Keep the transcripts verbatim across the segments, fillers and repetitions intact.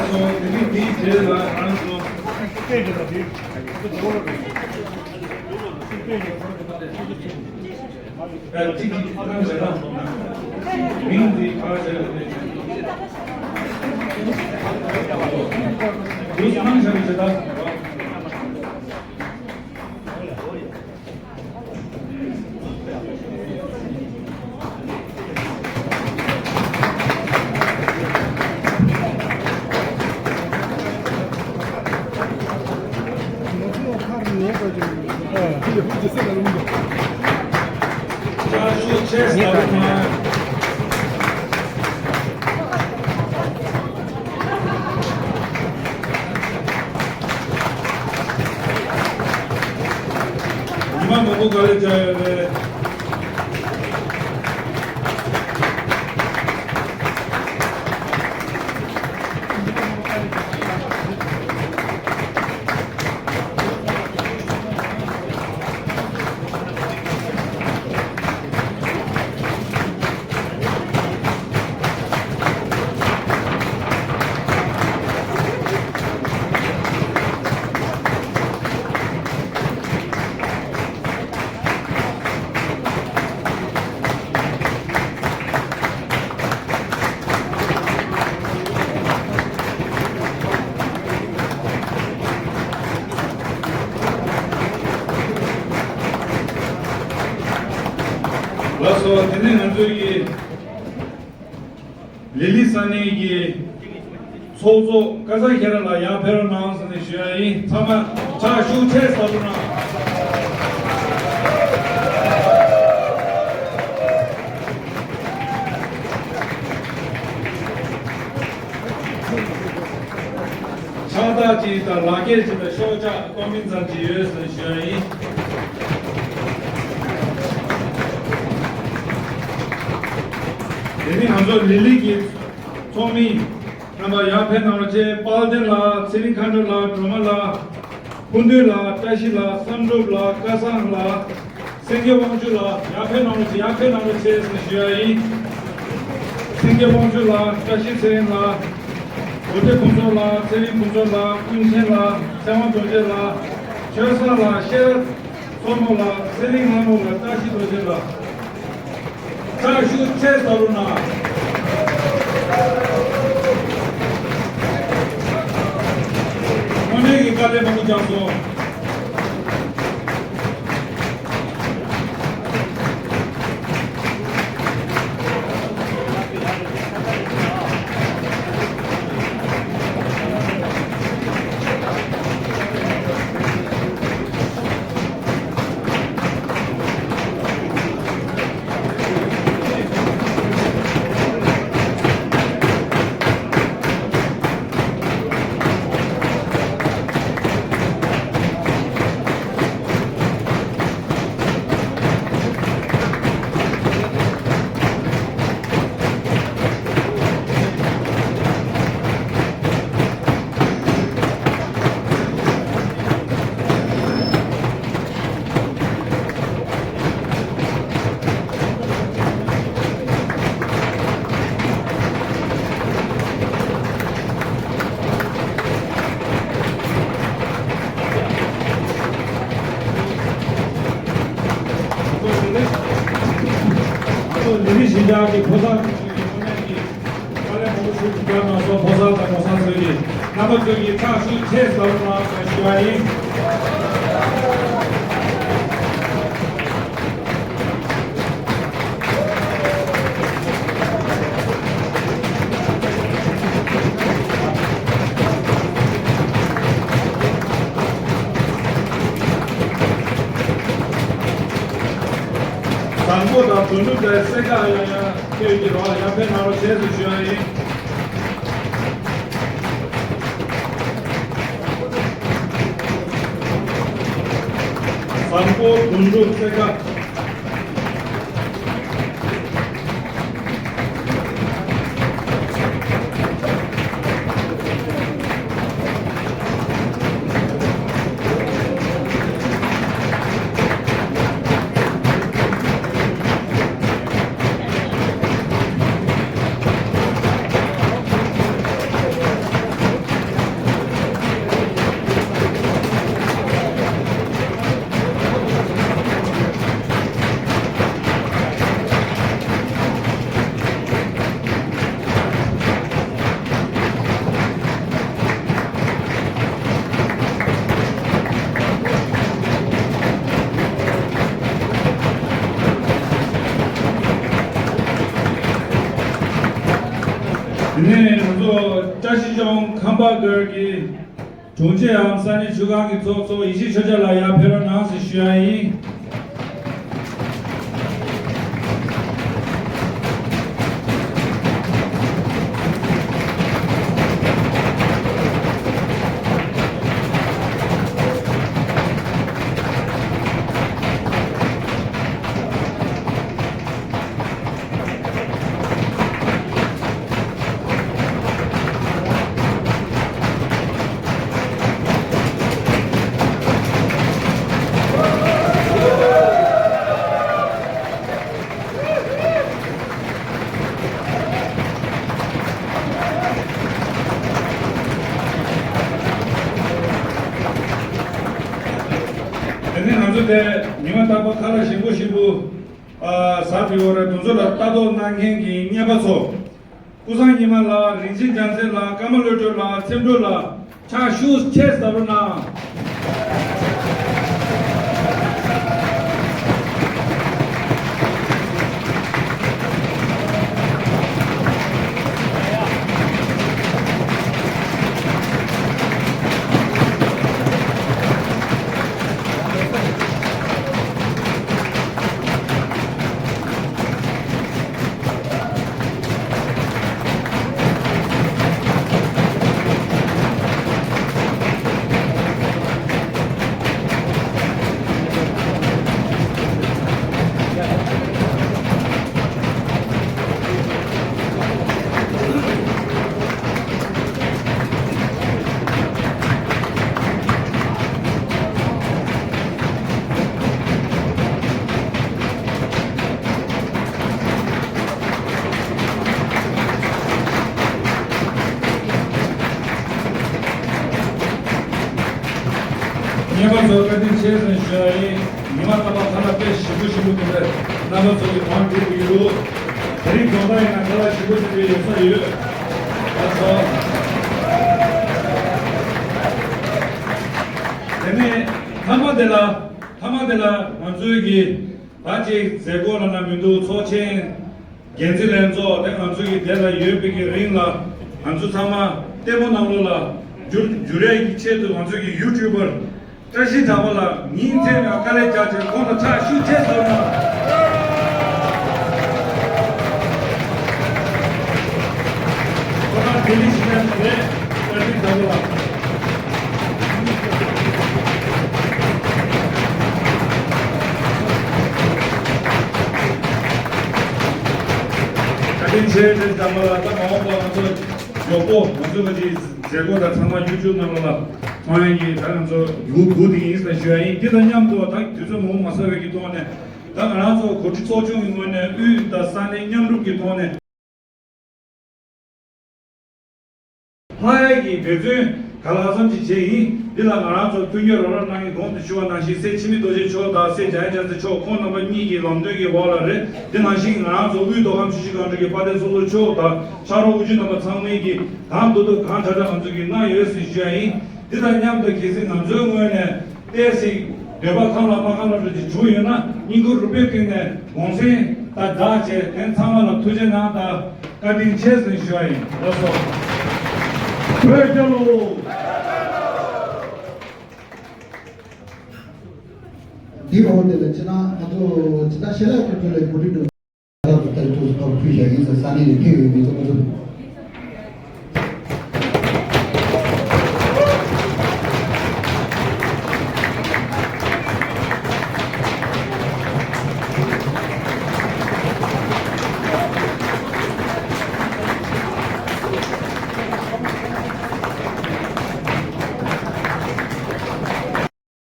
སོང་། དེ་ནས་དེའི་རྗེས་ལ་ང་རང་ཚོ། ཨ། གཅིག་གིས་ཐང་བྱེད་ན། མིང་འདི་ག་བྱས་ཡོད་རེད། དུས་ཐང་བྱ་བའི་བྱེད་སྟངས། ཉི་མ་མང་པོ་ག་ལེ་བྱ་ཡོད་རེད། ལགས་སོ། དེ་ནས་ང་ཚོའི་གི་ལི་ལི་ས་གནས་ཀྱི་ཚོགས་གཙོ་ཀ་ས་ཁྱེད་རང་ལ་ཡར་ཕེབས་རོགས་གནང་ཟེར་ནས་ཞུ་ཡ་ཡིན། ཚང་མ་ཕྱག་ཤུགས་ཆེ་ཙམ་གནང་། ཕྱག་རྟགས་ཅིག་དང་ལག་འཁྱེར་ཅིག་དང་ཤོག་ཆག་ཀོ་མིན་ཙམ་ཅིག་ཡོད་ཟེར་ཞུ་ཡ་ཡིན། དེ་ནི་ང་ཚོ་ལི་ལི་གི་ཚོགས་མི་རྣམ་པ་ཡར་ཕེབས་གནང་རོགས་བྱེད། དཔལ་ལྡན་ལགས། ཚེ་རིང་མཁའ་འགྲོ་ལགས། སྒྲོལ་མ་ལགས། ཕུན་སྟོན་ལགས། བཀྲ་ཤིས་ལགས། བསམ་གྲུབ་ལགས། སྐལ་བཟང་ལགས། སེང་གེ་དབང་ཕྱུག་ལགས། ཡར་ཕེབས་གནང་རོགས་བྱེད། ཡར་ཕེབས་གནང་རོགས་བྱེད་ཟེར་ཞུ་ཡ་ཡིན། སེང་གེ་དབང་ཕྱུག་ལགས། བཀྲ་ཤིས་ཚེ་རིང་ལགས། གོ་ཐེ་ཕུན་ཚོགས་ལགས། ཚེ་རིང་ཕུན་ཚོགས་ལགས། ཀུན་མཁྱེན་ལགས། ཚེ་དབང་རྡོ་རྗེ་ལགས། ཆོས་བཟང་ལགས། ཤེས་རབ་མཚོ་མོ་ལགས། ཚེ་རིང་ལྷ་མོ་ལགས། བཀྲ་ཤིས་རྡོ་རྗེ་ལགས། ཕྱག་ཤུགས་ཆེ་ཙམ་རོགས་གནང་། དངོས་གནས་ཀྱི་དཀའ་ལས་མང་པོ་བརྒྱབ་སོང་། ང་ཚོ་ལི་ལི་གཞིས་ཆགས་ཀྱི་ཕོ་གསར་ཚོ་ཞིག་ཡིན་ནས་ཀྱི། དཀའ་ལས་མང་པོ་ཞིག་བརྒྱབ་གནང་སོང་། ཕོ་གསར་དང་ཕོ་གསར་ཚོ་ཡིས་རྣམ་པ་ཚོ་གིས་ཕྱག་ཤུགས་ཆེ་ཙམ་གནང་ཞེས་ཞུ་བ་ཡིན། བཟང་པོ་དང་དོན་གྲུབ་དང་སེ་ཀ་ཡང་ཡང་ཁྱེད་ཀྱི་རོགས་ཡར་ཕེབས་གནང་རོགས་ཞེས་སུ་ཞུ་བ་ཡིན། བཟང་པོ་དོན་གྲུབ་སེ་ཀ། ནས་ང་ཚོ་བཀྲ་ཤིས་ལྗོངས་ཁམས་པ་སྒར་གྱི་དྲུང་ཆེའམ་ས་གནས་ཆུ་སྒང་གི་ཚོགས་གཙོ་ཡེ་ཤེས་ཆོས་རྒྱལ་ལགས་ཡར་ཕེབས་རོགས་གནང་ཞེས་ཞུ་ཡ་ཡིན། དེ་ནས་ང་ཚོ་དེ་ཉི་མ་རྟག་པར་ཁ་ལག་ཞིམ་པོ་ཞིམ་པོ་ཨ་ཟ་དུས་འོ་རེད། དེ་ཚོ་ལ་ལྟ་རྟོག་གནང་མཁན་གྱི་གཉེར་པ་ཚོ། ཀུན་བཟང་ཉི་མ་ལགས། རིན་ཆེན་རྒྱལ་མཚན་ལགས། ཀརྨ་བློ་གྲོས་ལགས། འཚེམ་དྲུག་ལགས། ཕྱག་ཤུགས་ཆེ་ཟབ་རོགས་གནང་། གཉེར་པ་ཚོ་བཀའ་དྲིན་ཆེ་ཟེར་ཞུ་ཡ་ཡིན། ཉི་མ་རྟག་པར་ཁ་ལག་དཔེ་ཞིམ་པོ་ཞིམ་པོ་འདུག་པས། རྣམ་པ་ཚོ་གི་དོན་འགྲུབ་ཀྱི་འདུག་དེ་རིང་དགོང་དག་ཡིན་ན་ཁ་ལག་ཞིམ་པོ་ཞིམ་པོ་ཡོད་ས་ཡོད། ལགས་སོ། དེ་ནས་མཐའ་མ་དེ་ལ་མཐའ་མ་དེ་ལ་ང་ཚོའི་གི་ད་ཅིག་མཛད་སྒོ་ལ་ན་མི་འདུག་ཚོགས་ཆེན། འགན་འཛིན་ལྷན་ཚོགས་དེ་ང་ཚོ་ཡི་དེ་ལ་ཡོད་པའི་གི་རིང་ལ་ང་ཚོ་ཚང་མ་ལྟད་མོ་གནང་རོགས་ལ་འགྱུར་འགྱུར་ཡས་ཀྱི་ཆེད་དུ་ང་ཚོ་གི་ཡུ་ཊུབ་པར་བཀྲ་ཤིས་གྲགས་པ་ལགས་ཉིན་མཚན་ལ་དཀའ་ལས་རྒྱག་བྱས་ཁོང་ལ་ཕྱག་ཤུགས་ཆེ་ཟེར་གནང་། ཁོ་རང་ལྡི་ལི་ཕྱིན་ཡ་མ་རེད། བཀྲ་ཤིས་གྲགས་པ་ལགས། བཀའ་དྲིན་ཆེ་ཟེར་གནང་བ་ལ་ད་མ་འོངས་པ་ང་ཚོ་མགྱོགས་པོ་ང་ཚོ་གི་མཛད་སྒོ་དང་ཚང་མ་ཡུ་ཊུབ་ནང་ལ་མཐོང་ཡ་གི་ད་ང་ཚོ་ཡུལ་སྒུག་དེ་ཡིན་ཟེར་ཞུ་ཡ་ཡིན། འདི་དང་མཉམ་དུ་ད་དུས་ཚོད་མང་པོ་མ་ཟ་བའི་གི་ཐོག་ནས་ད་ང་རང་ཚོ་གོ་སྒྲིག་ཚོགས་ཆུང་གི་ངོས་ནས་དབུས་དང་ས་གནས་མཉམ་རུབ་ཀྱི་ཐོག་ནས། ལྷག་ཡ་གི་འབད་བརྩོན་ག་ལ་ཙམ་ཅིག་བྱས་ཡིན། འདི་ལ་ང་རང་ཚོ་མཐུན་འགྱུར་རོགས་རམ་གནང་གི་གོང་དུ་ཞུ་བ་ནང་བཞིན་སྲས་འཆི་མེད་རྡོ་རྗེ་མཆོག་དང་སྲས་འཇམ་དབྱངས་རྒྱ་མཚོ་མཆོག་ཁོང་རྣམ་པ་གཉིས་ཀྱི་ལམ་སྟོན་གྱི་འོག་ལ་རེད། འདི་ནང་བཞིན་ང་རང་ཚོ་དབུས་མདོ་ཁམས་ཆུ་བཞི་སྒང་དྲུག་གི་དཔལ་ལྡན་ཚོགས་གཙོ་མཆོག་དང་ཕྱག་རོགས་དབུ་ཁྲིད་རྣམ་པ་ཚང་མས་ཀྱི་གང་ཐུབ་ཐུབ་གང་དྲག་དྲག་ང་ཚོ་གིས་གནང་ཡོད་ཟེར་ཞུ་ཡ་ཡིན། འདི་དང་མཉམ་དུ་གལ་སྲིད་ང་ཚོའི་ངོས་ནས་ཏོག་ཙམ་འདོད་པ་ཁམས་ལ་མ་ཁམས་ལ་འགྲོ་ཅིག་བྱུང་ཡོད་ན་སྙིང་ཁུང་རུས་པའི་གཏིང་ནས་དགོངས་སེལ་དང་སྦྲགས་བྱས་དེ་ཚང་མ་ལ་ཐུགས་རྗེ་གནང་དང་བཀའ་དྲིན་ཆེ་ཟེར་ཞུ་བ་ཡིན། ལགས་སོ། བོད་རྒྱལ་ལོ། འདིའི་འོག་དེ་ལ་ཕྱི་ནང་ང་ཚོ་ཕྱི་ནང་ཤེས་རབ་ཀྱི་ཐོག་ལ་གོ་སྒྲིག་འགྲོ། ལྟར་དུ་ལྟར་དུ་ཕར་ཕུལ་བཞག་ཡིན་ཟེར་ས་གནས་ལས་འཕེལ་བའི་མི་ཚོགས་ཚོ།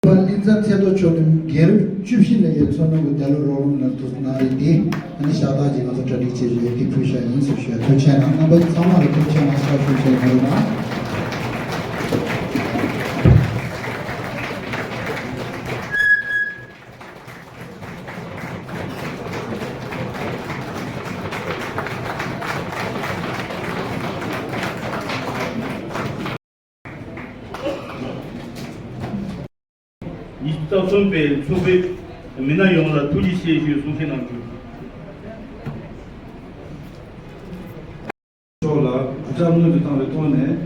པ་གླིང་ཚ་ཚེ་རྡོ་མཆོག་ནས་རྒན་རབས་བཅུ་བཞི་ལས་ཀའི་ཚོགས་ནང་གི་དལ་ལོ་རོགས་རམ་ལ་ཐུགས་གནང་རེད་དེ། ཨ་ནི་ཤ་སྟག་ཅིག་ང་ཚོ་གྲ་སྒྲིག་བྱས་ཡོད་དེ་ཕུལ་བཞག་ཡིན་ཟེར་ཞུ་ཡ། ཐུགས་རྗེ་གནང་། རྣམ་པ་ཚང་མ་ལ་ཐུགས་རྗེ་གནང་། ཚོགས་ཞུགས་བྱས་ཡོད་ན། ཉི་ཤུ་རྩ་གསུམ་པའི་ཚོགས་པའི་མི་སྣ་ཡོངས་ལ་ཐུགས་རྗེ་ཆེ་ཞུའི་གསུང་བཤད་གནང་རྒྱུ། མཆོག་ལ་ གྲུབ་ཆ་སྔོན་དུ་བཏང་བའི་ཐོག་ནས།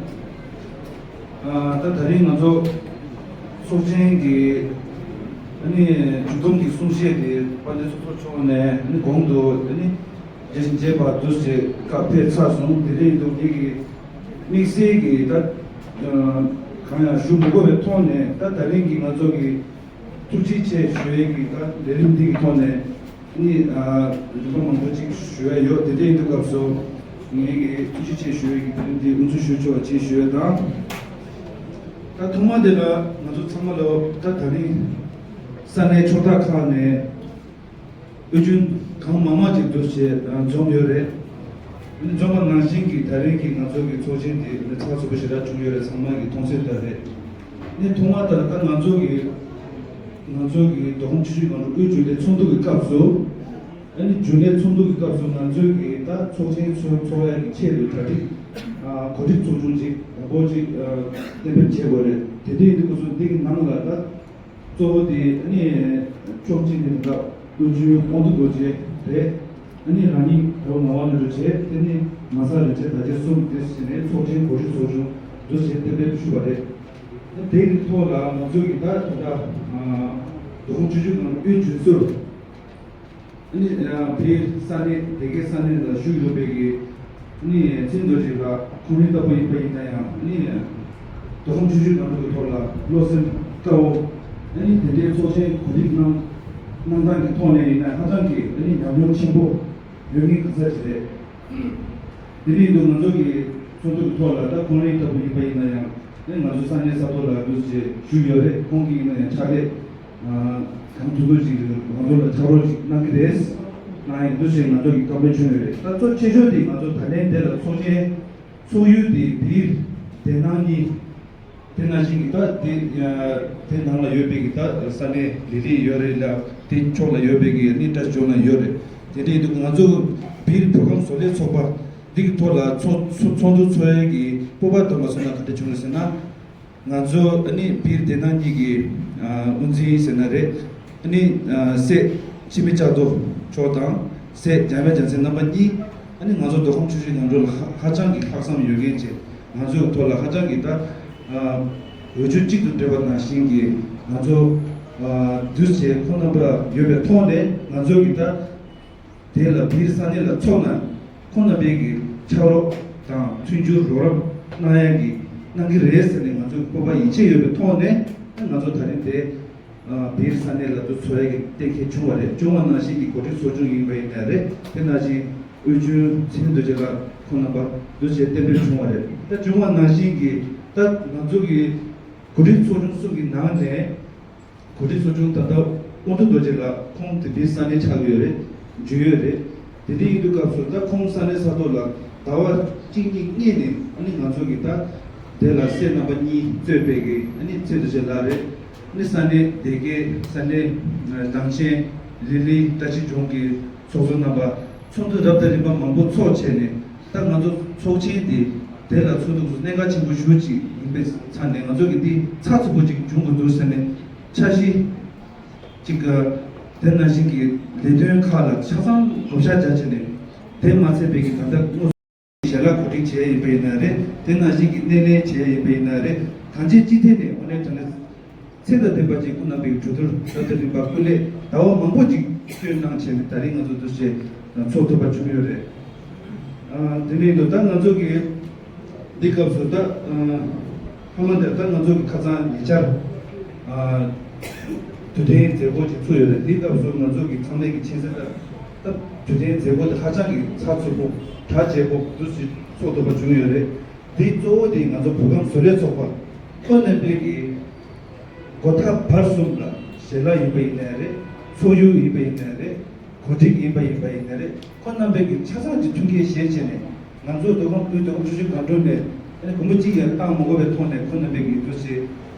ཨ་ད་ད་རིང་ང་ཚོ་ཚོགས་ཆེན་གྱི་ཨ་ནི་མཇུག་བསྡོམས་ཀྱི་གསུང་བཤད་དེ་དཔལ་ལྡན་ཚོགས་གཙོ་མཆོག་ནས་ཨ་ནི་གོང་དུ་ཨ་ནི་རྒྱས་ཤིང་རྒྱས་པ་འདུག་ཅེས་བཀའ་ཕེབས་ཚར་སོང་། དེ་འདྲ་ཡིན་དུས་ངེད་ཀྱིས་དམིགས་བསལ་གྱི་ད་གང་ཡང་ཞུ་མི་དགོས་པའི་ཐོག་ནས། ད་ད་རིང་གི་ང་ཚོ་གི་ཐུགས་རྗེ་ཆེ་ཞུ་ཡས་ཀྱི་ད་ལས་རིམ་འདི་གི་ཐོག་ནས་ནི་ཨ་རིམ་པ་མང་པོ་ཅིག་ཞུ་ཡ་ཡོད། དེ་འདྲ་ཡིན་དུས་སྐབས་སུ་ངེད་ཀྱི་ཐུགས་རྗེ་ཆེ་ཞུ་ཡས་ཀྱི་ལས་རིམ་འདི་དབུ་འཛུགས་ཞུ་ཆོག་ཅེས་ཞུ་ཡ་དང་། ད་ཐོག་མ་དེ་ལ་ང་ཚོ་ཚང་མ་ལོ་ད་ད་རིང་ས་གནས་ཕྱོགས་མཐའ་ཁག་ནས་དབུས་རྒྱུན་གང་མང་མང་ཅིག་འདུ་བྱེད་འཛོམས་ཡོད་རེད། འཛོམས་པ་ནང་བཞིན་གྱི་ད་རིང་གི་ང་ཚོ་གི་ཚོགས་ཆེན་དེ་ནི་ཚགས་ཚུད་པོ་ཞེ་དྲག་བྱུང་ཡོད་རེད། ཚང་མ་གི་མཐོང་ཚུལ་ལྟར་རེད། ནི་ཐོག་མ་ལྟར་ད་ང་ཚོ་གི་ང་ཚོ་གི་མདོ་ཁམས་ཆུ་བཞི་སྒང་དྲུག་དབུས་རྒྱུན་ལས་ཚོགས་འདུ་གི་སྐབས་སུ། ཨ་ནི་རྒྱུན་ལས་ཚོགས་འདུ་གི་སྐབས་སུ་ང་ཚོས་གི་ད་ཚོགས་ཆེན་ཚོགས་ཚོགས་ཡ་གི་ཆེད་དུ་གྲ་སྒྲིག་ཨ་གོ་སྒྲིག་ཚོགས་ཆུང་ཅིག་མང་པོ་ཅིག་ཨ་གཏན་འབེབས་བྱེད་དགོས་རེད། དེ་འདྲ་ཡིན་དུས་སྐབས་སུ་འདི་གི་ནང་ལ་ད་གཙོ་བོ་དེ་ཨ་ནི་ཕྱོགས་གཅིག་ནས་ད་དབུས་རྒྱུན་དབང་འདུས་རྡོ་རྗེ་རེད། ཨ་ནི་རང་ཉིད་བོད་ངག་དབང་རིན་པོ་ཆེ། དེ་ནི་ང་ཚ་རིན་ཆེན་དར་རྒྱས་གསུམ། དེ་བཞིན་ནས་ཚོགས་ཆེན་གོ་སྒྲིག་ཚོགས་ཆུང་འདུ་བྱེད་གཏན་འབེབས་ཞུས་པ་རེད། དེ་གི་ཐོག་ལ་ང་ཚོ་གི་ད་ད་ལྟ་མདོ་ཁམས་ཆུ་བཞི་སྒང་དྲུག་དབུས་རྒྱུན་ཟུར། ཨ་ནི་བོད་ས་གནས་དེ་གའི་ས་གནས་ལ་བཞུགས་ཡོད་པའི་གི་ཨ་ནི་མཚན་རྡོ་རྗེ་ལགས་ཁོང་རང་ལྟ་བུ་ཡིན་པ་ཡིན་ན་ཡང་། ཨ་ནི་མདོ་ཁམས་ཆུ་བཞི་སྒང་དྲུག་གི་ཐོག་ལ་བློ་སེམས་དཀར་བོ། ཨ་ནི་དེ་འདྲའི་ཚོགས་ཆེན་གོ་སྒྲིག་གནང་གནང་སྟངས་ཀྱི་ཐོག་ནས་ཡིན་ན་ཧ་ཅང་གི་ཨ་ནི་ཉམས་མྱོང་ཆེན་པོ་ཡོད་མཁན་ག་ཚད་ཅིག་རེད། དེ་འདྲ་ཡིན་དུས་ང་ཚོ་གི་ཚོགས་འདུ་གི་ཐོག་ལ་ད་ཁོང་རང་ལྟ་བུ་ཡིན་པ་ཡིན་ན་ཡང་། ཨ་ནི་ང་ཚོ་ས་གནས་ས་ཐོག་ལ་འདུ་བྱེད་བཞུགས་ཡོད་རེད། ཁོང་གིས་ཡིན་ན་ཡང་ཕྱག་ལས་གང་ཐུབ་ཐུབ་ཅིག་ང་ཚོ་ལ་ཕྱག་རོགས་ཅིག་གནང་གི་རེད། གནང་ཡིན་འདུག་ཅེས་ང་ཚོ་གི་བཀའ་མོལ་བྱུང་ཡོད་རེད། ད་གཙོ་ཆེ་ཤོས་དེ་ང་ཚོ་ད་ལན་དེ་ལ་ཚོགས་ཆེན་ཚོགས་ཡུལ་དེ་བིར་སྡེ་ནང་གཉིས། དེ་ནང་བཞིན་གྱི་ད་དེ་དེ་ནང་ལ་ཡོད་པའི་གི་ད་ས་གནས་ལས་རིགས་ཡོད་རེད་ལ། དེ་ཕྱོགས་ལ་ཡོད་པའི་གི་ནི་བཀྲ་ཤིས་ལྗོངས་ལ་ཡོད་རེད། དེ་འདྲ་ཡིན་དུས་ང་ཚོ་བིར་བོད་ཁམས་བཟོ་ལས་ཚོགས་པ་འདི་གི་ཐོག་ལ་ཚོགས་ཚོགས་ཚོགས་འདུ་ཚོགས་ཡས་ཀྱི་སྤོབས་པ་ཐོན་པ་སོང་ན་ག་འདྲ་བྱུང་རེད་ཟེར་ན། ང་ཚོ་ཨ་ནི་བིར་སྡེ་ནང་གཉིས་ཀྱི་ཨ་དབུ་འཛིན་ཟེར་ན་རེད། ཨ་ནི་ཨ་སྲས་འཆི་མེད་ལྕགས་རྡོར་མཆོག་དང་སྲས་འཇམ་དབྱངས་རྒྱལ་མཚན་རྣམ་པ་གཉིས། ཨ་ནི་ང་ཚོ་མདོ་ཁམས་ཆུ་བཞི་སྒང་དྲུག་ལ་ཧ་ཧ་ཅང་གི་ལྷག་བསམ་ཡོད་མཁན་བྱས། ང་ཚོའི་ཐོག་ལ་ཧ་ཅང་གི་ད་ཨ་འོས་ཆོས་གཅིག་ཏུ་འབྲེལ་བ་ནང་བཞིན་གྱི་ང་ཚོ་ཨ་འདུས་བྱས་ཁོང་རྣམ་པ་ཡོད་པའི་ཐོག་ནས་ང་ཚོ་གི་ད། དེ་ལ་བིར་ས་གནས་ལ་ཚོགས་ན་ཁོང་རྣམ་པའི་གི་ཕྱག་རོགས་དང་མཐུན་འགྱུར་རོགས་རམ་གནང་ཡ་གི་གནང་གི་རེད་ཟེར་ནས་ང་ཚོའི་སྤོབས་པ་ཡིད་ཆེས་ཡོད་པའི་ཐོག་ནས་ང་ཚོ་ད་རིང་དེ་ཨ་བིར་ས་གནས་ལ་དུ་ཚོགས་ཡ་གི་གཏན་འཁེལ་བྱུང་བ་རེད། བྱུང་བ་ནང་བཞིན་གྱི་གོ་སྒྲིག་ཚོགས་ཆུང་ཡིན་པ་ཡིན་ན་རེད། དེ་ནང་བཞིན་དབུས་རྒྱུན་མཚན་རྡོ་རྗེ་ལགས་ཁོང་རྣམ་པ་འདུ་བྱེད་གཏན་འབེབས་བྱུང་བ་རེད། ད་བྱུང་བ་ནང་བཞིན་གྱི་ད་ང་ཚོ་གི་གོ་སྒྲིག་ཚོགས་ཆུང་གསུམ་གྱི་ནང་ནས། གོ་སྒྲིག་ཚོགས་ཆུང་ད་ལྟ་དབང་འདུས་རྡོ་རྗེ་ལགས་ཁོང་དེ་བིར་ས་གནས་ཆགས་ཀྱི་ཡོད་རེད། འཇུ་ཡོད་རེད། དེ་འདྲ་ཡིན་དུས་སྐབས་སུ་ད་ཁོང་ས་གནས་ས་ཐོག་ལ་ཟླ་བ་གཅིག་གཉིས་སྔོན་ནས་ཨ་ནི་ང་ཚོ་གི་ད་དེ་ལ་སྲས་རྣམ་པ་གཉིས་གཙོས་པའི་གི་ཨ་ནི་མཚན་རྡོ་རྗེ་ལགས་རེད། ཨ་ནི་ས་གནས་སྡེ་དགེ་ས་གནས་ནང་ཆེན་ལི་ལི་བཀྲ་ཤིས་ལྗོངས་ཀྱི་ཚོགས་གཙོ་རྣམ་པ་ཚོགས་འདུ་རབ་དང་རིམ་པ་མང་པོ་ཚོགས་བྱས་ནས། ད་ང་ཚོ་ཚོགས་ཆེན་འདི་དེ་ལ་ཚོགས་འདུ་གནད་འགག་ཆེན་པོ་ཞེ་པོ་ཅིག་ཡིན་པའི་ཆ་ནས་ང་ཚོ་གི་འདི་ཚགས་ཚུད་པོ་ཅིག་བྱུང་དགོས་འདུག་ཟེར་ནས་འཆར་གཞི་ཅིག་ག་དེ་ནང་བཞིན་གྱི་ལས་དོན་ཁག་ལ་ཆ་ཚང་བགོ་བཤའ་བྱས་བྱས་ནས། དེ་མ་ཚད་པའི་གི་ད་ལྟ་དངོས་སུ་ཞལ་ལག་གོ་སྒྲིག་བྱས་ཡིན་པ་ཡིན་ན་རེད། དེ་ནང་བཞིན་གྱི་སྣེ་ལེན་བྱས་ཡིན་པ་ཡིན་ན་རེད། གང་ཅི་ཅི་ཐད་ནས་དངོས་གནས་དྲང་གནས་ཚད་དང་ལྡན་པ་ཅིག་ཁོང་རྣམ་པའི་གྲོས་བསྡུར་ད་ལྟ་རིམ་པ་སྐུ་ལས་ཟླ་བ་མང་པོ་ཅིག་བསྐྱོན་གནང་བྱས་ནས་ད་རེས་ང་ཚོ་འདུ་བྱེད་ཚོགས་ཐུབ་པ་བྱུང་ཡོད་རེད། ཨ་དེ་འདྲ་ཡིན་དུས་ད་ང་ཚོ་གི་འདི་སྐབས་སུ་ད་ཨ་ཧ་མ་འདིར་ད་ང་ཚོ་གི་ཁ་སང་ཉེ་ཆར་ཨ་དུས་དྲན་མཛད་སྒོ་ཅིག་ཚུགས་ཡོད་རེད། འདི་སྐབས་སུ་ང་ཚོ་གི་ཚང་མས་ཀྱི་མཁྱེན་གསལ་ལྟར། ད་དུས་དྲན་མཛད་སྒོ་དེ་ཧ་ཅང་གི་ཚགས་ཚུད་པོ་གྲ་རྒྱས་པོ་འདུ་ཞིག་ཚོགས་ཐུབ་པ་བྱུང་ཡོད་རེད། འདི་གཙོ་བོ་དེ་ང་ཚོ་བོད་ཁམས་བཟོ་ལས་ཚོགས་པ་ཁོ་རྣམ་པའི་གི་སྒོ་ཐག་བར་གསུམ་ལ་ཞལ་ལག་ཡིན་པ་ཡིན་ནའི་རེད། ཚོགས་ཡུལ་ཡིན་པ་ཡིན་ནའི་རེད། གོ་སྒྲིག་ཡིན་པ་ཡིན་པ་ཡིན་ནའི་རེད། ཁོ་རྣམ་པའི་གི་ཆ་ཚང་གི་མཐུན་རྐྱེན་བཞེས་བྱས་ནས་ང་ཚོ་མདོ་ཁམས་ཁུལ་མདོ་ཁམས་ཆུ་བཞི་སྒང་དྲུག་ནས་ཨ་ནི་སྒོར་མོ་གཅིག་ཡང་བཏང་མ་དགོས་པའི་ཐོག་ནས་ཁོ་རྣམ་པའི་གི་འདུ་བྱེད་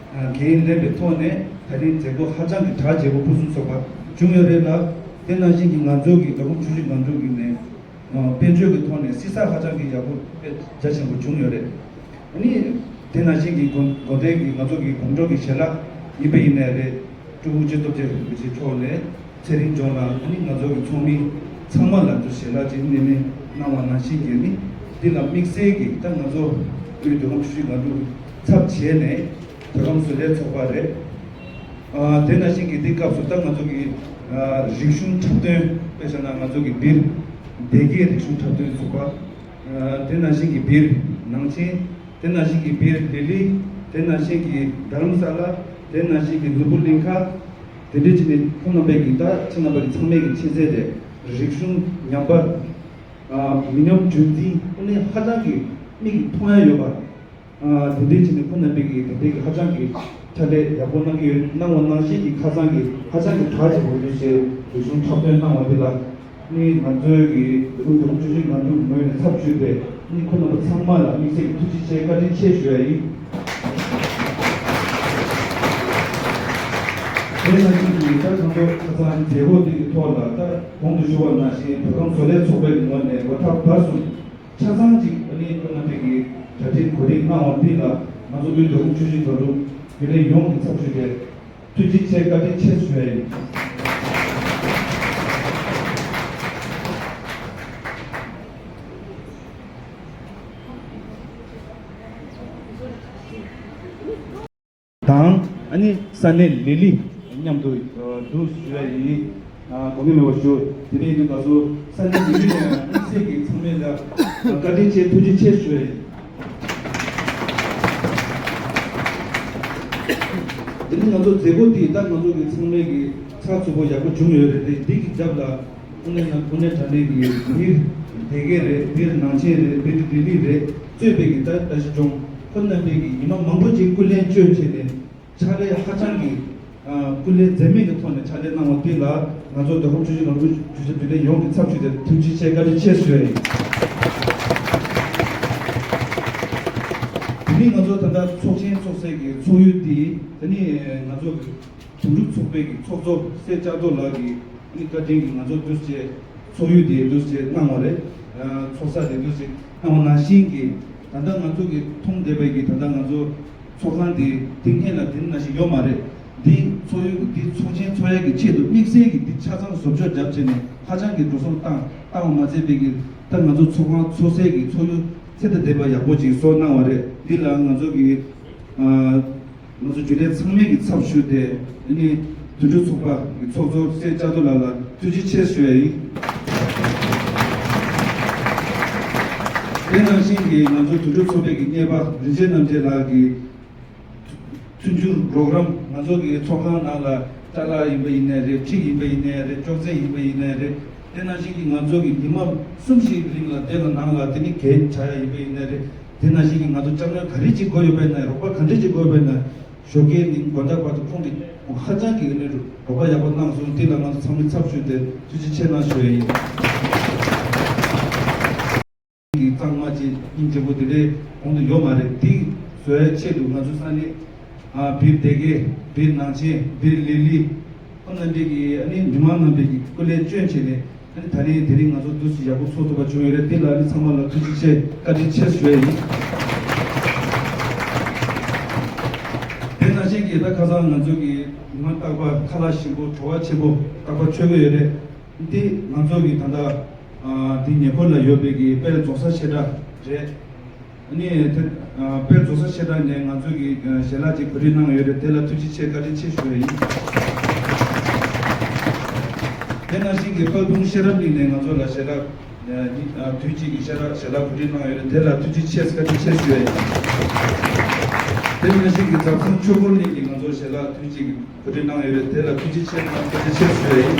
འགན་ལེན་པའི་ཐོག་ནས་ད་རིང་མཛད་སྒོ་ཧ་ཅང་གི་གྲ་རྒྱས་པོ་ཕུན་སུམ་ཚོགས་པ་བྱུང་ཡོད་རེད་ལ། དེ་ནང་བཞིན་གྱི་ང་ཚོ་གི་མདོ་ཁམས་ཆུ་བཞི་སྒང་དྲུག་གི་ནས་དཔལ་འབྱོར་གྱི་ཐོག་ནས་བསྲི་ས་ཧ་ཅང་གི་ཡག་པོ་དཔེ་རྒྱ་ཆེན་པོ་བྱུང་ཡོད་རེད། ཨ་ནི་དེ་ནང་བཞིན་གྱི་དགོན་དགོན་སྡེ་གི་ང་ཚོ་གི་དགོང་དྲོ་གི་ཞལ་ལག་ཡིན་པ་ཡིན་ནའི་རེད། སྤྲུལ་སྐུ་སྤྱི་སྟོབས་རྒྱལ་གྱི་མཆོག་ནས་ཚེ་རིང་ལྗོངས་ལ་ཨ་ནི་ང་ཚོ་གི་ཚོགས་མི་ཚང་མ་ལ་འདུ་ཞལ་ལག་ཅིག་སྣེ་ལེན་གནང་བ་ནང་བཞིན་གྱི་ནི་ འདི་ལ་དམིགས་བསལ་གྱིས་ད་ང་ཚོ་དབུས་མཐོ་སྒང་ཆུ་བཞི་སྒང་དྲུག་ཚབ་བྱས་ནས་མཐོ་སྒང་བཟོ་ལས་ཚོགས་པ་རེད། ཨ་དེ་ནང་བཞིན་གྱི་འདི་སྐབས་སུ་ད་ང་ཚོ་གི་ཨ་རིག་གཞུང་འཁྲབ་སྟོན། དཔེ་བཞག་ན་ང་ཚོ་གི་སྦིར་སྡེ་དགེའི་རིག་གཞུང་འཁྲབ་སྟོན་ཚོགས་པ། ཨ་དེ་ནང་བཞིན་གྱི་སྦིར་ནང་ཆེན། དེ་ནང་བཞིན་གྱི་སྦིར་ལི་ལི། དེ་ནང་བཞིན་གྱི་རྡ་རམ་ས་ལ། དེ་ནང་བཞིན་གྱི་ནོར་བུ་གླིང་ཁ། དེ་འདྲའི་ཅིག་ནས་ཁོང་རྣམ་པས་ཀྱི་ད་ཁྱེད་རྣམ་པ་གི་ཚང་མས་ཀྱི་མཁྱེན་གསལ་རེད། རིག་གཞུང་ཉམས་པ། ཨ་མི་ཉམས་རྒྱུན་འཛིན་ཨ་ནི་ཧ་ཅང་གི་མིག་གིས་མཐོང་ཡ་ཡོད་པ། ཨ་དེ་འདྲའི་ཅིག་ནས་ཁོང་རྣམ་པས་ཀྱི་དེ་འདྲའི་གི་ཧ་ཅང་གི་ཕྱག་ལས་ཡག་པོ་གནང་གི་ཡོད། གནང་བ་ནང་བཞིན་གྱི་ཁ་སང་གི་ཧ་ཅང་གི་གྲགས་ཆེ་བ་ཡོད་ཅེས་རིག་གཞུང་འཁྲབ་སྟོན་གནང་བ་འདི་ལ་ནི་ང་ཚོའི་གི་དབུས་མཐོ་སྒང་ཆུ་བཞི་སྒང་དྲུག་ངོས་ནས་ཚབ་ཞུས་ཏེ་ནི་ཁོང་རྣམ་པ་ཚང་མ་ལ་དམིགས་བསལ་གྱི་ཐུགས་རྗེ་ཆེ་བཀའ་དྲིན་ཆེ་ཞུ་ཡ་ཡིན། དེ་ནང་བཞིན་གྱི་ད་ང་ཚོ་ཁ་སང་མཛད་སྒོ་འདི་གི་ཐོག་ལ་ད་གོང་དུ་ཞུ་བ་ནང་བཞིན་མཐོ་སྒང་བཟོ་ལས་ཚོགས་པའི་ངོས་ནས་འགོ་ཁྲབ་བར་གསུམ་ཆ་ཚང་གཅིག་ཨ་ནི་ཁོང་རྣམ་པས་ཀྱི་གྲ་སྒྲིག་གོ་སྒྲིག་གནང་བ་འདི་ལ་ང་ཚོ་དབུས་མཐོ་སྒང་ཆུ་བཞི་སྒང་དྲུག་རྒྱུན་ལས་ཡོངས་ཀྱི་ཚབ་ཞུས་ཏེ་ཐུགས་རྗེ་ཆེ་བཀའ་དྲིན་ཆེ་ཞུ་ཡ་ཡིན། དང་ཨ་ནི་ས་གནས་ལི་ལི་མཉམ་དུ་འདུ་ཞུ་ཡ་ཡིན། དགོངས་འགལ་མེད་པ་ཞུ། དེ་རིང་འདི་ག་ཚོད་ས་གནས་ལི་ལི་ནས་དམིགས་བསལ་གྱི་ཚང་མས་ལ་བཀའ་དྲིན་ཆེ་ཐུགས་རྗེ་ཆེ་ཞུ་ཡ་ཡིན། དེ་ནི་ང་ཚོ་མཛད་སྒོ་འདི་ད་ང་ཚོ་གི་ཚང་མས་ཀྱི་ཚགས་ཚུད་པོ་ཡག་པོ་བྱུང་ཡོད་རེད་དེ་འདི་གི་རྒྱབ་ལ། དངོས་གནས་དངོས་གནས་དྲང་གནས་ཀྱི་སྦིར་སྡེ་དགེ་རེད། སྦིར་ནང་ཆེན་རེད། སྦིར་ལི་ལི་རེད། གཙོས་པའི་གི་ད་བཀྲ་ཤིས་ལྗོངས་ཁོ་རྣམ་པས་ཀྱི་ཉི་མ་མང་པོ་ཅིག་སྐུ་ལས་བསྐྱོན་བྱས་ནས་ཕྱག་ལས་ཧ་ཅང་གི་སྐུ་ལས་འཛེམ་མེད་ཀྱི་ཐོག་ནས་ཕྱག་ལས་གནང་བ་འདི་ལ་ང་ཚོ་མདོ་ཁམས་ཆུ་བཞི་སྒང་དྲུག་ཆུ་བཞི་རྒྱུན་ལས་ཡོངས་ཀྱི་ཚབ་ཞུས་ཏེ་ཐུགས་རྗེ་ཆེ་བཀའ་དྲིན་ཆེ་ཞུ་ཡ་ཡིན། དེ་ནི་ང་ཚོ་ད་ལྟ་ཚོགས་ཆེན་ཚོགས་སའི་གི་ཚོགས་ཡུལ་འདི་དེ་ནི་ང་ཚོ་གི་དོན་གྲུབ་ཚོགས་པའི་གི་ཚོགས་གཙོ་སྲས་ལྕགས་རྡོར་ལགས་ཀྱིས་ནི་བཀའ་དྲིན་གྱིས་ང་ཚོ་འདུས་བྱས་ཚོགས་ཡུལ་དེ་འདུས་བྱས་གནང་བ་རེད། ཚོགས་ས་དེ་འདུས་བྱས་གནང་བ་ནང་བཞིན་གྱི་ད་ལྟ་ང་ཚོ་གི་མཐོང་བསྡད་པའི་གི་ད་ལྟ་ང་ཚོ་ཚོགས་ཁང་དེ་དེ་སྔོན་ལ་དེ་ནང་བཞིན་ཡོད་མ་རེད། འདི་ཚོགས་ཡུལ་འདི་ཚོགས་ཆེན་ཚོགས་ཡག་གི་ཆེད་དུ་དམིགས་བསལ་གྱི་འདི་ཆ་ཚང་བཟོ་བཅོས་བརྒྱབ་བྱས་ནས་ཧ་ཅང་གི་འགྲོ་སོང་བཏང་བཏང་བ་མ་ཚད་པའི་གི་ད་ང་ཚོ་ཚོགས་ཁང་ཚོགས་སའི་གི་ཚོགས་ཡུལ་ཚད་དང་ལྡན་པ་ཡག་པོ་ཅིག་བཟོ་གནང་བ་རེད། འདི་ལ་ང་ཚོ་གི་ང་ཚོ་རྒྱུན་ལས་ཚང་མས་ཀྱི་ཚབ་ཞུས་ཏེ་ཨ་ནི་དོན་གྲུབ་ཚོགས་པ་གི་ཚོགས་གཙོ་སྲས་ལྕགས་རྡོར་ལགས་ལ་ཐུགས་རྗེ་ཆེ་ཞུ་ཡ་ཡིན། དེ་ནང་བཞིན་གྱི་ང་ཚོ་དོན་གྲུབ་ཚོགས་པའི་གི་གཉེར་པ་རིན་ཆེན་རྣམ་རྒྱལ་ལགས་ཀྱིས་མཐུན་འགྱུར་རོགས་རམ་ང་ཚོ་གི་ཚོགས་ཁང་ནང་ལ་ཅ་ལག་ཡིན་པ་ཡིན་ནའི་རེད། འཁྲིག་ཡིན་པ་ཡིན་ནའི་རེད། ཅོག་ཙེ་ཡིན་པ་ཡིན་ནའི་རེད། དེ་ནང་བཞིན་གྱི་ང་ཚོ་གི་ཉི་མ་གསུམ་བཞིའི་རིང་ལ་དེ་ལ་ནང་ལ་དེ་ནི་གད་བྱ་ཡ་ཡིན་པ་ཡིན་ནའི་རེད། དེ་ནང་བཞིན་གྱི་ང་ཚོ་ཅ་ལག་ག་རེ་ཅིག་དགོས་ཡོད་པ་ཡིན་ན་རོགས་པ་ག་འདྲ་ཅིག་དགོས་ཡོད་པ་ཡིན་ན་ཞོགས་ཀའི་ནི་དགོང་དག་བར་དུ་ཁོང་གིས་ཧ་ཅང་གི་ནི་རོགས་པ་ཡག་པོ་གནང་སོང་། དེ་ལ་ང་ཚོ་ཚང་མས་ཚབ་ཞུས་ཏེ་ཐུགས་རྗེ་ཆེ་གནང་ཞུ་ཡ་ཡིན། གི་གཙང་མ་ཅིག་སྙིང་རྗེ་པོ་དེ་འདྲའི་གོང་དུ་ཡོད་མ་རེད། དེ་བཟོ་ཡའི་ཆེད་དུ་ང་ཚོ་ས་གནས་ཨ་སྦིར་སྡེ་དགེ་སྦིར་ནང་ཆེན་སྦིར་ལི་ལི་ཁོང་རྣམ་པས་ཀྱི་ཨ་ནི་མི་མང་རྣམ་པས་ཀྱི་སྐུ་ལས་བསྐྱོན་བྱས་ནས་ཨ་ནི་ད་རིང་དེ་རིང་ང་ཚོ་འདུ་ཞིག་ཡག་པོ་ཚོགས་ཐུབ་པ་བྱུང་ཡོད་རེད། དེ་ལ་ཨ་ནི་ཚང་མ་ལ་ཐུགས་རྗེ་ཆེ་བཀའ་དྲིན་ཆེ་ཞུ་ཡ་ཡིན། དེ་ནང་བཞིན་གྱི་ད་ཁ་སང་ང་ཚོ་གི་མི་མང་རྟག་པར་ཁ་ལག་ཞིམ་པོ་བྲོ་བ་ཆེན་པོ་རྟག་པར་མཆོད་ཀྱི་ཡོད་རེད། འདི་ང་ཚོ་གི་ད་ལྟ་ཨ་འདི་ཉེ་འཁོར་ལ་ཡོད་པའི་གི་དཔལ་རྫོང་གསར་ཆེ་དྲག་རེད། ཨ་ནི་དེ་ཨ་དཔལ་རྫོང་གསར་ཆེ་དྲག་ནས་ང་ཚོ་གི་ཨ་ཞལ་ལག་ཅིག་གོ་སྒྲིག་གནང་ཡོད་རེད། དེ་ལ་ཐུགས་རྗེ་ཆེ་བཀའ་དྲིན་ཆེ་ཞུ་བ་ཡིན། དེ་ནང་བཞིན་གྱི་དཔལ་སྤུངས་ཤེས་རབ་གླིང་ནས་ང་ཚོ་ལ་ཞལ་ལག་ཨ་ནི་ཨ་དུས་གཅིག་གི་ཞལ་ལག་ཞལ་ལག་གོ་སྒྲིག་གནང་ཡོད་རེད། དེ་ལ་ཐུགས་རྗེ་ཆེ་བཀའ་དྲིན་ཆེ་ཞུ་བ་ཡིན། དེ་ནང་བཞིན་གྱི་ཛ་སན་ཆོས་འཁོར་གླིང་གིས་ང་ཚོ་ཞལ་ལག་དུས་གཅིག་གི་གོ་སྒྲིག་གནང་ཡོད་རེད། དེ་ལ་ཐུགས་རྗེ་ཆེ་གནང་། ཐུགས་རྗེ་ཆེ་ཞུ་ཡ་ཡིན།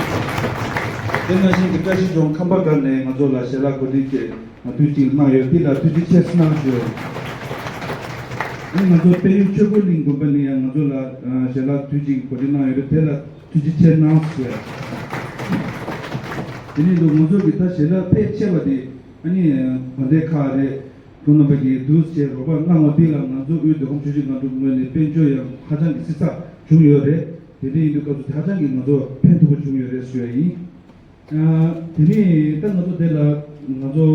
དེ་ནང་བཞིན་གྱི་བཀྲ་ཤིས་ལྗོངས་ཁམས་པ་སྒར་ནས་ང་ཚོ་ལ་ཞལ་ལག་གོ་སྒྲིག་བྱས་ང་དུས་གཅིག་གནང་ཡོད། འདི་ལ་ཐུགས་རྗེ་ཆེ་གནང་ཞུ་ཡ་ཡིན། ཨ་ནི་ང་ཚོ་དཔལ་ཡུལ་ཆོས་འཁོར་གླིང་དགོན་པ་ནས་ཡང་ང་ཚོ་ལ་ཨ་ཞལ་ལག་དུས་གཅིག་གོ་སྒྲིག་གནང་ཡོད་རེད། དེ་ལ་ཐུགས་རྗེ་ཆེ་གནང་ཞུ་ཡ་ཡིན། དེ་ནས་ང་ཚོ་གི་ད་ཞལ་ལག་ཕལ་ཆེ་བ་དེ་ཨ་ནི་དགོན་སྡེ་ཁག་རེད། ཁོང་རྣམ་པ་གིས་འདུག་སེ་རོགས་པ་གནང་བ་འདི་ལ་ང་ཚོ་དབུས་མདོ་ཁམས་ཆུ་བཞི་སྒང་དྲུག་ངོས་ནས་དཔལ་འབྱོར་ཡང་ཧ་ཅང་གི་བསྲི་ཚགས་བྱུང་ཡོད་རེད། དེ་འདྲ་ཡིན་དུས་སྐབས་སུ་དེ་ཧ་ཅང་གི་ང་ཚོ་ཕན་ཐོགས་པོ་བྱུང་ཡོད་རེད་ཞུ་ཡ་ཡིན། ཨ་དེ་ནས་ད་ང་ཚོ་དེ་ལ་ང་ཚོ་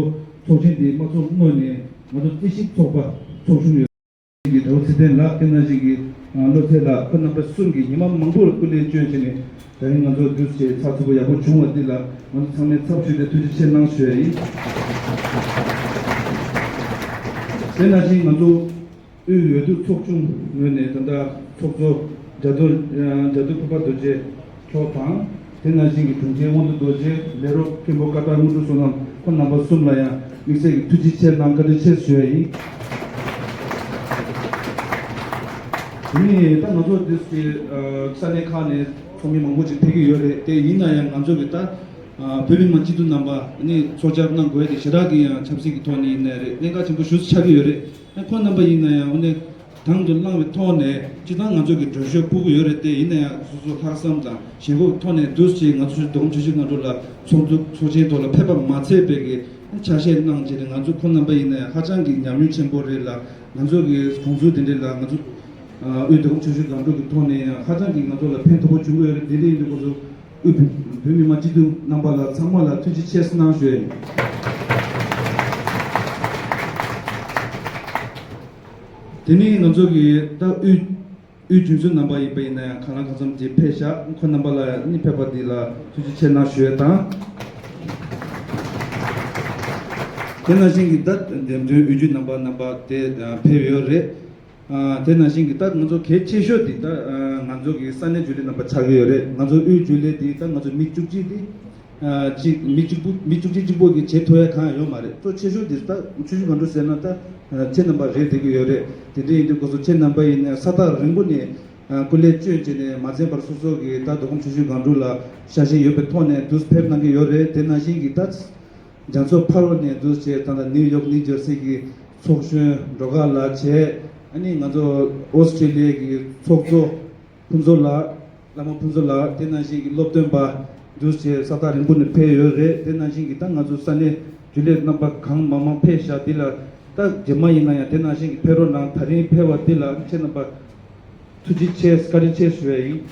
ཚོགས་ཆེན་འདི་མ་ཚོགས་སྔོན་ནས་ང་ཚོ་རྩིས་ཞིབ་ཚོགས་པ་ཚོགས་བྱུང་ཡོད། གི་དྲ་བ་ཚེ་བརྟན་ལགས། དེ་ནང་བཞིན་གྱི་ཨ་བློ་ཚེ་ལགས། ཁོ་རྣམ་པ་གསུམ་གྱིས་ཉི་མ་མང་པོར་སྐུ་ལས་བསྐྱོན་བྱས་ནས་ད་རིང་ང་ཚོ་འདུས་བྱས་ཚགས་ཚུད་པོ་ཡག་པོ་བྱུང་བ་འདི་ལ་ང་ཚོ་ཚང་མས་ཚབ་ཞུས་ཏེ་ཐུགས་རྗེ་ཆེ་གནང་ཞུ་ཡ་ཡིན། དེ་ནང་བཞིན་ང་ཚོ་དབུས་འོས་བསྡུ་ཚོགས་ཆུང་ངོས་ནས་ད་ལྟ་ཚོགས་གཙོ་རྒྱ་རྡོ་རྒྱ་རྡོ་ཕུར་པ་རྡོ་རྗེ་མཆོག་དང་། དེ་ནང་བཞིན་གྱི་དྲུང་ཆེ་དབང་འདུས་རྡོ་རྗེ། ལས་རོགས་མཁན་པོ་ཀ་ཏར་དངོས་གྲུབ་བསོད་ནམས། ཁོང་རྣམ་པ་གསུམ་ལ་ཡང་དམིགས་བསལ་གྱི་ཐུགས་རྗེ་ཆེ་གནང་། བཀའ་དྲིན་ཆེ་ཞུ་ཡ་ཡིན། དེ་ནས་ད་ང་ཚོ་འདི་ཚོའི་ས་གནས་ཁག་ནས་ཚོགས་མི་མང་པོ་ཅིག་ཕེབས་ཀྱི་ཡོད་རེད། དེ་ཡིན་ན་ཡང་ང་ཚོ་གི་ད་བོད་མི་མང་སྤྱི་འཐུས་རྣམ་པ་ནི་ཚོགས་བཅར་གནང་དགོས་དེ་ཞེ་དྲག་གི་ཡང་ཆབ་སྲིད་ཀྱི་ཐོག་ནས་ཡིན་ནའི་རེད། གནད་འགག་ཆེན་པོ་ཞེ་པོ་ཆགས་ཀྱི་ཡོད་རེད། ཨ་ཁོང་རྣམ་པ་ཡིན་ན་ཡང་དབུ་མནན་དང་དུ་བླངས་པའི་ཐོག་ནས་སྤྱིར་བཏང་ང་ཚོ་གི་འགྲོ་ཤོས་ཕུལ་གྱི་ཡོད་རེད། དེ་ཡིན་ན་ཡང་སོ་སོ་ལྷག་བསམ་དང་ཞེན་ཁོག་ཐོག་ནས་འདུག་ཅེས་ང་ཚོ་བདེ་སྐྱིད་ཆུ་བཞི་སྒང་དྲུག་ལ་ཚོགས་འདུ་ཚོགས་ཆེན་ཐོག་ལ་ཕེབས་པ་མ་ཚད་པའི་གི་ཆ་ཤས་གནང་བྱས་ནས། ང་ཚོ་ཁོང་རྣམ་པ་ཡིན་ན་ཡང་ཧ་ཅང་གི་ཉམས་མྱོང་ཆེན་པོ་རེད་ལ། ང་ཚོ་གི་དགོངས་ཚུལ་དེ་འདྲ་ལ་ང་ཚོ་དབུས་བདེ་སྐྱིད་ཆུ་བཞི་སྒང་དྲུག་གི་ཐོག་ནས་ཡང་ཧ་ཅང་གི་ང་ཚོ་ལ་ཕན་ཐོགས་པོ་བྱུང་གི་ཡོད་རེད། དེ་འདྲ་ཡིན་དུས་ཁོང་ཚོ་དབུས་བོད་མི་མང་སྤྱི་འཐུས་རྣམ་པ་ལ་ཚང་མ་ལ་ཐུགས་རྗེ་ཆེ་གནང་ཞུ་ཡ་ཡིན། དེ་ནས་ང་ཚོ་གི་ད་དབུས་དབུས་རྒྱུན་ཚོགས་རྣམ་པ་ཡིན་པ་ཡིན་ན་ཡང་གང་ལ་གང་འཚམ་ཅིག་ཕེབས་ཤག་ཁོང་རྣམ་པ་ལ་ནི་ཕེབས་པ་འདི་ལ་ཐུགས་རྗེ་ཆེ་གནང་ཞུ་ཡ་དང་། དེ་ནང་བཞིན་གྱི་ད་འདེམས་ཐོན་དབུས་རྒྱུན་རྣམ་པ་རྣམ་པ་དེ་ཕེབས་ཡོད་རེད། ཨ་དེ་ནང་བཞིན་གྱི་ད་ང་ཚོ་གལ་ཆེ་ཤོས་དེ་ད་ང་ཚོ་གི་ས་གནས་རྒྱུན་ལས་རྣམ་པ་ཆགས་ཀྱི་ཡོད་རེད། ང་ཚོ་དབུས་རྒྱུན་ལས་དེ་ད་ང་ཚོ་མི་བཅུ་གཅིག་དེ་ཨ་གཅིག་མི་གཅིག་པུ་མི་བཅུ་གཅིག་གཅིག་པོ་གི་བྱེད་ཐུབ་ཡ་གང་ཡང་ཡོད་མ་རེད། གཙོ་ཆེ་ཤོས་དེ་ད་ཆུ་བཞི་སྒང་དྲུག་ཟེར་ན་ད་ཁྱེད་རྣམ་པ་རེད་བསྡད་ཀྱི་ཡོད་རེད། དེ་འདྲ་ཡིན་དུས་ཁོ་ཚོ་ཁྱེད་རྣམ་པ་ཡིན་ན་ས་ཐག་རིང་པོ་ནས་ཨ་སྐུ་ལས་བསྐྱོན་བྱས་ནས་མ་འཛེམས་པར་སོ་སོ་གི་ད་བདེ་སྐྱིད་ཆུ་བཞི་སྒང་དྲུག་ལ་ཤ་ཞེན་ཡོད་པའི་ཐོག་ནས་འདུག་ཕེབས་གནང་གི་ཡོད་རེད། དེ་ནང་བཞིན་གྱི་ད། རྒྱ་མཚོ་ཕར་བ་ནས་འདུག་བྱས་ད་ལྟ་ནིའུ་ཡོག་ནིའུ་ཇར་སི་གི་ཚོགས་གཞོན་སྒྲོལ་དཀར་ལགས་བྱས། ཨ་ནི་ང་ཚོ་ཨོ་སི་ཀྲི་ལི་ཡ་གི་ཚོགས་གཙོ་ཕུན་ཚོགས་ལགས། བླ་མ་ཕུན་ཚོགས་ལགས། དེ་ནང་བཞིན་གྱི་སློབ་སྟོན་པ་འདུག་བྱས་ས་ཐག་རིང་པོ་ནས་ཕེབས་ཡོད་རེད། དེ་ནང་བཞིན་གྱི་ད་ང་ཚོ་ས་གནས་རྒྱུན་ལས་རྣམ་པ་གང་མང་མང་ཕེབས་ཤག་དེ་ལ་ད་རྗེས་མ་ཡིན་ན་ཡང་དེ་ནང་བཞིན་གྱི་ཕེབས་རོགས་གནང་། ད་རིང་ཕེབས་པ་དེ་ལ་ཁྱེད་རྣམ་པ་ཐུགས་རྗེ་ཆེ། བཀའ་དྲིན་ཆེ་ཞུ་ཡ་ཡིན།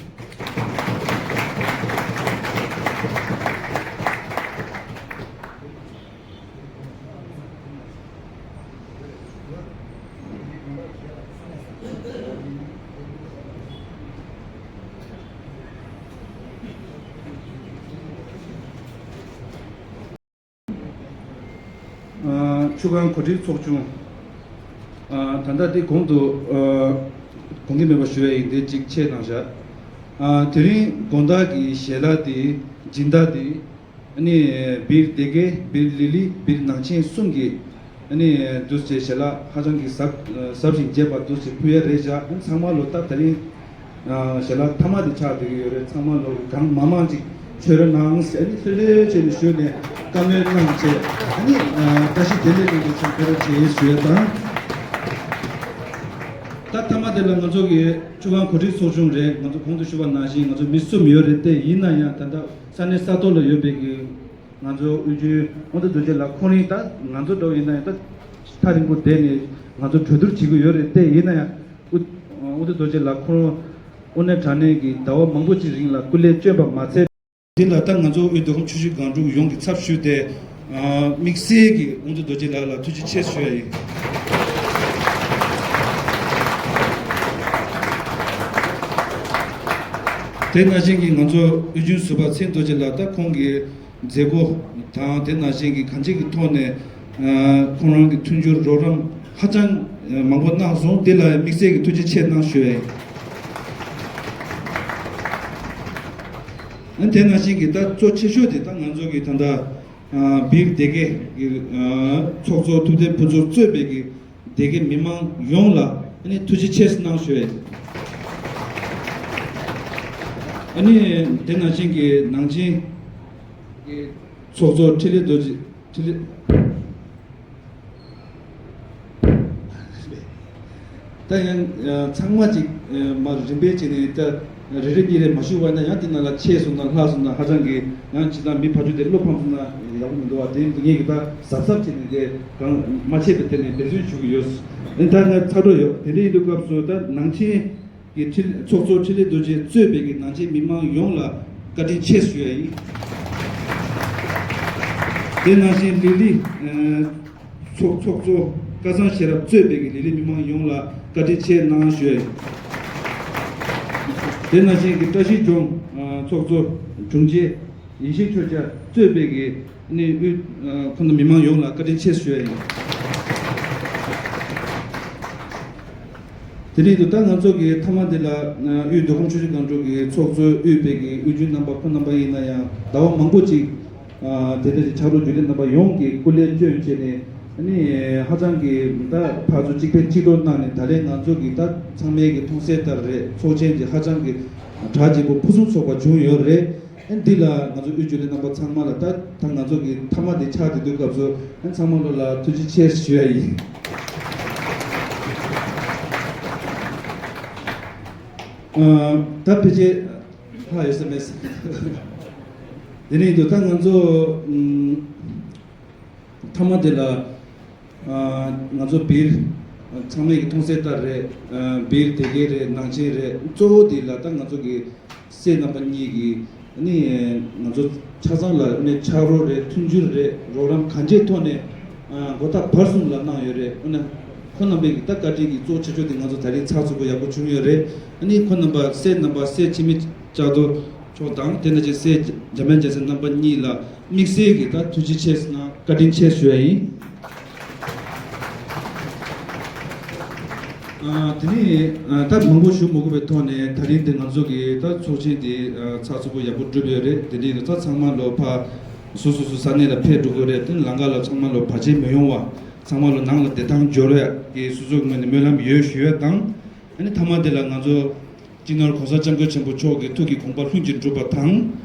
ཨ་ཆུ་སྒང་གོ་སྒྲིག་ཚོགས་ཆུང་། ཨ་ད་ལྟ་འདི་གོང་དུ་ཨ་གོང་གི་མེད་པ་ཞུ་བ་ཡིན། དེ་གཅིག་ཆད་གནང་བཞག་ཨ་དེ་རིང་དགོང་དག་གི་ཞལ་ལག་འདི་སྦྱིན་བདག་འདི་ཨ་ནི་སྦིར་སྡེ་དགེ། སྦིར་ལི་ལི། སྦིར་ནང་ཆེན་གསུམ་གྱི་ཨ་ནི་འདུག་སེ་ཞལ་ལག་ཧ་ཅང་གི་ཟབ་ཟབ་ཞིང་རྒྱས་པ་འདུག་སེ་ཕུལ་ཡ་རེད་བཞག་ཨ་ཚང་མ་ལོ་ལྟར་དེ་རིང་ཨ་ཞལ་ལག་མཐའ་མ་དེ་ཆགས་བསྡད་ཀྱི་ཡོད་རེད། ཚང་མ་ལོ་གང་མང་མང་ཅིག་མཆོད་རོགས་གནང་ཟེར་ཨ་ནི་ལྷོད་ལྷོད་བྱས་ནས་ཞུས་ནས་བཀའ་མོལ་གནང་བྱས། ཨ་ནི་ཨ་བཀྲ་ཤིས་བདེ་ལེགས་གནང་རྒྱུ་ཚང་ཕེབས་རོགས་བྱེད་ཞུ་ཡ་དང་། ད་མཐའ་མ་དེ་ལ་ང་ཚོ་གི་ཆུ་སྒང་གོ་སྒྲིག་ཚོགས་ཆུང་རེད། ང་ཚོ་གོང་དུ་ཞུས་པ་ནང་བཞིན་ང་ཚོ་མི་གསུམ་ཡོད་རེད། དེ་ཡིན་ན་ཡང་ད་ལྟ་ས་གནས་ས་ཐོག་ལ་ཡོད་པའི་གི་ང་ཚོ་དབུས་རྒྱུན་དབང་འདུས་རྡོ་རྗེ་ལགས་ཁོང་རང་ད་ང་ཚོ་འདྲ་བོ་ཡིན་ན་ཡང་ད་ཐག་རིང་པོ་བསྡད་ནས་ང་ཚོ་གྲོས་བསྡུར་བྱེད་ཀྱི་ཡོད་རེད། དེ་ཡིན་ན་ཡང་དབུ་དབང་འདུས་རྡོ་རྗེ་ལགས་ཁོང་དབུ་མའི་དྲ་གནས་ཀྱི་ཟླ་བ་མང་པོ་ཅིག་རིང་ལ་སྐུ་ལས་བསྐྱོན་པ་མ་ཚད། དེ་ལ་ད་ང་ཚོ་དབུས་མདོ་ཁམས་ཆུ་བཞི་སྒང་དྲུག་ཡོངས་ཀྱི་ཚབ་ཞུས་ཏེ་དམིགས་བསལ་གྱིས་དབང་འདུས་རྡོ་རྗེ་ལགས་ལ་ཐུགས་རྗེ་ཆེ་ཞུ་ཡ་ཡིན། དེ་ནང་བཞིན་གྱི་ང་ཚོ་དབུས་རྒྱུན་ཟུར་པ་ཚེ་རིང་རྡོ་རྗེ་ལགས་ད་ཁོང་གི་མཛད་སྒོ་དང་དེ་ནང་བཞིན་གྱི་གང་ཅིའི་ཐོག་ནས་ཁོང་རང་གི་མཐུན་འགྱུར་རོགས་རམ་ཧ་ཅང་མང་པོ་གནང་སོང་། དེ་ལ་དམིགས་བསལ་གྱི་ཐུགས་རྗེ་ཆེ་གནང་ཞུ་ཡ་ཡིན། དེ་ནང་བཞིན་གྱི་ད་གཙོ་ཆེ་ཤོས་དེ་ད་ང་ཚོ་གི་ད་ལྟ་སྦིར་སྡེ་དགེ་གི་ཚོགས་གཙོ་ཐུབ་བསྟན་ཕུན་ཚོགས་གཙོས་པའི་གི་སྡེ་དགེ་མི་མང་ཡོངས་ལ་ཨ་ནི་ཐུགས་རྗེ་ཆེ་གནང་ཞུ་ཡ་ཡིན། ཨ་ནི་དེ་ནང་བཞིན་གྱི་ནང་ཆེན་གྱི་ཚོགས་གཙོ་འཕྲིན་ལས་རྡོ་རྗེ། འཕྲིན་ལས། ད་ཡང་ཚང་མ་ཅིག་མ་རིམ་པས་བྱས་ནས་ད་རེ་རེ་གཉིས་རེ་མ་ཞུ་བ་ན་ཡང་དེ་ནང་ལ་ཆད་སོང་ན་ལྷག་སོང་ན་ཧ་ཅང་གི་ཡང་ཅི་ད་མི་ཕར་ཚུར་དེ་བློ་ཕམ་སོང་ན་ཡག་པོ་མི་འདུག་བ། དེ་ངས་ཀྱི་ད་གཟབ་གཟབ་བྱས་ནས་དེ་གང་མ་ཆད་པའི་ཐད་ནས་འབད་བརྩོན་ཞུ་གི་ཡོད། ཨ་ནི་ད་ང་ཚར་འགྲོ་ཡོད། དེ་འདྲ་ཡིན་དུས་སྐབས་སུ་ད་ནང་ཆེན་གྱི་འཕྲིན་ཚོགས་གཙོ་འཕྲིན་ལས་རྡོ་རྗེ་གཙོས་པའི་གི་ནང་ཆེན་མི་མང་ཡོངས་ལ་བཀའ་དྲིན་ཆེ་ཞུ་ཡ་ཡིན། དེ་ནང་བཞིན་ལི་ལི་ཚོགས་ཚོགས་གཙོ་སྐལ་བཟང་ཤེས་རབ་གཙོས་པའི་གི་ལི་ལི་མི་མང་ཡོངས་ལ་བཀའ་དྲིན་ཆེ་གནང་ཞུ་ཡ་ཡིན། དེ་ནང་བཞིན་གྱི་བཀྲ་ཤིས་ལྗོངས་ཚོགས་གཙོ་དྲུང་ཆེ་ཡེ་ཤེས་ཆོས་རྒྱལ་གཙོས་པའི་གི་ནི་དབུས་ཁོང་ཚོ་མི་མང་ཡོངས་ལ་བཀའ་དྲིན་ཆེ་ཞུ་ཡ་ཡིན། དེ་རིང་དུ་ད་ང་ཚོ་གི་མཐའ་མ་འདི་ལ་དབུས་མདོ་ཁམས་ཆུ་བཞི་སྒང་དྲུག་གི་ཚོགས་གཙོས་དབུས་པའི་གི་དབུས་རྒྱུན་རྣམ་པ་ཁོང་རྣམ་པ་ཡིན་ན་ཡང་ཟླ་བ་མང་པོ་ཅིག་དེ་འདྲ་ཞིག་ཕྱག་རོགས་རྒྱུན་ལས་རྣམ་པ་ཡོངས་ཀྱི་སྐུ་ལས་བསྐྱོན་བྱས་ནས་ནི་ཧ་ཅང་གི་ད་ཕར་ཚུར་གཅིག་ཕན་གཅིག་གྲོགས་གནང་ནས་ད་ལན་ང་ཚོ་གི་ད་ཚང་མའི་གི་མཐོང་གསལ་ལྟར་རེད། ཚོགས་ཆེན་འདི་ཧ་ཅང་གི་གྲ་རྒྱས་པོ་ཕུན་སུམ་ཚོགས་པ་བྱུང་ཡོད་རེད། ཨ་འདི་ལ་ང་ཚོ་དབུས་རྒྱུན་ལས་རྣམ་པ་ཚང་མ་ལ་ད་ད་ང་ཚོ་གི་མཐའ་མ་འདི་ཆགས་བསྡད་དུས་སྐབས་སུ་ཨ་ཚང་མ་ལོ་ལ་ཐུགས་རྗེ་ཆེ་ཞུ་ཡ་ཡིན། ཨ་ད་ཕལ་ཆེར་ཧ་ཡོད་ས་མེད། དེ་ནས་འདུག་ད་ང་ཚོ་ཨམ་མཐའ་མ་དེ་ལ་ཨ་ང་ཚོ་སྦིར་ཚང་མས་ཀྱི་མཐོང་གསལ་ལྟར་རེད། ཨ་སྦིར་དེ་གའི་རེད། ནང་ཆེན་རེད། གཙོ་བོ་དེ་ལ་ད་ང་ཚོ་གི་སྲས་རྣམ་པ་གཉིས་ཀྱིས་ནི་ང་ཚོ་ཆ་ཚང་ལ་ནི་ཕྱག་རོགས་རེད། མཐུན་འགྱུར་རེད། རོགས་རམ་གང་ཅིའི་ཐོག་ནས་ཨ་མགོ་ཐག་བར་གསུམ་ལ་གནང་ཡོད་རེད། འོ་ན་ཁོ་རྣམ་པའི་གི་ད་བཀའ་དྲིན་གྱི་གཙོ་ཆེ་ཤོས་དེ་ང་ཚོ་ད་རིང་ཚགས་ཚུད་པོ་ཡག་པོ་བྱུང་ཡོད་རེད། ཨ་ནི་ཁོ་རྣམ་པ་སྲས་རྣམ་པ་སྲས་འཆི་མེད་ལྕགས་རྡོར་མཆོག་དང་དེ་ནང་བཞིན་སྲས་འཇམ་དབྱངས་རྒྱལ་མཚན་རྣམ་པ་གཉིས་ལ་དམིགས་བསལ་གྱི་ད་ཐུགས་རྗེ་ཆེ་ཟེར་ན་བཀའ་དྲིན་ཆེ་ཞུ་ཡ་ཡིན། ཨ་དེ་ནས་ཨ་ད་མང་པོ་ཞུ་མི་དགོས་པའི་ཐོག་ནས་ད་རིང་འདི་ང་ཚོ་གི་ད་ཚོགས་ཆེན་འདི་ཨ་ཚགས་ཚུད་པོ་ཡག་པོ་གྲུབ་ཡོད་རེད། དེ་འདྲའི་ད་ཚང་མ་ལོ་ཕ་སོ་སོ་སོ་ས་གནས་ལ་ཕེབས་འགྲོ་གི་རེད། དེ་ནས་ལམ་ཁ་ལ་ཚང་མ་ལོ་བར་ཆད་མི་ཡོང་བ་ཚང་མ་ལོ་ནང་ལ་བདེ་ཐང་འབྱོར་ཡ་གི་སོ་སོའི་ངོས་ནས་སྨོན་ལམ་ཡོད་ཞུ་ཡ་དང་། ཨ་ནི་མཐའ་མ་དེ་ལ་ང་ཚོ་སྤྱི་ནོར་༸གོང་ས་༸སྐྱབས་མགོན་ཆེན་པོ་མཆོག་གི་ཐུགས་ཀྱི་དགོངས་པ་ལྷུན་གྱིས་འགྲུབ་པ་དང་།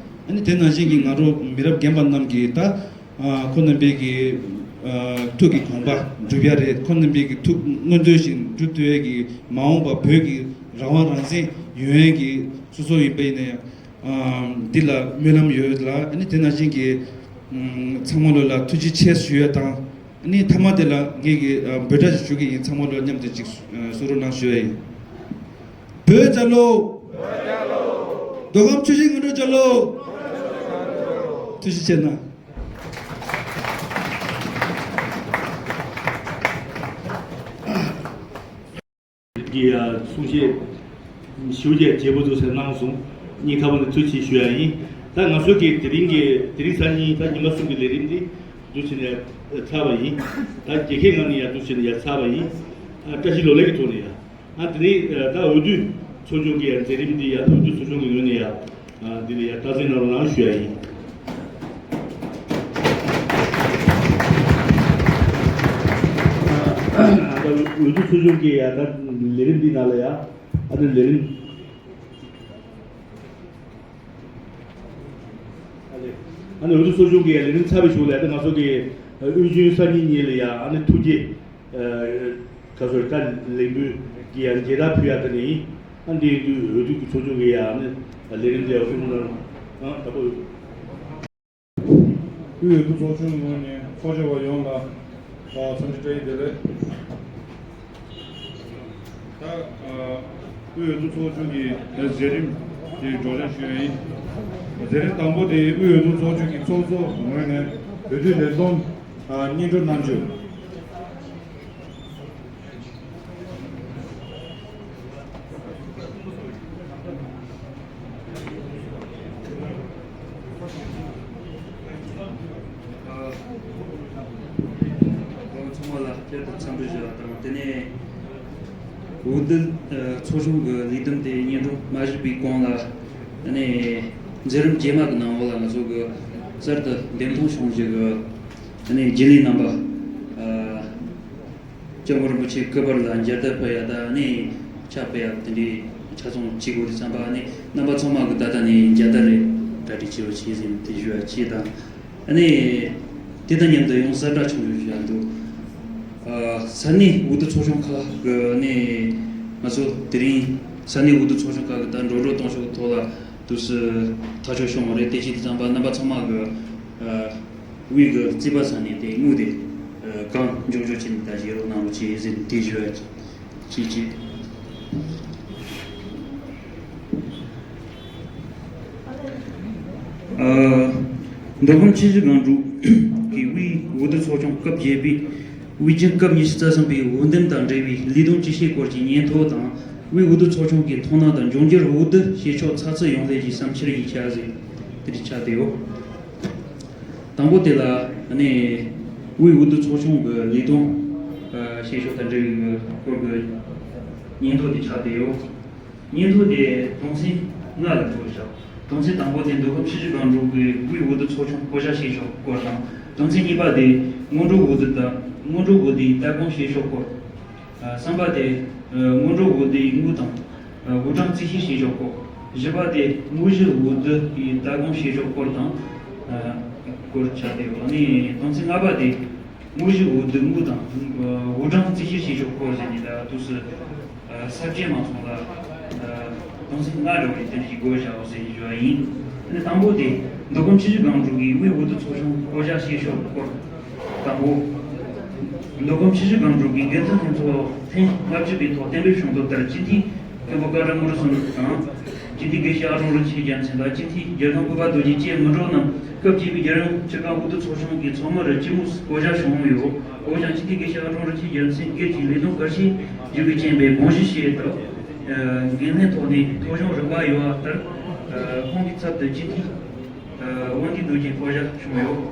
ཨ་ནི་དེ་ནང་བཞིན་གྱི་ང་རང་མི་རབས་རྒན་པ་རྣམས་ཀྱིས་ད་ཨ་ཁོང་རྣམ་པའི་གི་ཨ་ཐུགས་ཀྱི་དགོངས་པ་འགྲུབ་ཡ་རེད། ཁོང་རྣམ་པའི་གི་ཐུགས་མངོན་འདོད་བཞིན་འགྲུབ་ཐུབ་ཡ་གི་མ་འོངས་པ་བོད་ཀྱི་རང་དབང་རང་བཙན་ཡོང་ཡ་གི་སོ་སོ་ཡིན་པ་ཡིན་ན་ཡང་ཨ་འདི་ལ་སྨོན་ལམ་ཡོད་ལ། ཨ་ནི་དེ་ནང་བཞིན་གྱི་ཨ་ཚང་མ་ལོ་ལ་ཐུགས་རྗེ་ཆེ་ཞུ་ཡ་དང་། ཨ་ནི་མཐའ་མ་དེ་ལ་ངེད་ཀྱིས་ཨ་འབོད་སྒྲ་ཞིག་ཞུ་གི་ཡིན། ཚང་མ་ལོ་མཉམ་དུ་ཅིག་ཨ་གསུང་རོགས་གནང་ཞུ་ཡ་ཡིན། བོད་རྒྱལ་ལོ། མདོ་ཁམས་ཆུ་བཞི་སྔོན་འགྲོ་རྒྱལ་ལོ། ཐུགས་རྗེ་ཆེ་གནང་། ཀྱི་ཡ་གསུང་བཤད་ཞུ་རྒྱུ་བྱེད་པོ་འདུག་ཟེར་གནང་སོང་། སྙིང་ཐག་པ་ནས་ཐུགས་རྗེ་ཆེ་ཞུ་ཡ་ཡིན། ད་ང་ཚོ་གི་དེ་རིང་གི་དེ་རིང་གཟའ་ཉིན་ད་ཉི་མ་གསུམ་གྱི་ལས་རིམ་འདི་འདུག་བྱས་ནས་ཡ་ཚར་བ་ཡིན། ད་རྒྱལ་ཁའི་ངང་ནས་ཡ་འདུག་བྱས་ནས་ཡ་ཚར་བ་ཡིན། ཨ་བཀྲ་ཤིས་ལོ་ལེགས་ཀྱི་ཐོག་ནས་ཡ། ཨ་དེ་ནས་ད་འོས་བསྡུ་ཚོགས་ཆུང་གི་ཡ་མཛད་རིམ་འདི་ཡ་འོས་བསྡུ་ཚོགས་ཆུང་གི་ངོས་ནས་ཡ། ཨ་འདི་ལ་ཡ་སྟངས་འཛིན་གནང་རོགས་གནང་ཞུ་ཡ་ཡིན། ཨ་ད་འོས་བསྡུ་ཚོགས་ཆུང་གི་ཡ་ད་ལས་རིམ་འདི་ནང་ལ་ཡ་ཨ་ནི་ལས་རིམ། ཨ་ནི་འོས་བསྡུ་ཚོགས་ཆུང་གི་ཡ་ལས་རིམ་ཚར་བའི་གཞུག་ལ་ཡ་ད་ང་ཚོ་གི་དབུས་རྒྱུན་སང་ཉིན་ཉིན་ལ་ཡ་ཨ་ནི་ཐུགས་རྗེ་ཨ་ག་ཚོད་ད་ལས་འགུལ་གྱི་ཡང་མཇལ་དར་ཕུལ་ཡག་དེ་ནི་ཨ་འདི་ཡིན་དུས་འོས་བསྡུ་གི་ཚོགས་ཆུང་གི་ཡང་ནི་ལས་རིམ་དེ་ཡང་ཧུར་ཐག་གནང་ཨ་ད་པོ། དབུས་འོས་བསྡུ་ཚོགས་ཆུང་ངོས་ནས་ཚོགས་བཅར་བ་ཡོངས་ལ་འཚམས་འདྲི་བཀྲ་ཤིས་བདེ་ལེགས། ད་དབུས་འོས་བསྡུ་ཚོགས་ཆུང་གི་མཛད་རིམ་དེ་སྒྲོག་སྦྱང་ཞུ་ཡ་ཡིན། མཛད་རིམ་དང་པོ་དེ་དབུས་འོས་བསྡུ་ཚོགས་ཆུང་གི་ཚོགས་གཙོ་ངོས་ནས་འོས་བསྡུ་ལས་བསྡོམས་སྙན་སྒྲོན་གནང་རྒྱུ། ཚང་མ་ལ་བསྐྱར་དུ་འཚམས་འདྲི་ཞུ་བ་དང་། དེ་ནས་འོས་བསྡུ་ཚོགས་ཆུང་གི་ལས་བསྡོམས་དེ་སྙན་སྒྲོན་མ་ཞུས་པའི་གོང་ལ་ནས་མཛད་རིམ་རྗེས་མ་གི་ནང་འོག་ལ་ང་ཚོ་གི་གསར་དུ་འདེམས་ཐོན་བྱུང་རྒྱུ་གི་ནས་རྒྱུན་ལས་རྣམ་པ། སྐྱབས་མགོན་རིན་པོ་ཆེའི་སྐུ་པར་ལ་མཇལ་དར་ཕུལ་ཡ་དང་ནི་ཕྱག་ཕུལ་ཡ་དེ་འདྲའི་ཆ་ཚང་བྱེད་དགོས་རེད་བསམ་པ་ནི་རྣམ་པ་ཚང་མ་གི་ད་ལྟ་ནས་མཇལ་དར་རེད། གྲ་སྒྲིག་བྱེད་རོགས་བྱེད་ཟེར་ནས་དེ་ཞུ་ཡ་གཅིག་དང་། ནི་དེ་དང་མཉམ་དུ་ཡང་གསལ་བསྒྲགས་ཆུང་ཆུང་ཞུ་ཡ་འདུག་ས་གནས་འོས་བསྡུ་ཚོགས་ཆུང་ཁག་གི་ནི་ང་ཚོ་དེ་རིང་ས་གནས་འོས་བསྡུ་ཚོགས་ཆུང་ཁག་གི་ད་འགྲོ་གྲོན་གཏོང་ཕྱོགས་ཐོག་ལ་དུས་སུ་ཐག་གཅོད་བྱུང་བ་རེད། དེ་བྱེད་དུས་ཙམ་པ་རྣམ་པ་ཚང་མ་གི་དབུས་ཀྱི་རྩིས་པ་ས་ནས་དེ་དངུལ་དེ་གང་མགྱོགས་མགྱོགས་བྱས་ནས་ད་བཞེས་རོགས་གནང་རོགས་བྱེད་ཟེར་ནས་དེ་ཞུ་ཡ་བྱེད་ཀྱི། ཨ་མདོ་ཁམས་ཆུ་བཞི་སྒང་དྲུག་གི་དབུས་འོས་བསྡུ་ཚོགས་ཆུང་སྐབས་བརྒྱད་པའི་དབུས་རྒྱུན་སྐབས་ཉི་ཤུ་རྩ་གསུམ་པའི་འོས་འདེམས་དང་འབྲེལ་བའི་ལས་དོན་ཇི་བྱེད་སྐོར་གྱི་སྙན་ཐོ་དང་། དབུས་འོས་བསྡུ་ཚོགས་ཆུང་གི་མཐོང་སྣང་དང་འབྱུང་འགྱུར་འོས་བསྡུ་བྱེད་ཕྱོགས་ཚགས་ཚུད་ཡོང་སླད་ཀྱི་བསམ་འཆར་ཡིག་ཆ་ཟེར་དེ་འདྲ་ཆགས་བསྡད་ཡོད། དང་པོ་དེ་ལ་ནི་དབུས་འོས་བསྡུ་ཚོགས་ཆུང་གི་ལས་དོན་བྱེད་ཕྱོགས་དང་འབྲེལ་བའི་སྐོར་གྱི་ སྙན་ཐོ་དེ་ཆགས་བསྡད་ཡོད། སྙན་ཐོ་དེ་དོན་ཚན་ལྔ་ལ་འགོ་བཞག་དོན་ཚན་དང་པོ་དེ་མདོ་ཁམས་ཆུ་བཞི་སྒང་དྲུག་གི་དབུས་འོས་བསྡུ་ཚོགས་ཆུང་བསྐོ་བཞག་བྱེད་ཕྱོགས་སྐོར་དང་། དོན་ཚན་གཉིས་པ་དེ་སྔོན་འགྲོ་འོས་བསྡུ་དང་སྔོན་འགྲོ་འོས་བསྡུའི་ལྟ་སྒོམ་བྱེད་ཕྱོགས་སྐོར། ཨ། གསུམ་པ་དེ་ཨ་སྔོན་འགྲོ་འོས་བསྡུའི་དངུལ་དང་ཨ་དབུ་གྲངས་རྩིས་བཤེར་བྱེད་ཕྱོགས་སྐོར། བཞི་པ་དེ་དངོས་གཞི་འོས་བསྡུ་གི་ལྟ་སྒོམ་བྱེད་ཕྱོགས་སྐོར་དང་། ཨ་སྐོར་ཆགས་བསྡད་ཡོད། ཨ་ནི་དོན་ཚན་ལྔ་པ་དེ། དངོས་གཞི་འོས་བསྡུ་དངུལ་དང་། ཨ་དབུ་གྲངས་རྩིས་བཤེར་བྱེད་ཕྱོགས་སྐོར་ཟེར་ནས་ད་དུས་སུ་ཨ་ས་བཅད་མ་སོང་ལ། ཨ་དོན་ཚན་ལྔ་འདྲ་བའི་དེ་འདྲ་ཞིག་བགོ་བཞག་ཟེར་ཞུ་བ་ཡིན། དེ་ནས་དང་པོ་དེ་མདོ་ཁམས་ཆུ་བཞི་སྒང་དྲུག་གི་དབུས་འོས་བསྡུ་ཚོགས་ཆུང་བསྐོ་བཞག་བྱེད་ཕྱོགས་སྐོར། དང་པོ། མདོ་ཁམས་ཆུ་བཞི་སྒང་དྲུག་གི་འགན་འཛིན་ལྷན་ཚོགས་ཐེངས་ལྔ་བཅུ་པའི་ཐོག་གཏན་འབེབས་བྱུང་དོན་ལྟར་སྤྱི་འཐུས་མཁན་པོ་ཀ་བྲག་དངོས་གྲུབ་བསོད་ནམས་དང་། སྤྱི་འཐུས་དགེ་བཤེས་ཨ་ཀྲུང་རིན་ཆེན་རྒྱལ་མཚན་དང་སྤྱི་འཐུས་རྒྱལ་ཡོངས་ཕུར་པ་རྡོ་རྗེ་བཅས་མི་འགྲོ་རྣམས་སྐབས་བརྒྱད་པའི་རྒྱལ་ཡོངས་སྤྱི་ཁང་དབུ་བསྡུ་ཚོགས་ཆུང་གི་ཚོགས་མི་རུ་སྤྱི་མོས་སུ་བསྐོ་བཞག་བྱུང་ཡོད། འོན་ཀྱང་སྤྱི་འཐུས་དགེ་བཤེས་ཨ་ཀྲུང་རིན་ཆེན་རྒྱལ་མཚན་སྒེར་གྱི་ལས་དོན་གལ་ཆེ་ཞིག་གི་རྐྱེན་པས་དགོངས་ཞུ་བྱས་སྟབས། འགན་ལྷན་ཐོག་ནས་ཐོ་གཞུང་རིམ་པ་ཡོད་པ་ལྟར། ཁོང་གི་ཚབ་ཏུ་སྤྱི་འཐུས་དབང་འདུས་རྡོ་རྗེ་བསྐོ་བཞག་བྱུང་ཡོད།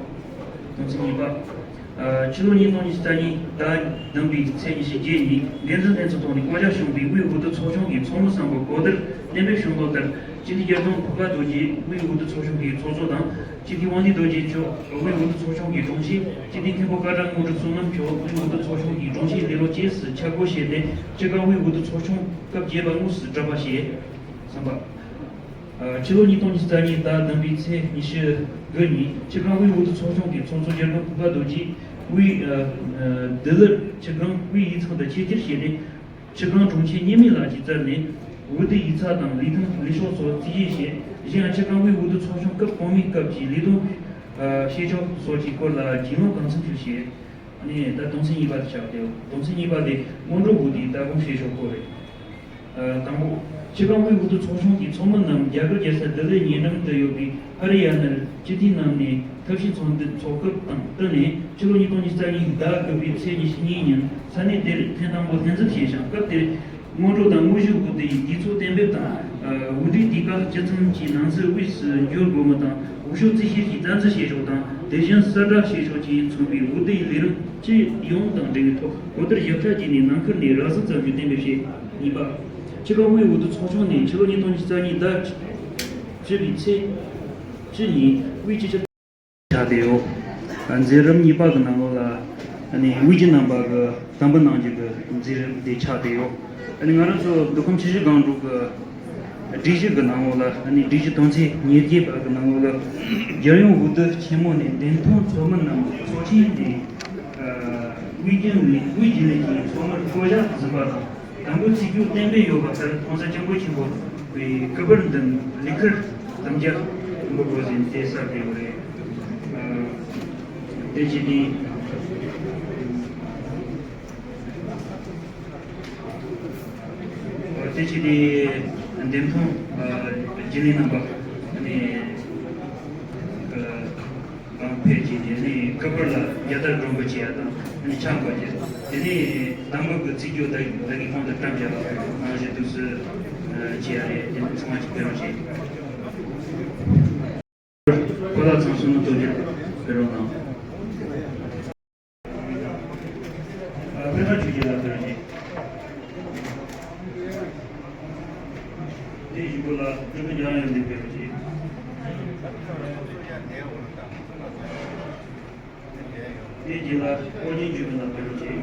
དོན་ཚན་གཉིས་པ། ཕྱི་ལོ་ཉིས་སྟོང་ཉི་ཤུ་རྩ་གཉིས་ཟླ་བདུན་པའི་ཚེས་ཉི་ཤུ་བརྒྱད་ཉིན་འགན་འཛིན་ལྷན་ཚོགས་ཐོག་ནས་བསྐོ་བཞག་བྱུང་བའི་དབུས་འོས་བསྡུ་ཚོགས་ཆུང་གི་ཚོགས་མི་གསུམ་པོ་གོ་བསྡུར་གཏན་འབེབས་བྱུང་དོན་ལྟར་སྤྱི་འཐུས་རྒྱལ་ཡོངས་ཕུར་པ་རྡོ་རྗེ་དབུས་འོས་བསྡུ་ཚོགས་ཆུང་གི་ཚོགས་གཙོ་དང་། སྤྱི་འཐུས་དབང་འདུས་རྡོ་རྗེ་མཆོག་དབུས་འོས་བསྡུ་ཚོགས་ཆུང་གི་དྲུང་ཆེ། སྤྱི་འཐུས་མཁན་པོ་ཀ་བྲག་དངོས་གྲུབ་བསོད་ནམས་མཆོག་དབུས་འོས་བསྡུ་ཚོགས་ཆུང་གི་དྲུང་ཆེའི་ལས་རོགས་བཅས་སུ་ཆ་བགོས་བྱས་ཏེ་སྤྱི་ཁང་དབུས་འོས་བསྡུ་ཚོགས་ཆུང་སྐབས་བརྒྱད་པ་དངོས་སུ་གྲུབ་པ་བྱས། གསུམ་པ། ཕྱི་ལོ་ཉིས་སྟོང་ཉི་ཤུ་རྩ་གཉིས་ཟླ་བདུན་པའི་ཚེས་ཉི་ཤུ་དགུ་ཉིན་སྤྱི་ཁང་དབུས་འོས་བསྡུ་ཚོགས་ཆུང་གི་ཚོགས་གཙོ་རྒྱལ་ཡོངས་ཕུར་པ་རྡོ་རྗེས་དབུས་ཨ་ཨ་ལྡི་ལི་སྤྱི་ཁང་དབུས་ཡིག་ཚང་དུ་ཆེད་བསྒྱུར་བྱས་ཏེ། སྤྱི་ཁང་དྲུང་ཆེ་མཉམ་མེད་ལགས་ཀྱིས་བཙུགས་ནས་འོས་བསྡུ་ཡིག་ཚགས་དང་ལས་ཁང་ལས་ཤོག་སོགས་རྩིས་བཞེས་བྱས། གཞན་ཡང་སྤྱི་ཁང་དབུས་འོས་བསྡུ་ཚོགས་ཆུང་སྐབས་གོང་མའི་སྐབས་ཀྱི་ལས་དོན་བྱེད་ཕྱོགས་སོགས་ཀྱི་སྐོར་ལ་རྒྱུས་ལོན་གང་འཚམ་ཞིག་བྱས། ཨ་ནི་ད་དོན་ཚན་གཉིས་པ་དེ་ཆགས་ཏེ། དོན་ཚན་གཉིས་པ་དེ་སྔོན་འགྲོ་འོས་བསྡུའི་ལྟ་སྒོམ་བྱེད་ཕྱོགས་སྐོར་རེད། དང་པོ། སྤྱི་ཁང་དབུས་འོས་བསྡུ་ཚོགས་ཆུང་གི་ཚོགས་མི་རྣམས་རྒྱ་གར་རྒྱལ་ས་ལྡི་ལི་ཉེ་འགྲམ་དུ་ཡོད་པའི་ཧ་རི་ཡ་ནར་སྤྱི་འཐུས་རྣམས་ནས་ཐབས་ཤེས་ཚོགས་འདུ་འཚོགས་སྐབས་དང་བསྟུན་ནས་ཕྱི་ལོ་ཉིས་སྟོང་ཉི་ཤུ་རྩ་གཉིས་ཟླ་དགུ་པའི་ཚེས་ཉི་ཤུ་གཉིས་ཉིན་ས་གནས་དེར་ཐེངས་དང་པོ་ལྷན་འཛོམས་བྱས་ཤིང་། སྐབས་དེར་སྔོན་འགྲོ་དང་དངོས་གཞི་འོས་བསྡུ་ཡི་དུས་ཚོད་གཏན་འབེབས་དང་། འོས་བསྡུའི་དུས་བཀག་ཇི་ཙམ་གྱི་ནང་ཚུད་དབུས་སུ་འབྱོར་དགོས་མིན་དང་། འོས་ཤོག་རྩིས་བཤེར་གྱི་རྩ་འཛིན་བྱེད་ཕྱོགས་དང་། དེ་བཞིན་གསལ་བསྒྲགས་བྱེད་ཕྱོགས་བཅས་མཚོན་པའི་འོས་བསྡུ་ཡི་ལས་རིམ་སྤྱི་ཡོངས་དང་འབྲེལ་བའི་ཐོག་གོ་བསྡུར་ཞིབ་ཕྲ་བགྱིས་ནས་ནང་ཁུལ་ནས་རགས་ཟིན་ཙམ་ཞིག་གཏན་འབེབས་བྱས། གཉིས་པ། སྤྱི་ཁང་དབུས་འོས་བསྡུ་ཚོགས་ཆུང་ནས་ཕྱི་ལོ་ཉིས་སྟོང་ཉི་ཤུ་རྩ་གཉིས་ཟླ་བཅུ་པའི་ཚེས་བཅུ་ཉིན་དབུས་སྤྱི་ཁྱབ་ཆགས་བསྡད་ཡོད། མཛད་རིམ་གཉིས་པ་གི་ནང་ལོགས་ལ་ཨ་ནི་དབུས་རྒྱུན་རྣམ་པ་གི་དམ་འབུལ་གནང་རྒྱུ་གི་མཛད་རིམ་དེ་ཆགས་བསྡད་ཡོད། ཨ་ནི་ང་རང་ཚོ་མདོ་ཁམས་ཆུ་བཞི་སྒང་དྲུག་གི་སྒྲིག་གཞི་གི་ནང་ལོགས་ལ་ཨ་ནི་སྒྲིག་གཞི་དོན་ཚན་ཉེར་བརྒྱད་པ་གི་ནང་ལོགས་ལ་རྒྱལ་ཡོངས་འོས་བསྡུ་ཆེན་མོ་ནས་འདེམས་ཐོན་ཚོགས་མི་རྣམས་ཚོགས་ཆེན་ནས་ཨ་དབུས་རྒྱུན་ལས་དབུས་རྒྱུན་ལས་ཀྱི་ཚོགས་མིར་བསྐོ་གཞག་ཟིན་པ་དང་། དང་པོ་རྩིས་རྒྱུགས་གཏན་འབེབས་ཡོད་པ་ལྟར་༸གོང་ས་༸སྐྱབས་མགོན་ཆེན་པོ་གི་སྐུ་པར་འདི་ལི་ཁིར་དམ་བཅའ་འབུལ་དགོས་ཟིན་ཏེ་གསལ་བསྡད་ཡོད་རེད། ཨ་དེ་བྱས་ཏེ། ཨ་དེ་བྱས་ཏེ་འདེམས་ཐོན་ཨ་རྒྱུན་ལས་རྣམ་པ་ཨ་ནི་ཨ། གང་ཕེབས་ཀྱིས་དེ་ནས་སྐུ་པར་ལ་རྒྱལ་དར་སྒྲོན་འབུལ་བྱེད་ཡ་དང་ནི་ཕྱག་འགོད་རྒྱུ། དེ་ནས་དང་པོ་གི་རྩིས་རྒྱུགས་བདག་བདག་གི་ཁོང་དུ་བཀྲམ་བྱ་བ་ནང་བཞིན་དུ་སུ་བྱེད་ཡ་རེད། དེ་ནས་ཚང་མ་གཅིག་ཕེབས་རོགས་བྱེད། གོ་ལ་ཚང་སོང་ན་དོ་རྒྱུ་ཕེབས་རོགས་གནང་། ཨ་ཕེབས་ན་ཆོས་རྒྱལ་ལ་ཕེབས་རོགས་བྱེད། དེའི་གཞུག་གུ་ལ་སྤྲུལ་སྐུ་འཇམ་དབྱངས་ཡོན་ཏན་ཕེབས་རོགས་བྱེད། དེའི་རྗེས་ལ་ཨོ་རྒྱན་འཇིགས་མེད་ལགས་ཕེབས་རོགས་བྱེད།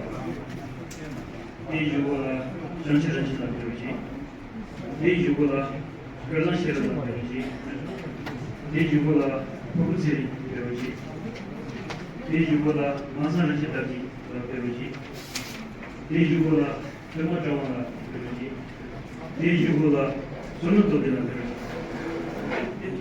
དེའི་གཞུག་གུ་ལ་བྱང་ཆུབ་རིན་ཆེན་ལགས་ཕེབས་རོགས་བྱེད། དེའི་གཞུག་གུ་ལ་སྐལ་བཟང་ཤེས་རབ་ལགས་ཕེབས་རོགས་བྱེད། དེའི་གཞུག་གུ་ལ་ཕུར་བུ་ཚེ་རིང་ཕེབས་རོགས་བྱེད། དེའི་གཞུག་གུ་ལ་ངག་བཟང་རིན་ཆེན་དར་རྒྱས་ལགས་ཕེབས་རོགས་བྱེད། དེའི་གཞུག་གུ་ལ་ཐོན་མ་བཀྲ་དབང་ལགས་ཕེབས་རོགས་བྱེད། དེའི་གཞུག་གུ་ལ་བསོད་ནམས་སྟོབས་ལྡན་ལགས་ཕེབས་རོགས་བྱེད།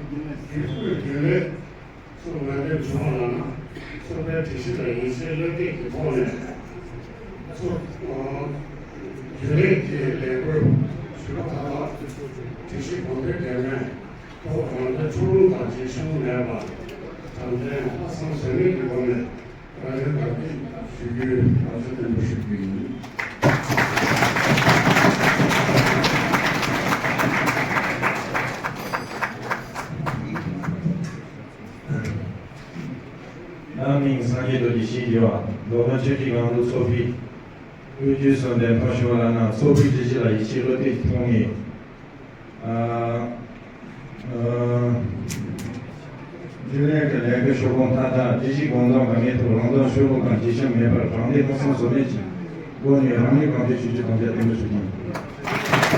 དགེ་བསྐོས་རྒྱུན་ལས་ཚོ་ངོས་འཛིན་བྱུང་བ་ལགས་ན། ཚོགས་པའི་སྒྲིག་གཞི་དང་ཡིད་ཆེས་བློ་གཏད་ཀྱི་ཐོག་ནས། ཚོགས་རྒྱུན་ལས་ཀྱི་ལས་ཁུར་ཞུ་བ་མཐའ་དག་སྒྲིག་གཞི་དགོངས་དོན་འགལ་མེད་ཐོག་རང་དོན་ཕྱོགས་ལྷུང་དང་འཇིགས་ཞུམ་མེད་པར་དྲང་བདེན་ལྷག་བསམ་ཟོལ་མེད་ཀྱི་སྒོ་ནས། བཀའ་དྲིན་དག་ཐེར་ཞུ་རྒྱུའི་བཀའ་དྲིན་བསྟན་པ་ཞུ་རྒྱུ་ཡིན། རྣམ་སྨིན་སངས་རྒྱས་རྡོ་རྗེ་ཞེས་བགྱི་བ། མདོ་སྔགས་ཆོས་ཀྱི་སྒང་དུ་ཚོགས་པའི་དབུས་རྒྱུད་གསུམ་ལྡན་ཕ་ཤུལ་ལ་ན། ཚོགས་པའི་སྒྲིག་གཞི་ལ་ཡིད་ཆེས་བློ་གཏད་ཀྱི་ཐོག་ནས། ཨ། ཨ། རྒྱུན་ལས་ཀྱི་ལས་ཀའི་ཤོག་གུང་མཐའ་དག་སྒྲིག་གཞི་དགོངས་དོན་འགལ་མེད་ཐོག་རང་དོན་ཕྱོགས་ལྷུང་དང་འཇིགས་ཞུམ་མེད་པར་དྲང་བདེན་ལྷག་བསམ་ཟོལ་མེད་ཀྱི་སྒོ་ནས་རང་ནུས་གང་ཐོན་ཞུ་རྒྱུ་དམ་བཅའ་བརྟན་པོ་ཞུ་རྒྱུ་ཡིན།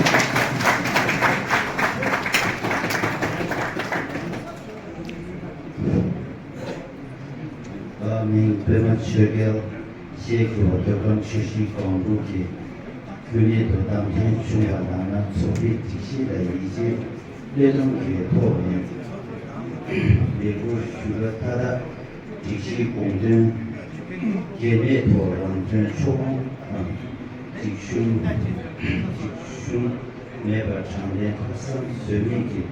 བདག་མིང་པདྨ་ཆོས་རྒྱལ། ཞེས་བགྱི་བ། སྡོད་ཁང་ཆུ་བཞི་སྒང་དྲུག་གི་ཁུལ་ནས་དོ་དམ་ལྷན་བྱུང་བ་ལགས་ན། ཚོགས་པའི་སྒྲིག་གཞི་ལ་ཡིད་ཆེས་བློས་གཏོང་གི་ཐོག་ནས་ལས་ཁུར་ཞུ་བ་མཐའ་དག་སྒྲིག་གཞིའི་དགོངས་དོན་འགལ་མེད་ཐོག་རང་དོན་ཕྱོགས་ལྷུང་དང་འཇིགས་ཞུམ་འཇིགས་ཞུམ་མེད་པར་དྲང་བདེན་ལྷག་བསམ་ཟོལ་མེད་ཀྱི་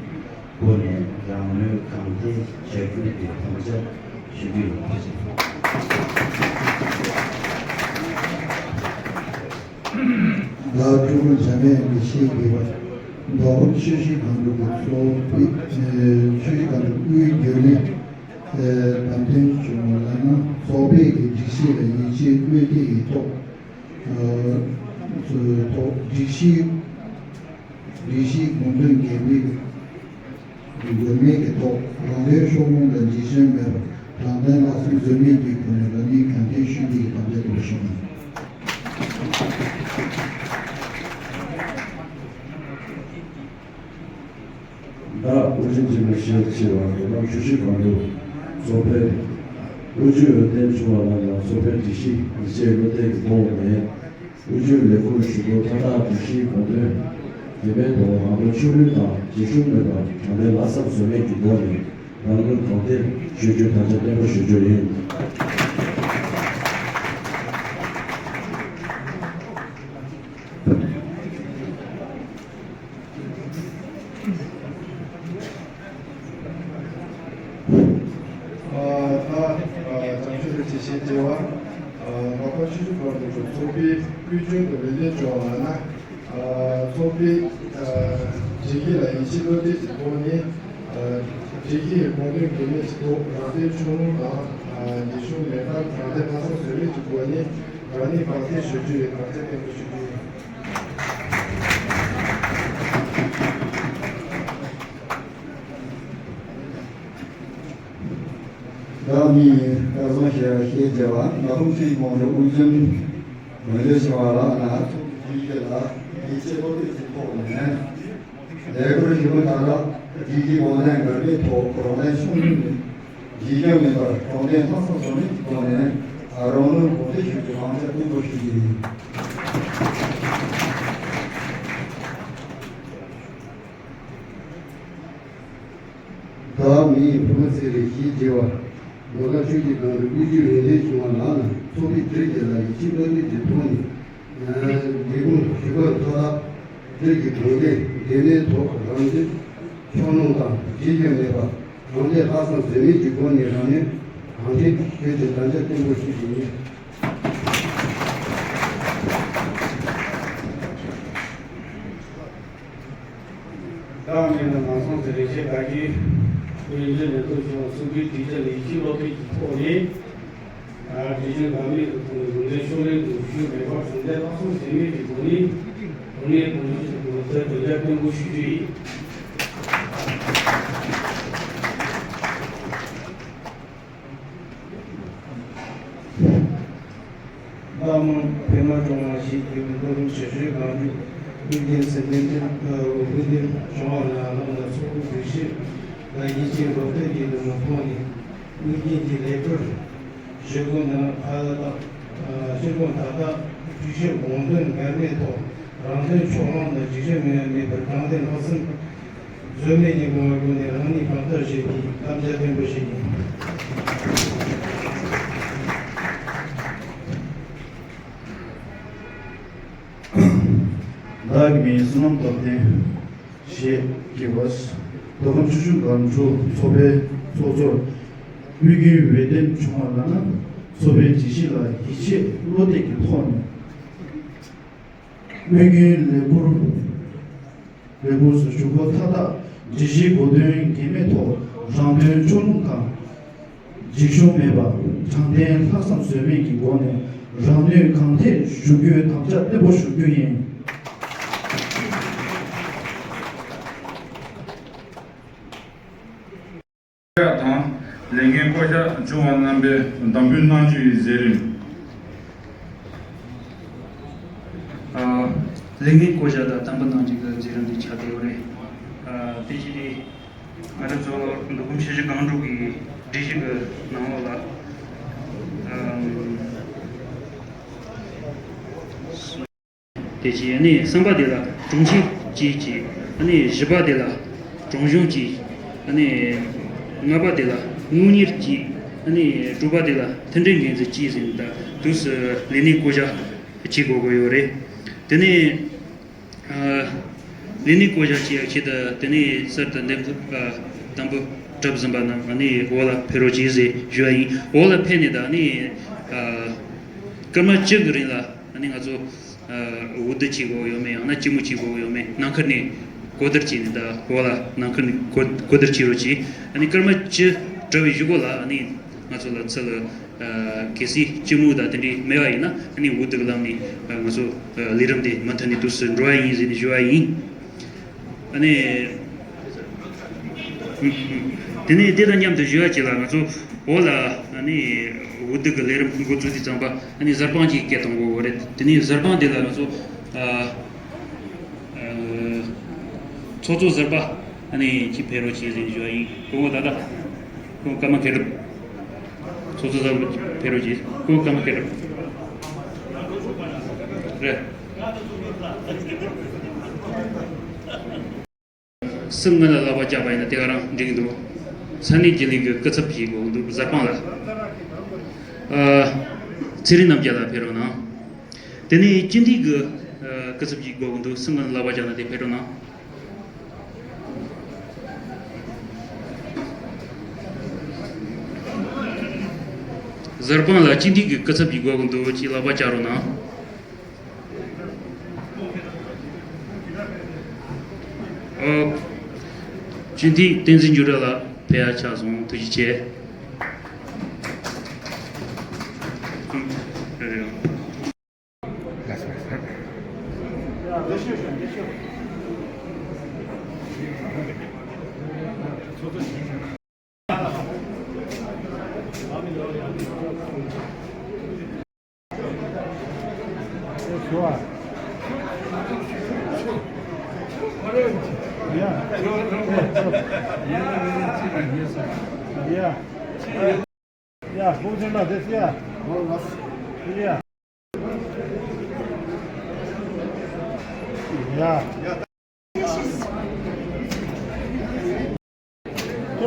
སྒོ་ནས་རང་ནུས་གང་ཐོན་བྱ་རྒྱུ་དེ་དམ་བཅའ་ཞུ་རྒྱུ་ཡིན། བདག་སྤྲུལ་སྐུ་འཇམ་དབྱངས་ཀྱིས་ཞེས་བགྱི་བ། མདོ་ཁམས་ཆུ་བཞི་སྒང་དྲུག་གི་ཚོགས་པའི་ཆུ་བཞི་སྒང་དྲུག་དབུས་རྒྱུན་ལས་དམ་འཐེན་བྱུང་བ་ལགས་ན། ཚོགས་པའི་གི་སྒྲིག་གཞི་ལ་ཡིད་ཆེས་བློ་གཏད་ཀྱི་ཐོག་ཐོག་སྒྲིག་གཞི། སྒྲིག་གཞིའི་དགོངས་དོན་འགལ་མེད་འགལ་མེད་ཀྱི་ཐོག་རང་དོན་ཕྱོགས་ལྷུང་དང་འཇིགས་ཞུམ་མེད་པར་དྲང་བདེན་ལྷག་བསམ་ཟོལ་མེད་ཀྱི་སྒོ་ནས་རང་ནུས་གང་ཐོན་ཞུ་རྒྱུ་ཡི་དམ་བཅའ་དེ་ཞུ་རྒྱུ་ཡིན། བདག་དབུ་ཅན་འཇིགས་མེད་ཞེས་བགྱི་བ། མདོ་ཁམས་ཆུ་བཞི་སྒང་དྲུག་ཚོགས་པའི་དབུ་ཁྲིད་འོས་འདེམས་བྱུང་བ་ལགས་ན། ཚོགས་པའི་སྒྲིག་གཞི་ཡིད་ཆེས་བློ་གཏད་ཀྱི་ཐོག་ནས་དབུ་ཁྲིད་ལས་ཁུར་ཞུ་སྒོ་མཐའ་དག་སྒྲིག་གཞིའི་དགོངས་དོན་འགལ་མེད་ཐོག་རང་དོན་ཕྱོགས་ལྷུང་དང་འཇིགས་ཞུམ་མེད་པར་དྲང་བདེན་ལྷག་བསམ་ཟོལ་མེད་ཀྱི་སྒོ་ནས་རང་ནུས་གང་ཐོན་ཞུ་རྒྱུ་དམ་བཅའ་བརྟན་པོ་ཞུ་རྒྱུ་ཡིན། ཨ་ཨ་ཨ་བྱང་ཆུབ་རིན་པོ་ཆེ་ཞེས་བགྱི་བ། ཨ་མདོ་ཁམས་ཆུ་བཞི་སྒང་དྲུག་ཚོགས་པའི་དབུས་རྒྱུན་དུ་འོས་འདེམས་བྱུང་བ་ལགས་ན། ཨ་ཚོགས་པའི་ཨ་སྒྲིག་གཞི་ལ་ཡིད་ཆེས་བློ་གཏད་ཀྱི་ཐོག་ནས་ཨ་སྒྲིག་གཞི་ཡི་དགོངས་དོན་འགལ་མེད་ཀྱི་ཐོག་རང་དོན་ཕྱོགས་ལྷུང་དང་ཨ་འཇིགས་ཞུམ་མེད་པར་དྲང་བདེན་ལྷག་བསམ་ཟོལ་མེད་ཀྱི་སྒོ་ནས་རང་ནུས་གང་ཐོན་ཞུ་རྒྱུ་ཡི་དམ་བཅའ་བརྟན་པོ་ཞུ་རྒྱུ་ཡིན། བདག་མིང་སྐལ་བཟང་ཞེས་བྱ་བ། མདོ་ཁམས་ཆུ་བཞི་སྒང་དྲུག་དབུས་རྒྱུན་དུ་འོས་འདེམས་བྱུང་བ་ལགས་ན། ཚོགས་ཀྱི་སྒྲིག་གཞི་ལ་ཡིད་ཆེས་བློ་གཏད་ཀྱི་ཐོག་ནས་ལས་ཁུར་ཞུ་སྒོ་མཐའ་དག་སྒྲིག་གཞིའི་དགོངས་དོན་འགལ་མེད་ཐོག་རང་དོན་ཕྱོགས་ལྷུང་དང་འཇིགས་ཞུམ་མེད་པར་དྲང་བདེན་ལྷག་བསམ་ཟོལ་མེད་ཀྱི་སྒོ་ནས་རང་ནུས་གང་ཐོན་ཞུ་རྒྱུ་དམ་བཅའ་བརྟན་པོ་ཞུ་རྒྱུ་ཡིན། བདག་མིང་བུ་མོ་ཚེ་རིང་ཞེས་བགྱི་བ། མདོ་ཁམས་ཆུ་བཞི་སྒང་དྲུག་དབུས་རྒྱུན་འོས་འདེམས་བྱུང་བ་ལགས་ན། ཚོགས་པའི་སྒྲིག་གཞི་ལ་ཡིད་ཆེས་བློ་གཏད་ཀྱི་ཐོག་ནས་ལས་ཁུར་ཞུ་སྒོ་མཐའ་དག་སྒྲིག་གཞིའི་དགོངས་དོན་འགལ་མེད་ཐོག་རང་དོན་ཕྱོགས་ལྷུང་དང་འཇིགས་ཞུམ་མེད་པར་དྲང་བདེན་ལྷག་བསམ་ཟོལ་མེད་ཀྱི་སྒོ་ནས་རང་ནུས་གང་ཐོན་ཞུ་རྒྱུ་དམ་བཅའ་བརྟན་པོ་ཞུ་རྒྱུ་ཡིན། བདག་མིང་ལ་ངག་དབང་ཚེ་རིང་ཞེས་བྱ་བ། དབུས་རྒྱུན་ལས་ཐོག་བྱུང་བ། ཚོགས་པའི་སྒྲིག་གཞི་ལ་ཡིད་ཆེས་བློ་གཏད་ཀྱི་ཐོག་ནས་སྒྲིག་གཞི་འགལ་མེད་ཀྱི་ཐོག་ནས་རང་དོན་ཕྱོགས་ལྷུང་དང་འཇིགས་ཞུམ་མེད་པར་དྲང་བདེན་ལྷག་བསམ་ཟོལ་མེད་ཀྱི་སྒོ་ནས་རང་ནུས་གང་ཐོན་ཞུ་རྒྱུ་དམ་བཅའ་བརྟན་པོ་ཞུ་རྒྱུ་ཡིན། བདག་མིང་པདྨ་སྒྲོལ་མ་ཞེས་བགྱི། མདོ་ཁམས་ཆུ་བཞི་སྒང་དྲུག་དབུས་རྒྱུན་སྲིད་འཛིན་དབུས་འོས་འདེམས་བྱུང་བ་ལགས་ན། ཚོགས་པའི་སྒྲིག་གཞི་ལ་ཡིད་ཆེས་བློ་གཏད་ཀྱི་ཐོག་ནས་དབུས་རྒྱུན་གྱི་ལས་ཁུར་ཞུ་སྒོ་མཐའ་དག་ཞུ་སྒོ་མཐའ་དག་སྒྲིག་གཞིའི་དགོངས་དོན་འགལ་མེད་ཐོག་རང་དོན་ཕྱོགས་ལྷུང་དང་འཇིགས་ཞུམ་མེད་པར་དྲང་བདེན་ལྷག་བསམ་ བཟོད་མེད་ཀྱི་དགོངས་པ་བསྐྱངས་ནས་རང་ཉིད་གང་ཐབས་བྱེད་ཀྱིས་དམ་བཅའ་བརྟན་པོ་བཞེས་ཡིན། བདག་གི་མིང་བསོད་ནམས་རབ་བརྟན་ཞེས་བགྱི་བ། མདོ་ཁམས་ཆུ་བཞི་སྒང་དྲུག་ཚོགས་པའི་ཚོགས་གཙོར་དབུས་རྒྱུན་འོས་འདེམས་བྱུང་བ་ལ་ན། ཚོགས་པའི་སྒྲིག་གཞི་ལ་ཡིད་ཆེས་བློ་གཏད་ཀྱི་ཐོག་ནས། དབུས་རྒྱུན་ལས་འཁུར་ལས་འཁུར་སུ་ཞུགས་སྒོ་མཐའ་དག་སྒྲིག་གཞིའི་གོ་དོན་འགལ་མེད་ཐོག་རང་དོན་ཕྱོགས་ལྷུང་དང་། འཇིགས་ཞུམ་མེད་པ། དྲང་བདེན་ལྷག་བསམ་ཟོལ་མེད་ཀྱི་སྒོ་ནས་རང་ནུས་གང་ཐེག་ཞུགས་རྒྱུའི་དམ་བཅའ་བརྟན་པོ་ཞུ་རྒྱུ་ཡིན། དང་ལས་འགན་བསྐོ་གཞག་བྱུང་བ་རྣམ་པའི་དམ་འབུལ་གནང་རྒྱུ་ཡི་མཛད་རིམ། ཨ། ལས་འགན་བསྐོ་གཞག་དང་དམ་འབུལ་གནང་རྒྱུ་གི་མཛད་རིམ་འདི་ཆགས་བསྡད་ཡོད་རེད། ཨ། དེ་བཞིན་དེ་ང་རང་ཚོ་མདོ་ཁམས་ཆུ་བཞི་སྒང་དྲུག་གི་སྒྲིག་གཞི་གི་ནང་ལོགས་ལ། ཨ། དེ་རྗེས་ཨ་ནི་གསུམ་པ་དེ་ལ་དྲུང་ཆེ་གཅིག་བྱས། ཨ་ནི་བཞི་པ་དེ་ལ་དྲུང་གཞོན་གཅིག། ཨ་ནི་ལྔ་པ་དེ་ལ་དངུལ་གཉེར་གཅིག། ཨ་ནི་དྲུག་པ་དེ་ལ་མཐུན་སྒྲིལ་འགན་འཛིན་གཅིག་ཟེར་ནས་ད་དུས་སུ་ལས་གནས་བསྐོ་གཞག་བྱེད་དགོས་ཀྱི་ཡོད་རེད། དེ་ནས་ཨ་ལས་གནས་བསྐོ་གཞག་བྱེད་ཡག་ཆེད་དུ་དེ་ནས་གསར་དུ་འདེམས་ཐོན་ཨ་དམ་འབུལ་གྲབས་ཟིན་པ་རྣམས་ཨ་ནི་འོག་ལ་ཕེབས་རོགས་གྱིས་ཟེར་ཞུ་བ་ཡིན། འོག་ལ་ཕེབས་ནས་ད་ཨ་ནི་ཨ་སྐར་མ་བཅུ་གི་རིང་ལ་ཨ་ནི་ང་ཚོ། ཨ། འོས་བསྡུ་བྱེད་དགོས་ཡོད་མེད། ཡང་ན་སྤྱི་མོས་བྱེད་དགོས་ཡོད་མེད། ནང་ཁུལ་ནས་གོ་བསྡུར་བྱས་ནས་ད་འོག་ལ་ནང་ཁུལ་ནས་གོ་གོ་བསྡུར་བྱེད་རོགས་གྱིས། ཨ་ནི་སྐར་མ་བཅུ་གྲོལ་བའི་གཞུག་གུ་ལ་ཨ་ནི་ང་ཚོ་ལ་ཚུར་ལ་ཨ་གལ་སྲིད་སྤྱི་མོས་དང་དེ་འདྲའི་མེད་པ་ཡིན་ན་ཨ་ནི་འོས་བསྡུ་གི་ལམ་ནས་ཨ་ང་ཚོ་ཨ་ལས་རིམ་དེ་མུ་མཐུད་ནས་དུས་སུ་འགྲོ་བ་ཡིན་ཟེར་ནས་ཞུ་བ་ཡིན། ཨ་ནི། དེ་ནས་དེ་དང་མཉམ་དུ་ཞུ་ཡ་གཅིག་ལ་ང་ཚོ་འོག་ལ་ཨ་ནི་འོས་བསྡུ་གི་ལས་རིམ་འགོ་བཙུགས་དུས་ཙམ་པ་ཨ་ནི་གཟར་པང་གཅིག་སྐད་གཏོང་དགོས་རེད། དེ་ནས་གཟར་པང་དེ་ལ་ང་ཚོ་ཨ་ཨ་ཚོགས་གཙོ་གཟར་པ་ཨ་ནི་གཅིག་ཕེབས་རོགས་བྱེད་ཟེར་ཞུ་བ་ཡིན། སྐུ་ངོ་ད་ལྟ་སྐུ་ངོ་ཀརྨ་མཁས་གྲུབ། ཚོགས་གཙོ་གཟར་པ་ཕེབས་རོགས་བྱེད། སྐུ་ངོ་ཀརྨ་མཁས་གྲུབ་རེད། སུ་སྔོན་ལ་ལག་པ་བརྐྱངས་པ་ཡིན་ན་དེ་ག་རང་འགྲིག་གི་འདུག་ས་གནས་རྒྱུན་ལས་ཀྱི་སྐུ་ཚབ་ཅིག་དགོས་ཀྱི་འདུག་གཟར་པང་ལ། ཨ། ཚེ་རིང་རྣམ་རྒྱལ་ལགས་ཕེབས་རོགས་གནང་། དེ་ནས་སྤྱི་འཐུས་ཀྱི་ཨ་སྐུ་ཚབ་ཅིག་དགོས་ཀྱི་འདུག་སུ་སྔོན་ལ་ལག་པ་བརྐྱངས་ན་དེ་ཕེབས་རོགས་གནང་། གཟར་པང་ལ་སྤྱི་འཐུས་ཀྱི་སྐུ་ཚབ་ཅིག་དགོས་ཀྱི་འདུག་ཅིག་ལག་པ་བརྐྱངས་རོགས་གནང་། ཨོ། སྤྱི་འཐུས་བསྟན་འཛིན་འབྱུང་གྲགས་ལགས་ཕེབས་ཡག་ཆགས་སོང་། ཐུགས་རྗེ་ཆེ། Yeah. Yeah, who's in this? Yeah. Yeah. Yeah.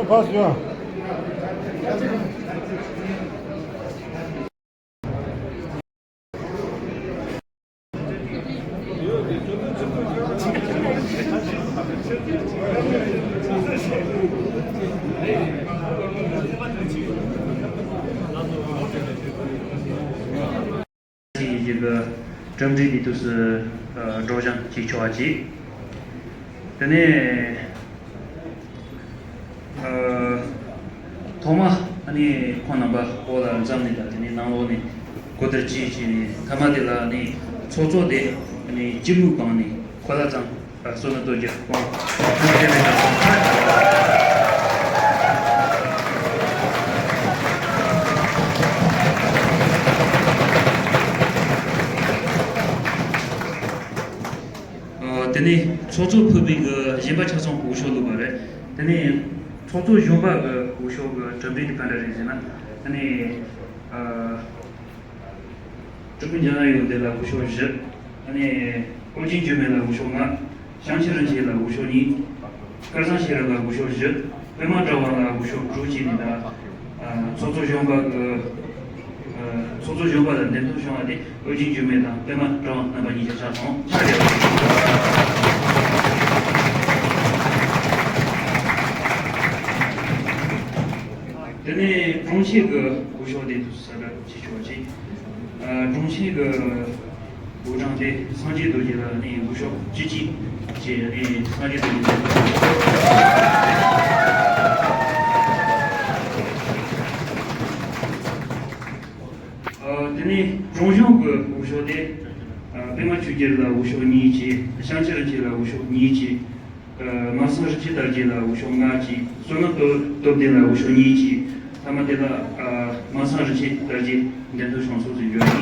Pass, yeah. ཞིག་གི་གྲུབ་འབྲས་དེ་དུས་སུ་སྒྲོག་སྦྱང་བྱེད་ཆོག་པ་ཅིག་དེ་ནས་ཐོག་མ་ཨ་ནི་ཁོང་རྣམ་པ་འོག་ལ་འཛོམས་ནས་དང་དེ་ནས་ནང་ལོགས་ནས་གོ་བསྡུར་བྱས་བྱས་ནས་མཐའ་མ་དེ་ལ་ཨ་ནི་ཚོགས་གཙོ་དེ་ཨ་ནི་སྤྱི་མོས་སྒང་ནས་ཁོ་ལ་ཙང་བསོད་ནམས་རྡོ་རྗེ་ཁོང་ཐུགས་རྗེ་ཆེ། ཨ། དེ་ནས་ཚོགས་གཙོ་ཕུད་པའི་གི་གཞན་པ་ཆ་ཚང་འོས་ཤོག་བླུགས་པ་རེད། དེ་ནས་ཚོགས་གཙོ་གཞོན་པ་གི་འོས་ཤོག་གི་གྲུབ་འབྲས་དེ་ག་འདྲ་རེད་ཟེར་ན། ཨ་ནི། ཨ། ཀྲུང་གོ་རྒྱ་ནག་ཡོངས་དེ་ལ་འོས་ཤོག་བཞི། ཨ་ནི། ཨོ་རྒྱན་འགྱུར་མེད་ལ་འོས་ཤོག་ལྔ། ཞང་ཆི་རིན་ཆེན་ལ་འོས་ཤོག་གཉིས། སྐལ་བཟང་ཤེས་རབ་ལ་འོས་ཤོག་བཞི། པད་མ་དྲ་བ་ལ་འོས་ཤོག་དྲུག་བྱས་ནས་ད། ཨ། ཚོགས་གཙོ་གཞོན་པ་གི། ཨ། ཚོགས་གཙོ་གཞོན་པ་ལ་འདེམས་ཐོན་བྱུང་བ་དེ་ཨོ་རྒྱན་འགྱུར་མེད་དང་པད་མ་དྲ་བ་རྣམ་པ་གཉིས་ཆ་ཆགས་སོང་། ཕྱག་རྒྱ་བོ། དེ་ནས་དྲུང་ཆེ་གི་འོས་ཤོག་དེ་དུ་གསལ་བསྒྲགས་བྱེད་ཆོག་ཅིག། ཨ། དྲུང་ཆེ་གི་འོས་གྲངས་དེ་སངས་རྒྱས་རྡོ་རྗེ་ལ་ནི་འོས་ཤོག་བཅུ་གཅིག་བྱས་ནས་སངས་རྒྱས་རྡོ་རྗེ། ཨ། དེ་ནས་དྲུང་གཞོན་གྱི་འོས་ཤོག་དེ། ཨ། པད་མ་ཆོས་རྒྱལ་ལ་འོས་ཤོག་གཉིས་བྱས། བྱང་ཆུབ་རིན་ཆེན་ལ་འོས་ཤོག་གཉིས་བྱས། ཨ། མ་སངས་རིན་ཆེན་དར་རྒྱས་ལ་འོས་ཤོག་ལྔ་བྱས། བསོད་ནམས་སྟོབས་སྟོབས་ལྡན་ལ་འོས་ཤོག་གཉིས་བྱས། མཐའ་མ་དེ་ལ། ཨ། མ་སངས་རིན་ཆེན་དར་རྒྱས་འདེམས་ཐོན་བྱུང་སོང་ཟེར་རྒྱུ་ཡིན།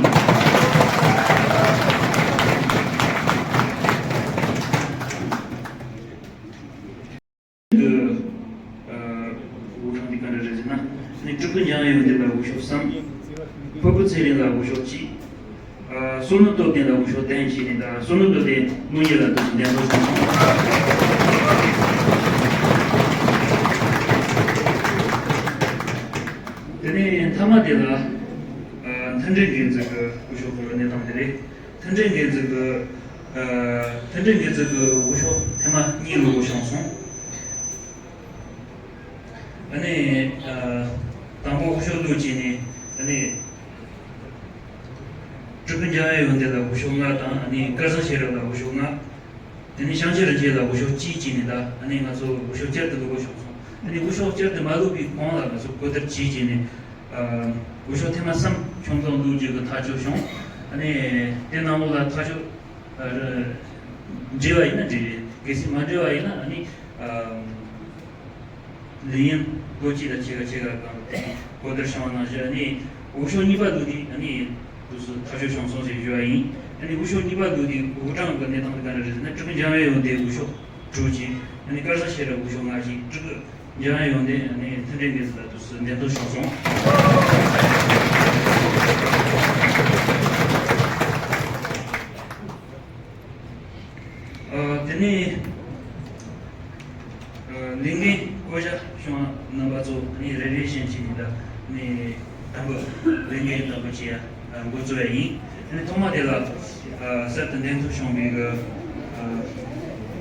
གི། ཨ། འོས་གྲངས་འདི་ག་འདྲ་རེད་ཟེར་ན། ནི་སྤྲུལ་སྐུ་འཇམ་དབྱངས་ཡོན་ཏན་ལ་འོས་ཤོག་གསུམ། ཕུར་བུ་ཚེ་རིང་ལ་འོས་ཤོག་གཅིག། ཨ། བསོད་ནམས་སྟོབས་ལྡན་ལ་འོས་ཤོག་བདུན་བྱས་ནས་ད་བསོད་ནམས་སྟོབས་ལྡན་དངོས་གཉེར་ལ་འདུག་འདེམས་ཐོན་སོང་། དེ་ནས་མཐའ་མ་དེ་ལ། ཨ། མཐུན་སྒྲིལ་འགན་འཛིན་གྱི་འོས་ཤོག་ཕུལ་བའི་གནས་སྟངས་དེ་རེད། མཐུན་སྒྲིལ་འགན་འཛིན་གྱི། ཨ། མཐུན་སྒྲིལ་འགན་འཛིན་གྱི་འོས་ཤོག་ཐེངས་མ་གཉིས་ལོ་བྱུང་སོང་། ཨ་ནི། ཨ། དང་པོ་འོས་ཤོག་བླུགས་བྱས་ནས། ཨ་ནི། སྤྲུལ་སྐུ་འཇམ་དབྱངས་ཡོན་ཏན་ལ་འོས་ཤོག་ལྔ་དང་། ཨ་ནི་སྐལ་བཟང་ཤེས་རབ་ལ་འོས་ཤོག་ལྔ། དེ་ནས་བྱང་ཆུབ་རིན་ཆེན་ལ་འོས་ཤོག་གཅིག་བྱས་ནས་ད། ཨ་ནི་ང་ཚོ་འོས་ཤོག་བསྐྱར་དུ་བླུག་དགོས་བྱུང་སོང་། ཨ་ནི་འོས་ཤོག་བསྐྱར་དུ་མ་བླུག་པའི་གོང་ལ་ང་ཚོ་གོ་བསྡུར་བྱས་བྱས་ནས། ཨ། འོས་ཤོག་ཐེངས་མ་གསུམ་ཆུང་ཙམ་བླུག་རྒྱུ་གི་ཐག་གཅོད་བྱུང་། ཨ་ནི་དེ་ནང་ལོགས་ལ་ཐག་གཅོད། ཨ། འགྲིག་པ་ཡིན་ན་འགྲིག་རེད། གལ་སྲིད་མ་འགྲིག་པ་ཡིན་ན། ཨ་ནི། ཨ། ལན་ཡང་ལོ་གཅིག་དང་ཕྱེད་ཀ་ཕྱེད་ཀ་གང་གོ་བསྡུར་བྱུང་བ་ནང་བཞིན། ཨ་ནི་འོས་ཤོག་གཉིས་པ་བླུགས་དུས། ཨ་ནི་དུས་སུ་ཐག་གཅོད་བྱུང་སོང་ཟེར་ཞུ་བ་ཡིན། ཨ་ནི་འོས་ཤོག་གཉིས་པ་བླུགས་དུས་འོས་གྲངས་ཀྱི་གནས་སྟངས་དེ་ག་འདྲ་རེད་ཟེར་ན། སྤྲུལ་སྐུ་འཇམ་དབྱངས་ཡོན་ཏན་འོས་ཤོག་དྲུག་བྱས། ཨ་ནི་སྐལ་བཟང་ཤེས་རབ་འོས་ཤོག་ལྔ་བྱས། སྤྲུལ་སྐུ་འཇམ་དབྱངས་ཡོན་ཏན། ཨ་ནི་མཐུན་སྒྲིལ་འགན་འཛིན་ལ་དུས་སུ་འདེམས་ཐོན་བྱུང་སོང་། ཨ། དེ་ནས། ཨ། ལས་འགན་བསྐོ་བཞག་བྱུང་བ་རྣམ་པ་ཚོ་ནི་རེ་རེ་བཞིན་བྱས་ནས་ད་ནི་དང་པོ་ལས་འགན་དང་པོ་བྱེད་ཡ་འགོ་བཙུགས་ཡ་ཡིན། དེ་ནས་ཐོག་མ་དེ་ལ། ཨ། གསར་དུ་འདེམས་ཐོན་བྱུང་བའི་གི། ཨ།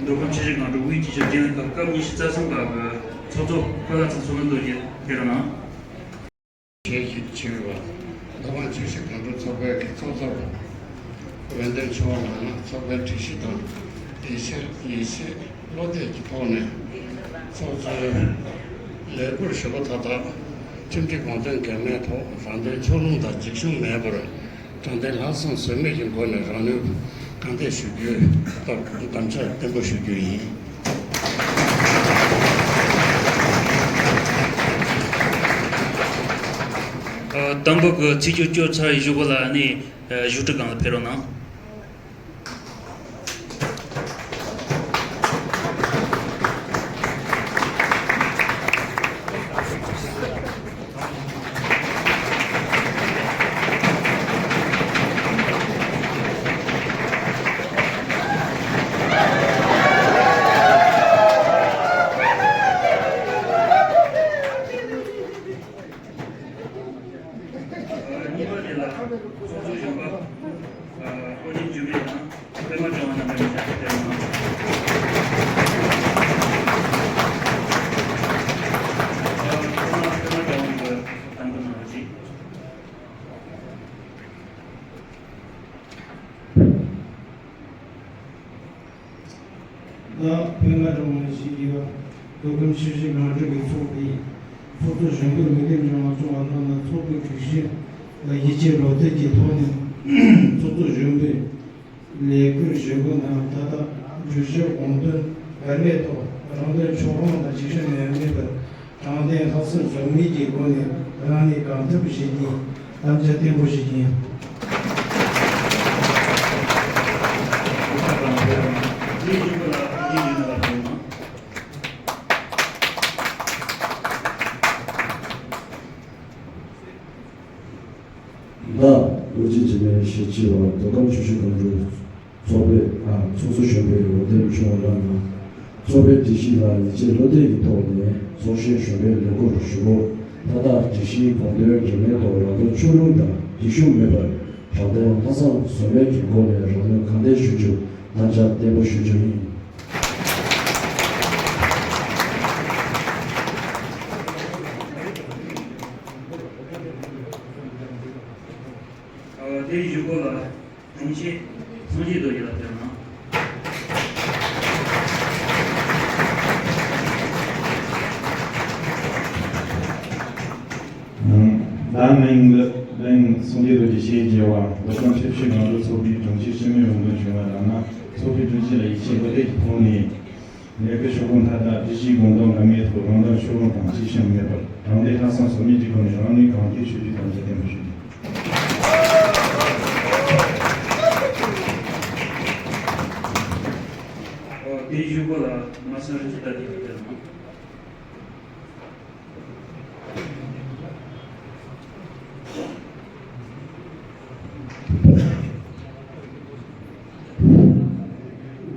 མདོ་ཁམས་ཆུ་བཞི་སྒང་དྲུག་དབུས་སྤྱི་ཁྱབ་རྒྱུན་ལས་ཁང་སྐབས་ཉི་ཤུ་རྩ་གསུམ་པ་གི་ཚོགས་གཙོ་ཕོ་ལྷ་ཚང་བསོད་ནམས་རྡོ་རྗེ་དེ་རུ་གནང་། ཆེས་ཆེ་བ། མདོ་ཁམས་ཆུ་བཞི་སྒང་དྲུག་ཚོགས་པའི་ཚོགས་གཙོ་འོད་ལྡན་ཆོས་དབང་ལགས་ལ་ཚོགས་པའི་སྒྲིག་གཞི་དང་ཡིད་ཆེས་ཡིད་ཆེས་བློ་གཏད་ཀྱི་ཐོག་ནས་ཚོགས་གཙོའི་ལས་ཁུར་ཞུ་སྒོ་མཐའ་དག་ཁྲིམས་སྒྲིག་དགོངས་དོན་འགལ་མེད་ཐོག་རང་དོན་ཕྱོགས་ལྷུང་དང་འཇིགས་ཞུམ་མེད་པར་དྲང་བདེན་ལྷག་བསམ་ཟོལ་མེད་ཀྱི་སྒོ་ནས་རང་ནུས་གང་ཐད་ཞུ་རྒྱུའི་ཐོག་དམ་བཅའ་བརྟན་པོ་ཞུ་རྒྱུ་ཡིན། ཨ། དང་པོ་གི་ཚིག་སྦྱོར་བསྐྱོན་ཚར་བའི་གཞུག་གུ་ལ་ནི། ཨ། བཞུགས་ཁྲི་སྒང་ལ་ཕེབས་རོགས་གནང་། གཉིས་པ་དེ་ལ་ཚོགས་གཙོ་གཞོན་པ། ཨ། ཨོ་རྒྱན་འགྱུར་མེད་དང་པད་མ་དྲ་བ་རྣམ་པ་གཉིས་ཆ་ཕེབས་རོགས་གནང་། ཨ། ཐོག་མར་པད་མ་དྲ་བ་གཉིས་ཀྱིས་གདམ་ག་གནང་རོགས་གྱིས། ད་པད་མ་དྲ་བ་ཞིག་ཡོད། མདོ་ཁམས་ཆུ་བཞི་སྒང་དྲུག་གི་ཚོགས་པའི་ཚོགས་གཙོ་གཞོན་པར་འོས་འདེམས་བྱུང་བ་ཚོགས་པ་རྣམས་ལ་ཚོགས་པའི་སྒྲིག་གཞི་ལ་ཡིད་ཆེས་བློ་གཏད་ཀྱི་ཐོག་ནས་ཚོགས་གཙོ་གཞོན་པའི་ལས་ཁུར་ཞུ་སྒོ་ནང་མཐའ་དག་སྒྲིག་གཞི་དགོངས་དོན་འགལ་མེད་ཐོག་རང་དོན་ཕྱོགས་ལྷུང་དང་འཇིགས་ཞུམ་ཡང་མེད་པར། དྲང་བདེན་ལྷག་བསམ་ཟོལ་མེད་ཀྱི་སྒོ་ནས་རང་ནུས་གང་ཐུབ་བྱེད་ཀྱིན་དམ་བཅའ་བརྟན་པོ་བཞེས་ཀྱིན། ད་ཨོ་རྒྱན་འཇིགས་མེད་ཞེས་བགྱི་བ་མདོ་ཁམས་ཆུ་བཞི་སྒང་དྲུག་ཚོགས་པའི། ཨ། ཚོགས་གཙོ་གཞོན་པའི་འོས་འདེམས་བྱུང་བ་རྣམས་ལ་ ཚོགས་པའི་སྒྲིག་གཞི་ལ་ཡིད་ཆེས་བློ་གཏད་ཀྱི་ཐོག་ནས་ཚོགས་ཞུགས་ཞུ་བའི་ལས་འགུལ་ཞུ་སྒོ་མཐའ་དག་སྒྲིག་གཞིའི་དགོངས་དོན་འགལ་མེད་ཐོག་རང་དོན་ཕྱོགས་ལྷུང་དང་སྒྲིག་ཤུགས་མེད་པར་དྲང་བདེན་ལྷག་བསམ་ཟོལ་མེད་ཀྱི་སྒོ་ནས་རང་ནུས་གང་ཐད་ཞུ་རྒྱུ་དམ་བཅའ་བརྟན་པོ་ཞུ་རྒྱུ་ཡིན། དེའི་གཞུག་གུ་ལ་དྲུང་ཆེ་སངས་རྒྱས་རྡོ་རྗེ་ལགས་ཕེབས་གནང་། ད་མིང་ལ་སངས་རྒྱས་རྡོ་རྗེ་ཞེས་བགྱི་བ་བོད་གངས་ཅན་ཆོས་ལྡན་རྒྱུ་འཚོ་བའི་དྲུང་ཆེ་སྤྱི་མོས་འོས་འདེམས་བྱུང་བ་ལགས་ན། ཚོགས་པའི་དྲུང་ཆེ་ལ་ཡིད་ཆེས་བློ་གཏད་ཀྱི་ཐོག་ནས། ལས་ཀའི་ཞུ་སྒོ་མཐའ་དག་སྒྲིག་གཞིའི་དགོངས་དོན་འགལ་མེད་ཐོག་རང་དོན་ཕྱོགས་ལྷུང་དང་སྒྲིག་ཤུགས་མེད་པར་དྲང་བདེན་ལྷག་བསམ་ཟོལ་མེད་ཀྱི་སྒོ་ནས་རང་ནུས་གང་ཐད་ཞུ་རྒྱུའི་དམ་བཅའ་བརྟན་པོ་ཞུ་རྒྱུ། དེའི་གཞུག་གུ་ལ་མ་སངས་རི་ཇི་ལྟ་དེ་ཡོད་དེ་རང་།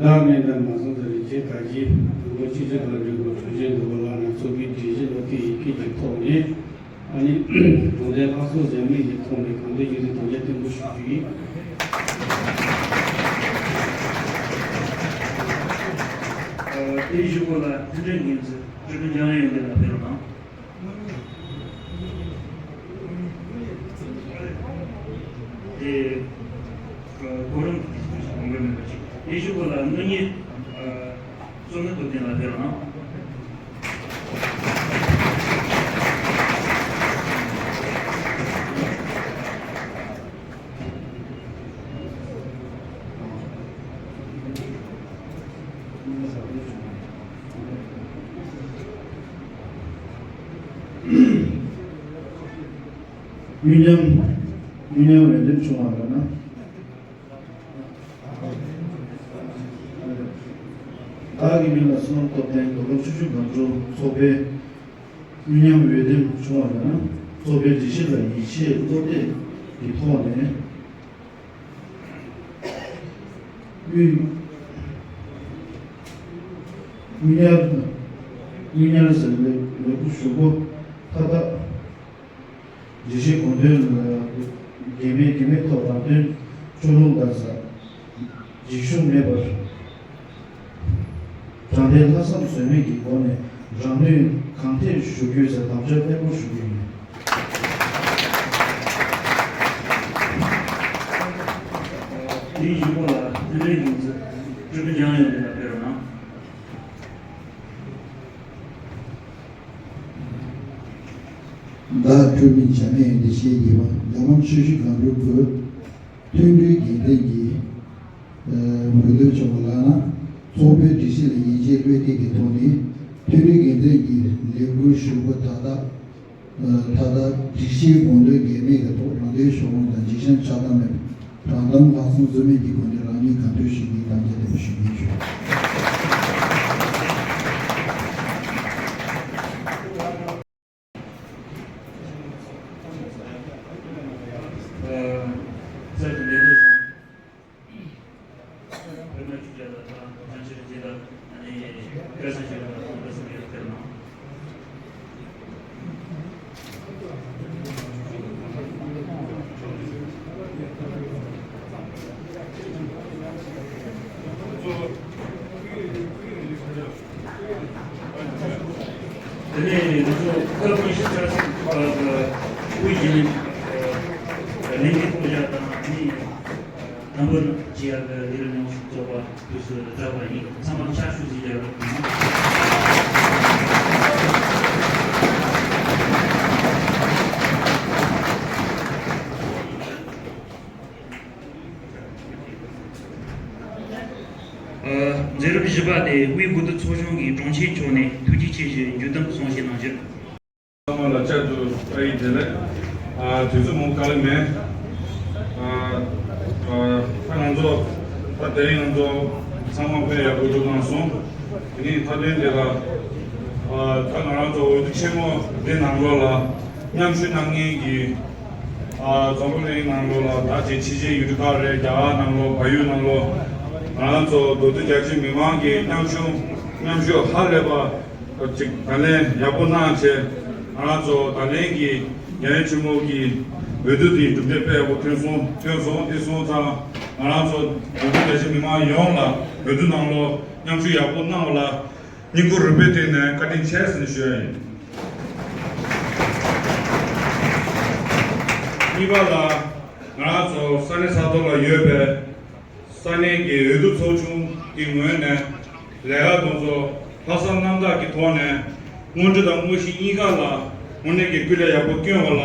བདག་ནི་ད་མ་སོང་ད་རིན་ཆེན་དར་རྒྱས་དང་པོ་སྤྱི་ཁྱབ་ལ་འབྲེལ་དགོས་གྲོས་ཆོད་འདུག་པ་ལགས་ན། ཚོགས་པའི་སྒྲིག་གཞི་བློ་གཏད་ཡིད་ཁྱེད་ཀྱི་ཐོག་ནས་ཨ་ནི་དྲང་བདེན་ལྷག་བསམ་ཟོལ་མེད་ཀྱི་ཐོག་ནས་གང་ཐད་ཡོད་དེ་དམ་བཅའ་བརྟན་པོ་ཞུ་རྒྱུ་ཡིན། དེའི་གཞུག་གུ་ལ་མཐུན་སྒྲིལ་འགན་འཛིན་སྤྲུལ་སྐུ་འཇམ་དབྱངས་ཡོན་ཏན་ལགས་ཕེབས་རོགས་གནང་། དེ། གོ་རིམ་དེ་ཞིག་ཡོང་གི་མེད་པ་ཅིག་དེ་གཞུག་གུ་ལ་དངུལ་གཉེར། བསོད་ནམས་སྟོབས་ལྡན་ལགས་ཕེབས་རོགས་གནང་། དངུལ་ཉམས། དངུལ་ཉམས་འོས་འདེམས་བྱུང་བ་ལ་ན། བདག་གི་མིང་ལ་བསོད་ནམས་སྟོབས་ལྡན། རྡོ་སྒང་ཆུ་བཞི་སྒང་དྲུག་ཚོགས་པའི་དངུལ་ཉམས་འོས་འདེམས་བྱུང་བ་ལ་ན། ཚོགས་པའི་སྒྲིག་གཞི་ལ་ཡིད་ཆེས་བློ་གཏད་ཀྱི་ཐོག་ནས། དངུལ། དངུལ་ཉར། དངུལ་ཉར་ཟེར་ལས་ལས་འགུལ་ཞུ་སྒོ་མཐའ་དག་སྒྲིག་གཞིའི་དགོངས་དོན་ལ་འགལ་མེད་འགལ་མེད་ཐོག་རང་དོན་ཕྱོགས་ལྷུང་དང་ཟ་འཇིགས་ཞུམ་མེད་པར་དྲང་བདེན་ལྷག་བསམ་ཟོལ་མེད་ཀྱི་སྒོ་ནས་རང་ནུས་གང་ཐད་ཞུ་རྒྱུའི་ཟེར་དམ་བཅའ་བརྟན་པོ་ཞུ་རྒྱུ་ཡིན། དེའི་གཞུག་གུ་ལ་མཐུན་སྒྲིལ་འགན་འཛིན་སྤྲུལ་སྐུ་འཇམ་དབྱངས་ཡོན་ཏན་ལགས་ཕེབས་རོགས་གནང་། བདག་སྤྲུལ་སྐུ་འཇམ་དབྱངས་ཡོན་ཏན་ཞེས་བགྱི་བ་རྒྱ་གར་ཆུ་བཞི་སྒང་དྲུག་བོད་མཐུན་སྒྲིལ་འགན་འཛིན་གྱི་འོས་བསྡུ་བྱུང་བ་ལགས་ན། ཚོགས་པའི་སྒྲིག་གཞི་ལ་ཡིད་ཆེས་བློ་གཏད་ཀྱི་ཐོག་ནས་མཐུན་སྒྲིལ་འགན་འཛིན་གྱི་ལས་འགུལ་ཞུ་སྒོ་མཐའ་དག་མཐའ་དག་སྒྲིག་གཞིའི་དགོངས་དོན་འགལ་མེད་ཀྱི་ཐོག་རང་དོན་ཕྱོགས་ལྷུང་དང་འཇིགས་ཞུམ་ཆགས་སྡང་མེད་པར་དྲང་གདམ་ལྷག་བསམ་ཟོལ་མེད་ཀྱི་སྒོ་ནས་རང་ཉིད་གང་ཐོས་ཤིག་གིས་དམ་བཅའ་བརྟན་པོ་ཞུ་རྒྱུ་ཡིན་ཞུ། དེ་ནས་ང་ཚོ་སྐབས་ཉི་ཤུ་རྩ་གཅིག་པ་དབུས་རྒྱུན་ལས་ལས་འགུལ་སྐོར་བཞག་དང་ནི། དང་པོ་ནི་ཇི་ཡ་གི་ལས་རིམ་ཡོངས་སུ་རྫོགས་པ་དུས་སུ་མཛད་པ་ཡིན། ཚང་མ་ཕྱག་ཤུགས་ཀྱིས་རྒྱབ་རོགས་གནང་། མཛད་རིམ་བཞི་པ་དེ་དབུས་འབུམ་སྡེ་ཚོགས་ཆུང་གི་དྲུང་ཆེ་མཆོག་ནས་ཐུགས་རྗེ་ཆེ་ཞུའི་མཇུག་བསྡོམས་གསུང་བཤད་གནང་རྒྱུ། ཚང་མ་ལ་བསྐྱར་དུ་བཀྲ་ཤིས་བདེ་ལེགས། ཨ། དུས་ཚོད་མང་པོ་བཀག་ལེ་མེད། ཨ། ཨ། ད་ང་ཚོ་ད་དེ་རིང་ང་ཚོ་ཚང་མ་དཔེ་ཡག་པོ་འགྲོ་གནང་སོང་། དེ་ནས་མཐའ་དོན་དེ་ལ། ཨ། ད་ང་རང་ཚོ་འོས་བསྡུ་ཆེན་མོ་འདི་ནང་ལོགས་ལ་མཉམ་ཞུགས་གནང་མཁན་གྱི། ཨ། འཛམ་བུ་གླིང་ནང་ལོགས་ལ་ད་ཅིག་ཕྱི་རྒྱལ་ཡུལ་གྲུ་ཁག་རེད། རྒྱ་གར་ནང་ལོགས། བལ་ཡུལ་ནང་ལོགས། ང་རང་ཚོ་མདོ་སྟོད་རྒྱ་ཆེའི་མི་མང་གི་མཉམ་ཞུགས་ མཉམ་ཞུགས་ཧ་ལས་པ་ཅིག་ད་ལན་ཡག་པོ་གནང་བྱས། ང་རང་ཚོ་ད་ལན་གྱི་རྒྱལ་ཡོངས་ཆེན་མོ་གི་འོས་བསྡུ་དེ་གྲུབ་འབྲས་དཔེ་ཡག་པོ་ཐོན་སོང་། ཐོན་སོང་། དེ་སོང་ཙང་ང་རང་ཚོ་འབྲུག་རྒྱལ་སྤྱི་མི་མང་ཡོངས་ལ་འོས་བསྡུ་ནང་ལོགས་མཉམ་ཞུགས་ཡག་པོ་གནང་བ་ལ་སྙིང་ཁུང་རུས་པའི་གཏིང་ནས་བཀའ་དྲིན་ཆེ་ཟེར་ནས་ཞུ་ཡ་ཡིན། གཉིས་པ་ལ་ང་རང་ཚོ་ས་གནས་ས་ཐོག་ལ་ཡོད་པའི་ས་གནས་ཀྱི་འོས་བསྡུ་ཚོགས་ཆུང་གི་ངོས་ནས་ལས་ཀ་དེ་ཚོ་ལྷག་བསམ་རྣམ་དག་གི་ཐོག་ནས་སྔོན་འགྲོ་དང་དངོས་གཞི་གཉིས་ཀ་ལ་དངོས་གནས་ཀྱི་སྐུ་ལས་ཡག་པོ་བསྐྱོན་པ་ལ་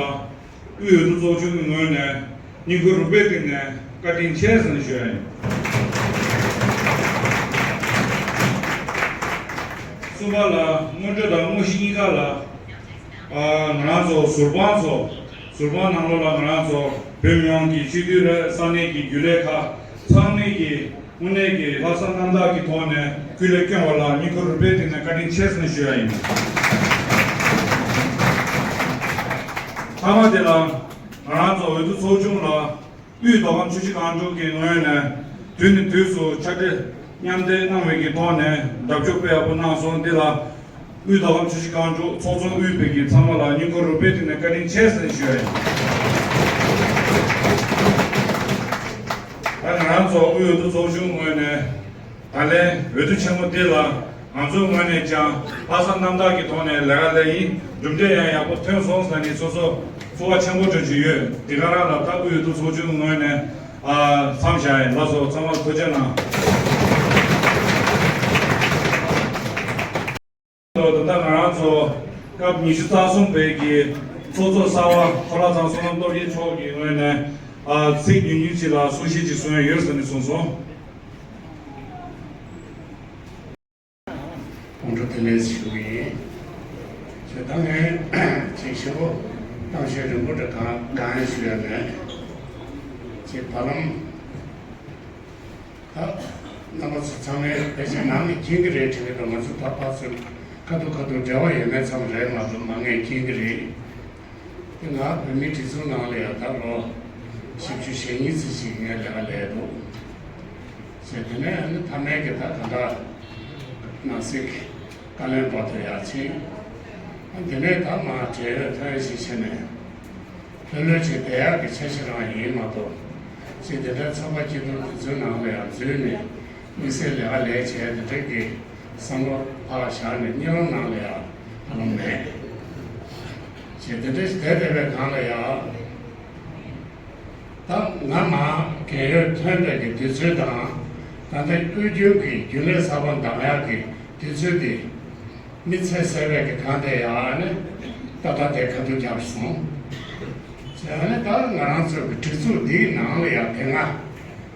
དབུས་འོས་བསྡུ་ཚོགས་ཆུང་གི་ངོས་ནས་སྙིང་ཁུང་རུས་པའི་གཏིང་ནས་བཀའ་དྲིན་ཆེ་ཟེར་ནས་ཞུ་ཡ་ཡིན། གསུམ་པ་ལ་སྔོན་འགྲོ་དང་དངོས་གཞི་གཉིས་ཀ་ལ། ཨ། ང་རང་ཚོ་ཟུར་དཔང་ཚོ། ཟུར་དཔང་ནང་ལོགས་ལ་ང་རང་ཚོ་བོད་མི་མང་གི་སྤྱི་འཐུས་རེད། ས་གནས་ཀྱི་རྒྱུན་ལས་ཁག་ཚང་མས་ཀྱི་དངོས་གནས་ཀྱི་ལྷག་བསམ་རྣམ་དག་གི་ཐོག་ནས་སྐུ་ལས་བསྐྱོན་པ་ལ་སྙིང་ཁུང་རུས་པའི་གཏིང་ནས་བཀའ་དྲིན་ཆེ་ཟེར་ནས་ཞུ་ཡ་ཡིན། མཐའ་མ་དེ་ལ་ང་རང་ཚོ་འོས་བསྡུ་ཚོགས་ཆུང་ལ་དབུས་མདོ་ཁམས་ཆུ་བཞི་སྒང་དྲུག་གི་ངོས་ནས་དུས་ནས་དུས་སུ་ཕྱག་བྲིས་མཉམ་འདེགས་གནང་བའི་གི་ཐོག་ནས་རྒྱབ་སྐྱོར་དཔེ་ཡག་པོ་གནང་སོང་། འདི་ལ་དབུས་མདོ་ཁམས་ཆུ་བཞི་སྒང་དྲུག་ཚོགས་ཚོགས་དབུས་པའི་གི་ཚང་མ་ལ་སྙིང་ཁུང་རུས་པའི་གཏིང་ནས་བཀའ་དྲིན་ཆེ་ཟེར་ཞུ་ཡ་ཡིན། ད་ང་རང་ཚོ་དབུས་འོས་བསྡུ་ཚོགས་ཆུང་ངོས་ནས་ད་ལན་འོས་བསྡུ་ཆེན་མོ་འདི་ལ་ང་ཚོའི་ངོས་ནས་ཀྱང་ལྷག་བསམ་རྣམ་དག་གི་ཐོག་ནས་ལས་ཀ་ལས་ཡིན། གྲུབ་འབྲས་ཡང་ཡག་པོ་ཐོན་སོང་ཟེར་ནས་སོ་སོ་སྤོབས་པ་ཆེན་པོ་འདྲ་ཞིག་ཡོད། དེ་ག་རང་ལ་ད་དབུས་འོས་བསྡུ་ཚོགས་ཆུང་ངོས་ནས་ཨ་མཚམས་བཞག་ཡིན། ལགས་སོ། ཚང་མར་ཐུགས་རྗེ་གནང་། ད་ལྟ་ང་རང་ཚོ་སྐབས་ཉི་ཤུ་རྩ་གསུམ་པའི་གི་ཚོགས་གཙོ་གསར་པ་ཁོ་རང་ཚང་བསོད་ནམས་སྟོབས་རྒྱས་མཆོག་གི་ངོས་ནས་ཨ་ཚིག་ཉུང་ཉུང་ཅིག་ལ་གསུང་བཤད་ཅིག་གསུང་ཡ་ཡོད་ཟེར་ནས་གསུངས་སོང་། སྐུ་ཁམས་བཟང་། དགོང་དྲོ་བདེ་ལེགས་ཞུ་གི་ཡིན། ཞེ་ད་ངས་ཅིག་ཞུ་གཏམ་བཤད་རིང་པོ་འདྲ་གང་གང་ཞུ་ཡ་མེད། ཅིག་བར་ལམ། ད་རྣམ་པ་ཚོ་ཚང་མས་ཕལ་ཆེར་ནང་ནས་མཁྱེན་གྱི་རེད་དྲན་གྱི་འདུག་ང་ཚོ་ད་ཕར་ཚུར་ཁ་ཐུག་ཁ་ཐུག་འབྲེལ་བ་ཡོད་མེད་ཙམ་རེད་མ་གཏོགས་མང་ངས་མཁྱེན་གྱི་རེད། དེ་ང་བོད་མིའི་སྒྲིག་འཛུགས་ནང་ལ་ཡང་ད་ལོ་བཞི་བཅུ་ཞེ་གཉིས་ཙམ་ཞིག་ངས་ལས་ཀ་ལས་འདུག་ཟེར། དེ་ནས་ཨ་ནི་མཐའ་མའི་གི་ད་ག་འདྲ་ནང་སྲིད་ཀྱི་བཀའ་བློན་བར་དུ་ཡར་ཕྱིན། ཨ་དེ་ནས་ད་མར་བགྲེས་ཡོལ་ཐོན་ཞིག་བྱས་ནས་ལྷོད་ལྷོད་ཅིག་བསྡད་ཡག་གི་འཆར་གཞི་རང་ཡིན་མ་གཏོགས་ཅིག་དེ་འདྲའི་ཚོགས་པ་སྐྱིད་སྡུག་དེ་ཚོའི་ནང་ལ་ཡང་འཛུལ་ནས་དམིགས་བསལ་ལས་ཀ་ལས་བྱས་དེ་འདྲའི་གི་བསམ་བློ་ཕར་བཞག་ནས་གཉིད་ལམ་ནང་ལ་ཡང་ཧ་ལམ་མེད། ཅེས་དེ་འདྲ་ཞིག་བསྡད་བསྡད་པའི་སྒང་ལ་ཡང་། ད་ང་མར་རྒས་ཡོལ་ཐོན་པའི་གི་དུས་ཚོད་དང་། ད་ལྟ་དབུས་རྒྱུན་གྱི་རྒྱུན་ལས་གསར་པ་འདེམས་ཡག་གི་དུས་ཚོད་དེ་མི་ཚེ་ཟེར་བའི་གི་སྒང་དེ་ཡང་ནི་ཏག་ཏག་དེ་ཁ་ཐུག་རྒྱབ་སོང་། བྱས་ནས་ད་ང་རང་ཚོ་གི་སྒྲིག་འཛུགས་འདིའི་ནང་ལ་ཡང་དེ་སྔ་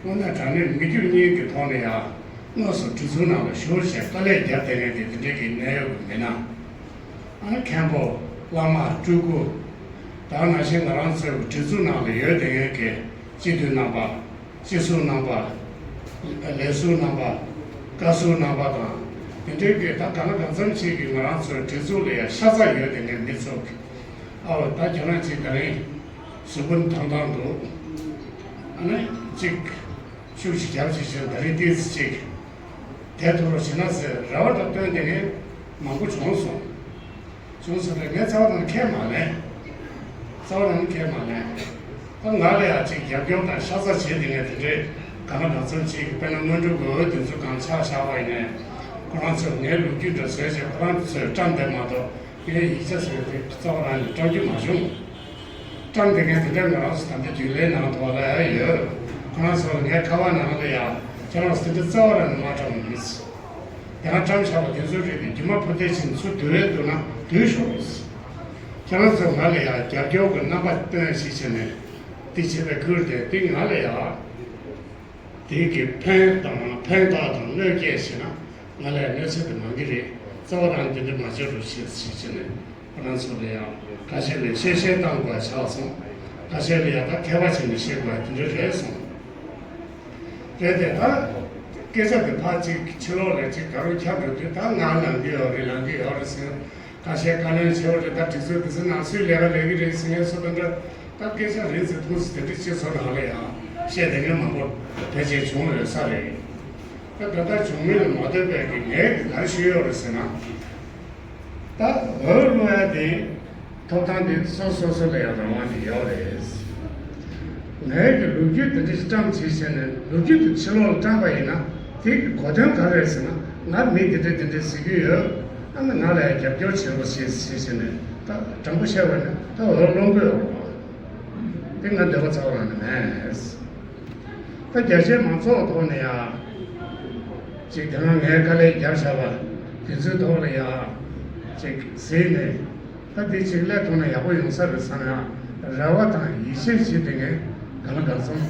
དངོས་གནས་དྲང་གནས་མི་རྒྱུ་གཉིས་ཀྱི་ཐོག་ནས་ཡང་དངོས་སུ་སྒྲིག་འཛུགས་ནང་ལ་ཞུགས་བྱས་དཀའ་ལས་བརྒྱབ་བསྡད་མཁན་དེ་དེ་འདྲའི་གི་གནད་ཡོད་གི་མི་སྣ། ཨ་ནི་མཁན་པོ་བླ་མ་སྤྲུལ་སྐུ། ད་ནང་བཞིན་ང་རང་ཚོའི་སྒྲིག་འཛུགས་ནང་ལ་ཡོད་བསྡད་མཁན་གྱི་སྤྱི་འཐུས་རྣམ་པ། སྤྱི་ཟུར་རྣམ་པ། ལས་ཟུར་རྣམ་པ། བཀའ་ཟུར་རྣམ་པ་དང་། དེ་འདྲའི་གི་ད་གང་ལ་གང་འཚམ་ཞིག་གིས་ང་རང་ཚོའི་སྒྲིག་འཛུགས་ལ་ཡང་ཤ་ཚ་ཡོད་བསྡད་མཁན་མི་ཚོ་གིས། ཨའོ་ད་ཁྱོད་རང་ཅིག་ད་རིང་གཟུགས་པོ་ཐང་ཐང་འདུག་ཨ་ནི་ཅིག་ཤུགས་ཤིག་རྒྱབ་ཅིག་བྱས་ད་རིང་ཏོག་ཙམ་ཅིག་བསྡད་ཐུབ་རོགས་བྱེད་ན་ཟེར་རེ་བ་འདྲ་བཏོན་བསྡད་མཁན་མང་པོ་བྱུང་སོང་། བྱུང་སོང་རེད། ངས་རྩ་བ་ནས་ཁས་མ་ལེན། རྩ་བ་ནས་ཁས་མ་ལེན། ད་ང་ལ་ཡང་ཅིག་རྒྱབ་སྐྱོར་དང་ཤ་ཚ་བྱེད་བསྡད་མཁན་དེ་འདྲས་གང་ལ་གང་འཚམ་ཅིག་དཔེར་ན་དངོས་གྲུབ་ཀྱི་འོས་དེ་ཚོ་གང་ཆགས་ཆགས་པ་ཡིན་ནའི་ཁོ་རང་ཚོས་ངའི་ལོ་རྒྱུས་འདྲ་བཟོས་བྱས་ཁོ་རང་ཚོས་བཀྲམ་བསྡད་མ་གཏོགས། ངས་ཡིག་ཆ་ཟེར་བ་དེ་རྩ་བ་རང་ནས་བཀྲམ་རྒྱུ་མ་བྱུང་། བཀྲམ་བསྡད་མཁན་དེ་འདྲ་ང་རང་ཚོ་ད་ལྟ་རྒྱུན་ལས་ནང་དུ་བ་ལ་ཡང་ཡོད། ཁོ་རང་ཚོ་ངའི་ཁ་པར་ནང་ལ་ཡང་ཁྱེད་རང་ཚོ་དེ་འདྲ་རྩ་བ་རང་ནས་མ་བཀྲམ་མི་སྲིད། དེ་སྔ་བཀྲམ་བཞག་པ་དེ་ཚོའི་རིགས་དེ་རྒྱུ་མ་ཕུ་ཐལ་ཕྱིན་ཚུར་བསྡུ་བས་བསྡུ་ན་བསྡུས་ཤོག་ཟེར། ཁྱེད་རང་ཚོ་ང་ལ་ཡང་རྒྱབ་སྐྱོར་གྱི་རྣམ་པ་སྟོན་ཞིག་བྱས་ནས་དེ་བྱེད་པའི་ཁུལ་དེ་དེ་ང་ལ་ཡང་། དེ་གི་ཕན་དང་ཕན་ཐོགས་དང་གནོད་སྐྱེལ་ཞེ་ན་ང་ལ་གནོད་འཚེ་དེ་མང་གི་རེད། རྩ་བ་རང་དེ་འདྲ་མ་བྱེད་རོགས་ཞེས་ཞེས་བྱས་ནས་ཁོ་རང་ཚོ་ལ་ཡང་ཁ་ཤས་ལ་གཤེ་གཤེ་བཏང་དགོས་ཆགས་སོང་། ཁ་ཤས་ལ་ཡང་ད་མཁས་པ་བྱས་ནས་བཤད་དགོས་དེ་འདྲ་རེད་སོང་། རེད་དེ་ད་སྐད་ཆ་དེ་ཕར་ཅིག་ཕྱི་ལོགས་ལ་ཅིག་ག་རུ་ཁྱབ་འགྲོ་དུས་ད་ང་ལངས་གི་ཡོད་རེད་ལངས་གི་ཡོད་རེད་ཟེར། ཁ་ཤས་བཀའ་བློན་ཆེ་བ་རེད། ད་སྒྲིག་འཛུགས་དེ་ཚོ་ནང་སུས་ལས་ཀ་ལས་ཀྱི་རེད་ཟེར་མཁན་ཚོ་དང་འདྲ། ད་སྐད་ཆ་རེད་ཟེར་ཐུག་ཟེར་དེ་འདྲ་ཅིག་ཚོ་ནང་ལ་ཡང་བཤད་བསྡད་མཁན་མང་པོ་ཕལ་ཆེར་བྱུང་ཡོད་ས་རེད། ད་ལྟ་བྱུང་མིན་ལ་མ་ལྟོས་པའི་གི་ངས་ག་རེ་ཞུས་ཡོད་རེད་ཟེར་ན། ད་འོས་བླུག་ཡ་དེ་ཐོབ་ཐང་དེ་སོ་སོ་སོ་ལ་ཡང་རང་དབང་དེ་ཡོད་རེད། ངས་ཀྱི་ལོ་རྒྱུས་དེ་འདྲ་བཀྲམ་བྱས་བྱས་ནས་ལོ་རྒྱུས་དེ་ཕྱི་ལོགས་ལ་བཀྲམ་པ་ཡིན་ན་དེ་གི་གོ་དོན་ག་རེ་རེད་ཟེར་ན། ང་མི་དེ་འདྲ་དེ་འདྲ་ཟེར་གྱི་ཡོད། ཨ་ནི་ང་ལ་ཡང་རྒྱབ་སྐྱོར་བྱེད་རོགས་བྱེད་ཟེར་བྱས་ནས། ད་དྲང་པོ་བཤད་པ་ན་ད་འོས་བླུག་དགོས་ཡོད་རེད། དེ་ང་འདོད་པ་རྩ་བ་རང་ནས་མེད། ད་རྒྱ་ཆེའི་མང་ཚོགས་ཐོག་ནས་ཡང་ཅིག་དེ་སྔ་ངས་དཀའ་ལས་བརྒྱབ་བཞག་པ་དེ་ཚོའི་ཐོག་ལ་ཡང་ཅིག་གཟིགས་ནས། ད་དེ་ཅིག་སླད་ཐོག་ནས་ཡག་པོ་ཡོང་ས་རེད་བསམ་ཡང་རེ་བ་དང་ཡིད་ཆེས་བྱེད་དེ་ངས་ག་ལ་ག་ཚོད་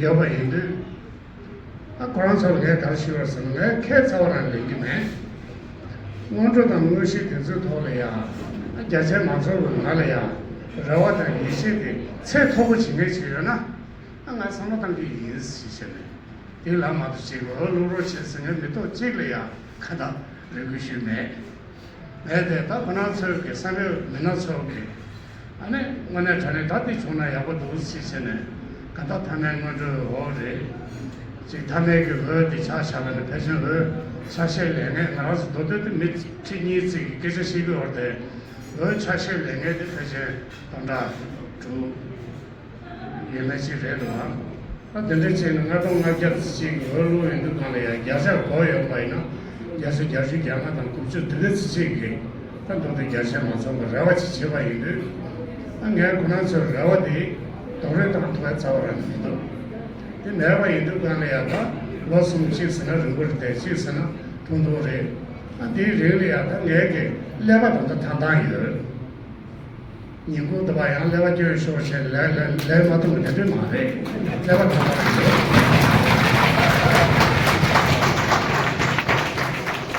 ཡོད་པ་ཡིན་དུས། ད་ཁོ་རང་ཚོར་ངས་ག་རེ་ཞུ་བར་ཟེར་ན། ངས་ཁས་ཚ་བ་རང་ལེན་གྱི་མེད། སྔོན་འགྲོ་དང་དངོས་གཞི་དེ་ཚོའི་ཐོག་ལ་ཡང་རྒྱ་ཆེའི་མང་ཚོགས་ཀྱི་ང་ལ་ཡང་རེ་བ་དང་ཡིད་ཆེས་དེ་ཚད་མཐོ་པོ་བྱེད་མཁན་ཞིག་ཡོད་ན། ཨ། ང་བསམ་བློ་བཏང་གི་ཡིན་ཞེས་བཤད་ནས། དེ་ལ་མ་གཏོགས་ཅིག་འོས་བླུག་རོགས་བྱེད་ཟེར་མཁན་མི་ཐོག་གཅིག་ལ་ཡང་ཁ་བཏགས་རེ་སྐུལ་ཞུས་མེད། མེད་དེ། ད་ཁོ་རང་ཚོའི་གི་བསམ་ཡོད་མི་སྣ་ཚོ་གི། ཨ་ནི་དངོས་གནས་དྲང་གནས་ད་འདི་བྱུང་ན་ཡག་པོ་འདུག་ཟེར་བྱས་ནས། ག་ད་མཐའ་མའི་སྔོན་འགྲོའི་འོས་རེད། ཅིག་མཐའ་མའི་གི་འོས་འདི་ཆ་བཞག་པ་ན་ཕལ་ཆེར་འོས་ཆ་ཤས་ལེན་མཁན། ང་རང་ཚོ་མདོ་སྟོད་དུ་མི་ཁྲི་གཉིས་ཙམ་གི་སྐད་ཆ་བཤད་ཀྱི་ཡོད་རེད་དེ། འོས་ཆ་ཤས་ལེན་མཁན་དེ་ཕལ་ཆེར་སྟོང་ཕྲག་དྲུག་ཡས་མས་ཅིག་རེད་འདུག་ཨང་། ད་དེ་འདྲ་བྱས་ན་ལྔ་སྟོང་ལྔ་བརྒྱ་ཙམ་ཅིག་འོས་བླུགས་ཡོང་དུས་སྒང་ལ་ཡང་བརྒྱ་ཆ་བགོས་ཡོང་པ་ཡིན་ན། བརྒྱ་ཆ་བརྒྱད་ཅུ་གྱ་ལྔ་དང་དགུ་བཅུ་དེ་འདྲ་ཙམ་ཅིག་གི། ད་མདོ་སྟོད་རྒྱ་ཆེ་མང་ཚོགས་ཀྱི་རེ་བ་ཅིག་བྱེད་པ་ཡིན་དུས། ད་ངས་ཁོ་རང་ཚོའི་རེ་བ་དེ་རྡོག་རོལ་བཏང་ཐུབ་པའི་རྩ་བ་རང་མི་འདུག་དེ་མེད་པ་ཡིན་དུས་སྒང་ལ་ཡང་ད་ལོ་གསུམ། གཅིག་ཟེར་ན་རིང་པོ་རེད་དེ། གཅིག་ཟེར་ན་ཐུང་ཐུང་རེད། ད་དེའི་རིང་ལ་ཡང་ད་ངས་ཀྱི་ཀླད་པ་ད་ལྟ་ཐང་ཐང་ཡོད། ཉིན་གུང་དུ་བ་ཡང་ཀླད་པ་སྐྱོན་ཤོར་བྱས་ལས་ལས་ལས་མ་ཐུབ་པ་དེ་འདྲ་མ་རེད། ཀླད་པ་ཐང་ཐང་ཡོད།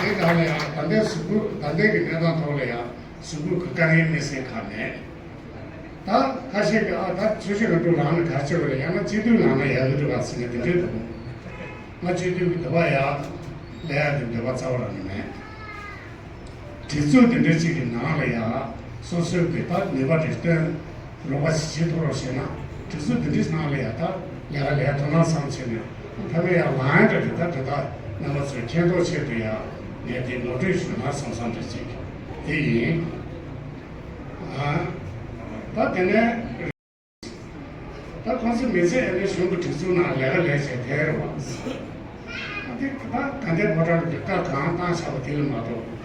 དེ་ག་ལ་ཡང་ད་ལྟའི་གཟུགས་པོ། ད་ལྟའི་གི་གནས་སྟངས་ཐོག་ལ་ཡང་གཟུགས་པོ་གི་དཀའ་ངལ་མི་སེལ་ཁ་མེད། ད་ཁ་ཤས་ཀྱིས་ཨ་ད་ཆུ་བཞི་སྒང་དྲུག་ལངས་ན་ག་ཅི་བ་རེད། ཡང་ན་སྤྱི་འཐུས་ལངས་ན་ཡག་གི་འདུག་ག་ཟེར་ནས་དེ་འདྲའི་འདུག་ང་སྤྱི་འཐུས་ཀྱི་འདོད་པ་ཡག་ལས་ཡག་གི་འདོད་པ་རྩ་བ་རང་ནས་མེད། སྒྲིག་འཛུགས་དེ་འདྲ་ཅིག་གི་ནང་ལ་ཡང་སོ་སོའི་གི་ད་ནུས་པ་དེ་བཏོན། རོགས་པ་ཞིག་བྱེད་ཐུབ་རོགས་བྱས་ན། སྒྲིག་འཛུགས་དེ་འདྲའི་ནང་ལ་ཡང་ད་ལས་ཀ་ལས་དོ་སྣང་བསམ་བྱས་ནས་ཕ་མའི་ཡང་ལངས་ཡ་འདྲ་དེ་ད་དེ་དག་རྣམ་པ་ཚོས་མཁྱེན་རྟོགས་ཆེད་དུ་ཡང་ངས་དེ་ངོ་སྤྲོད་ཞུ་ན་བསམ་བསམ་འདྲ་ཅིག་དེ་ཡིན། ཨ། ད་དེ་ནས། ད་ཁོང་ཚོ་མི་ཚེ་ཨ་ནི་གཞུང་གི་སྒྲིག་འཛུགས་ནང་ལས་ཀ་ལས་བྱས་བསྡད་རེད་བ། ཨ་དེ་ད་དགའ་ལྡན་ཕོ་བྲང་གི་བཀའ་གང་བཏང་བཞག་པ་དེ་ལ་མ་གཏོགས།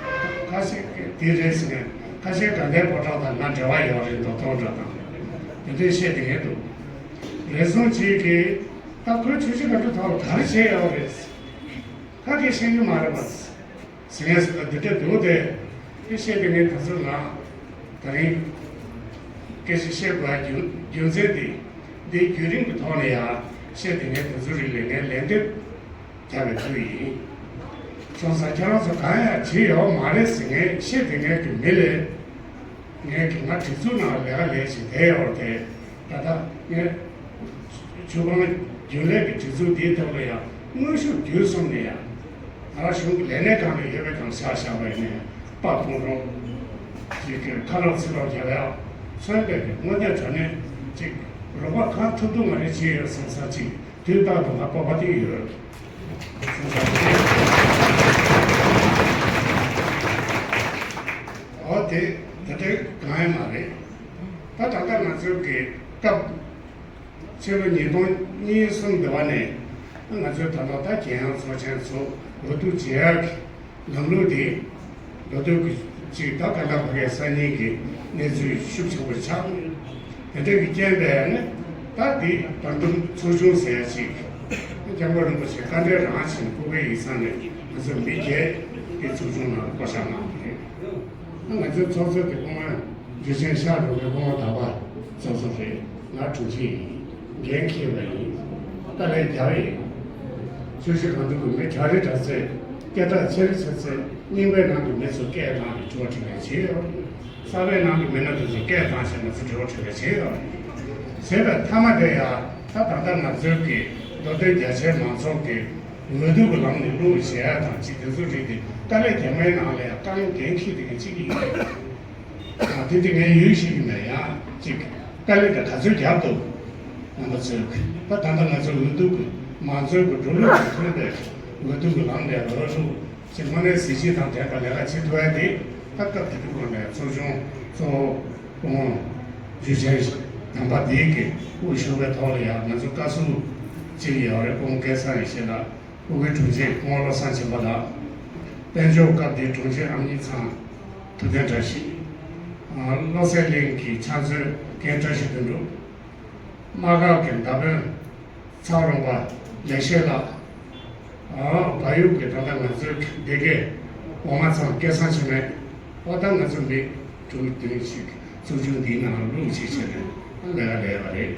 ཁ་ཤས་ཀྱིས་དེ་རེད་ཟེར་ནས། ཁ་ཤས་དགའ་ལྡན་ཕོ་བྲང་དང་ང་འབྲེལ་བ་ཡོད་རེད་མདོག་མདོག་འདྲ་དང་། དེ་འདྲས་བཤད་དེ་ངས་འདུག་རེ་ཟུང་གཅིག་གིས་ད་ཁོས་ཆུ་བཞི་སྒང་དྲུག་ཐོག་ལ་ག་རེ་བྱས་ཡོད་རེད། ཁ་སྐད་ཤེས་ཀྱི་མ་རེད་པ། ཟེར་ཡས་སུ་ལ་འདི་འདྲ་འདུག་སྟེ། དེ་བཤད་པའི་ངས་ད་ཚོད་ལ་ད་རིང་སྐད་ཆ་བཤད་དགོས་རྒྱུ་རྒྱུ་མཚན་དེ། འདིའི་བརྒྱུད་རིམ་གྱི་ཐོག་ནས་ཡང་བཤད་དེ་ངས་ད་ཚོད་རིང་ལས་ངས་ལན་འདེབས་རྒྱག་པའི་དུས་ཡིན། སོང་ཙང་ཁྱེད་རང་ཚོ་གང་ཡང་བྱེད་ཡོད་མ་རེད་ཟེར། ངས་བཤད་དེ་ངས་ཀྱི་མི་ལས། ངས་ཀྱི་ང་སྒྲིག་འཛུགས་ནང་ལས་ཀ་ལས་བཞིན་བསྡད་ཡོད་རེད་དེ། ད་ལྟ་ངས་ཆུ་སྒང་རྒྱུན་ལས་ཀྱི་སྒྲིག་འཛུགས་འདིའི་ཐོག་ལ་ཡང་དངོས་ཤུགས་བརྒྱུད་གསུམ་ནས་ཡང་། ང་རང་གཞུང་གི་ལས་སྣེ་ཁང་ལ་ཡོད་པའི་སྒང་ཆ་བཞག་པ་ཡིན་ནའི། སྤ་སྤུངས་རོགས། ཅིག་གི་ཁ་ལག་ཚིག་ལོག་རྒྱག་ཡག་མཚོན་པའི་གི་དངོས་གནས་དྲང་གནས་ཅིག་རོགས་པ་གང་ཐུབ་ཐུབ་ང་རང་བྱས་ཡོད་བསམ་ས་ཅིག་དུས་རྟག་ཏུ་ང་སྤོབས་པ་དེ་ཡོད། འོ་དེ་དེ་འདྲའི་གང་ཡང་མ་རེད། ད་ད་ལྟ་ང་ཚོའི་གི་སྐབས། ཕྱི་ལོ་ཉིས་སྟོང་གཉིས་གསུམ་འདི་བ་ནས་ང་ཚོའི་ད་ལྟ་ད་རྒྱལ་ཡོངས་ཚོགས་ཆེན་ཚོ་འགོ་འཛུགས་བྱེད་ཡག་གི་ལམ་ལུགས་དེ། མདོ་སྟོད་ཀྱི་ཅིག་ད་ག་ད་ག་གའི་སང་ཉིན་གྱི་གནས་ཚུལ་ཤུགས་ཆེན་པོ་ཆགས། དེ་འདྲ་གི་རྐྱེན་པས་ནི། ད་འདི་བར་འདུམ་ཚོགས་ཆུང་ཟེར་ཡ་ཅིག་སྐྱབས་མགོན་རིན་པོ་ཆེ་བཀའ་འབྲེལ་རང་བྱས་ནས་ཀུ་ཀེ་ཡིག་ཚང་ནས་ང་ཚོ་མི་བརྒྱད་ཀྱི་ཚོགས་ཆུང་ནང་བསྐོ་བཞག་གནང་བ་རེད། ང་ཚོའི་ཚོགས་གཙོ་དེ་སྐུ་ངོ་འཇུ་ཆེན་ཤར་རུ་པའི་སྐུ་ངོ་ཟླ་བ་ཚོགས་གཙོ་རེད། ང་དྲུང་ཆེ་ཡིན། འགན་འཁྱེར་བ་ཡིན། དཀའ་ལས་རྒྱག་ཡིན། ཆུ་བཞི་སྒང་དྲུག་གི་མི་གྲ་རེ་དྲག་ཚེ། སྐད་གྲགས་ཆེ་རེ་ཆེ་ཚེ། རྙིང་པའི་ནང་གི་མི་ཚོ་སྐད་བཏང་ནས་དྲི་བ་དྲིས་ལན་བྱེད་ཡོད། གསར་པའི་ནང་གི་མི་སྣ་དེ་ཚོ་སྐད་བཏང་བྱས་ང་ཚོ་དྲི་བ་དྲིས་ལན་བྱེད་ཡོད། བྱས་པའི་མཐའ་མ་དེ་ཡང་ད་ད་ལྟ་ང་ཚོའི་གི་མདོ་སྟོད་རྒྱ་ཆེའི་མང་ཚོགས་ཀྱི་འོས་བསྡུ་གི་ལམ་ནས་བླུགས་བྱས་ཡ་དང་ཅིག་དེ་ཚོ་རིགས་དེ་དཀའ་ལས་རྒྱག་མཁན་ནང་ལ་ཡང་དཀའ་ངལ་འགན་འཁྱེར་དེ་ག་ཅིག་ཡིན། དེ་དེ་ངའི་ཡུལ་ཞིག་ཡིན་ན་ཡང་ཅིག་དཀའ་ལས་དེ་ག་ཚོད་རྒྱབ་འདུག་རྣམ་པ་ཚོས་ད་ད་ལྟ་ང་ཚོ་འོས་བསྡུ་གི་མང་གཙོའི་གི་འགྲོ་ལུགས་དང་མཐུན་པའི་ འོས་བསྡུ་གི་ལམ་ནས་འོས་བླུག་ཅེས་དངོས་གནས་གཟི་བརྗིད་དང་ལྡན་པ་ལས་ཀ་བྱེད་ཐུབ་ཡ་དེ་ད་སྐབས་དེ་དུས་སྒང་ནས་ཚོགས་ཆུང་གཙོ་བོ་སྐུ་ངོ་འཇུ་ཆེན་དམ་པ་འདིའི་གི་དབུ་བཞུགས་པའི་ཐོག་ལ་ཡང་ང་ཚོ་བཀའ་ཟུར་གཅིག་ཡོད་རེད། སྐུ་ངོ་སྐལ་བཟང་ཡེ་ཤེས་ལགས། ཨུ་གུའི་དྲུང་ཆེ་སྐུ་ངོ་བློ་བཟང་ཆོས་འཕེལ་ལགས། དཔལ་འབྱོར་སྐབས་དེའི་དྲུང་ཆེ་ཨ་མྱེས་ཚང་ཐུབ་བསྟན་བཀྲ་ཤིས། ཨ། བློ་གསལ་གླིང་གི་ཕྱག་མཛོད་རྒན་བཀྲ་ཤིས་དོན་གྲུབ། དམག་སྒར་གྱི་མདའ་དཔོན་ཚ་རོང་པ་ལེགས་བཤད་ལགས། ཨ། བལ་ཡུལ་གྱི་ད་ལྟ་ང་ཚོའི་སྡེ་དགེ་འོ་མ་ཚང་སྐལ་བཟང་ཆོས་སྨན། ཨོ་ད་ང་ཚོ་མི་དྲུག་བདུན་ཞིག་ཚོགས་ཆུང་འདིའི་ནང་ལ་བླུགས་ཅིག་བྱས་ནས་ལས་ཀ་ལས་པ་རེད།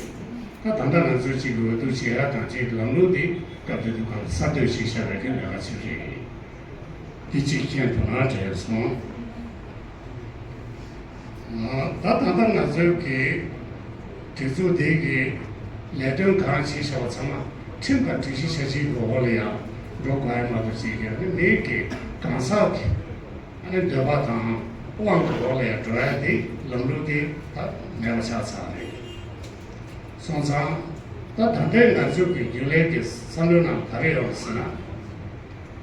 ད་ད་ལྟ་ང་ཚོས་ཅིག་འོས་བསྡུ་བྱེད་ཡ་དང་ཅིག་ལམ་ལུགས་འདི་སྐབས་དེ་དུས་སྒང་གསར་གཏོད་བྱེད་བཞག་པའི་གི་ལས་ཀ་ཅིག་རེད། འདི་གཅིག་མཁྱེན་ཐུབ་ན་དྲན་སོང་། ད་ད་ལྟ་ང་ཚོའི་གི་སྒྲིག་འཛུགས་འདི་གི་ལས་དོན་གང་བྱེད་བཞག་པ་ཚང་མ་ཁྲིམས་དང་སྒྲིག་གཞི་འཆར་ཅན་གྱི་འོག་ལ་ཡང་འགྲོ་དགོས་ཡ་མ་གཏོགས་ཅིག་གི་ཨ་ནི་མིའི་གི་གང་ཟག་གི་ཨ་ནི་འདོད་པ་དང་དབང་གི་འོག་ལ་ཡང་འགྲོ་ཡ་འདི་ལམ་ལུགས་འདི་ད་མེད་པ་ཆགས་ཚར་རེད། སོང་ཙང་ད་ད་ལྟའི་ང་ཚོའི་གི་རྒྱུན་ལས་ཀྱི་བསམ་བློའི་ནང་ག་རེ་ཡོད་རེད་ཟེར་ན།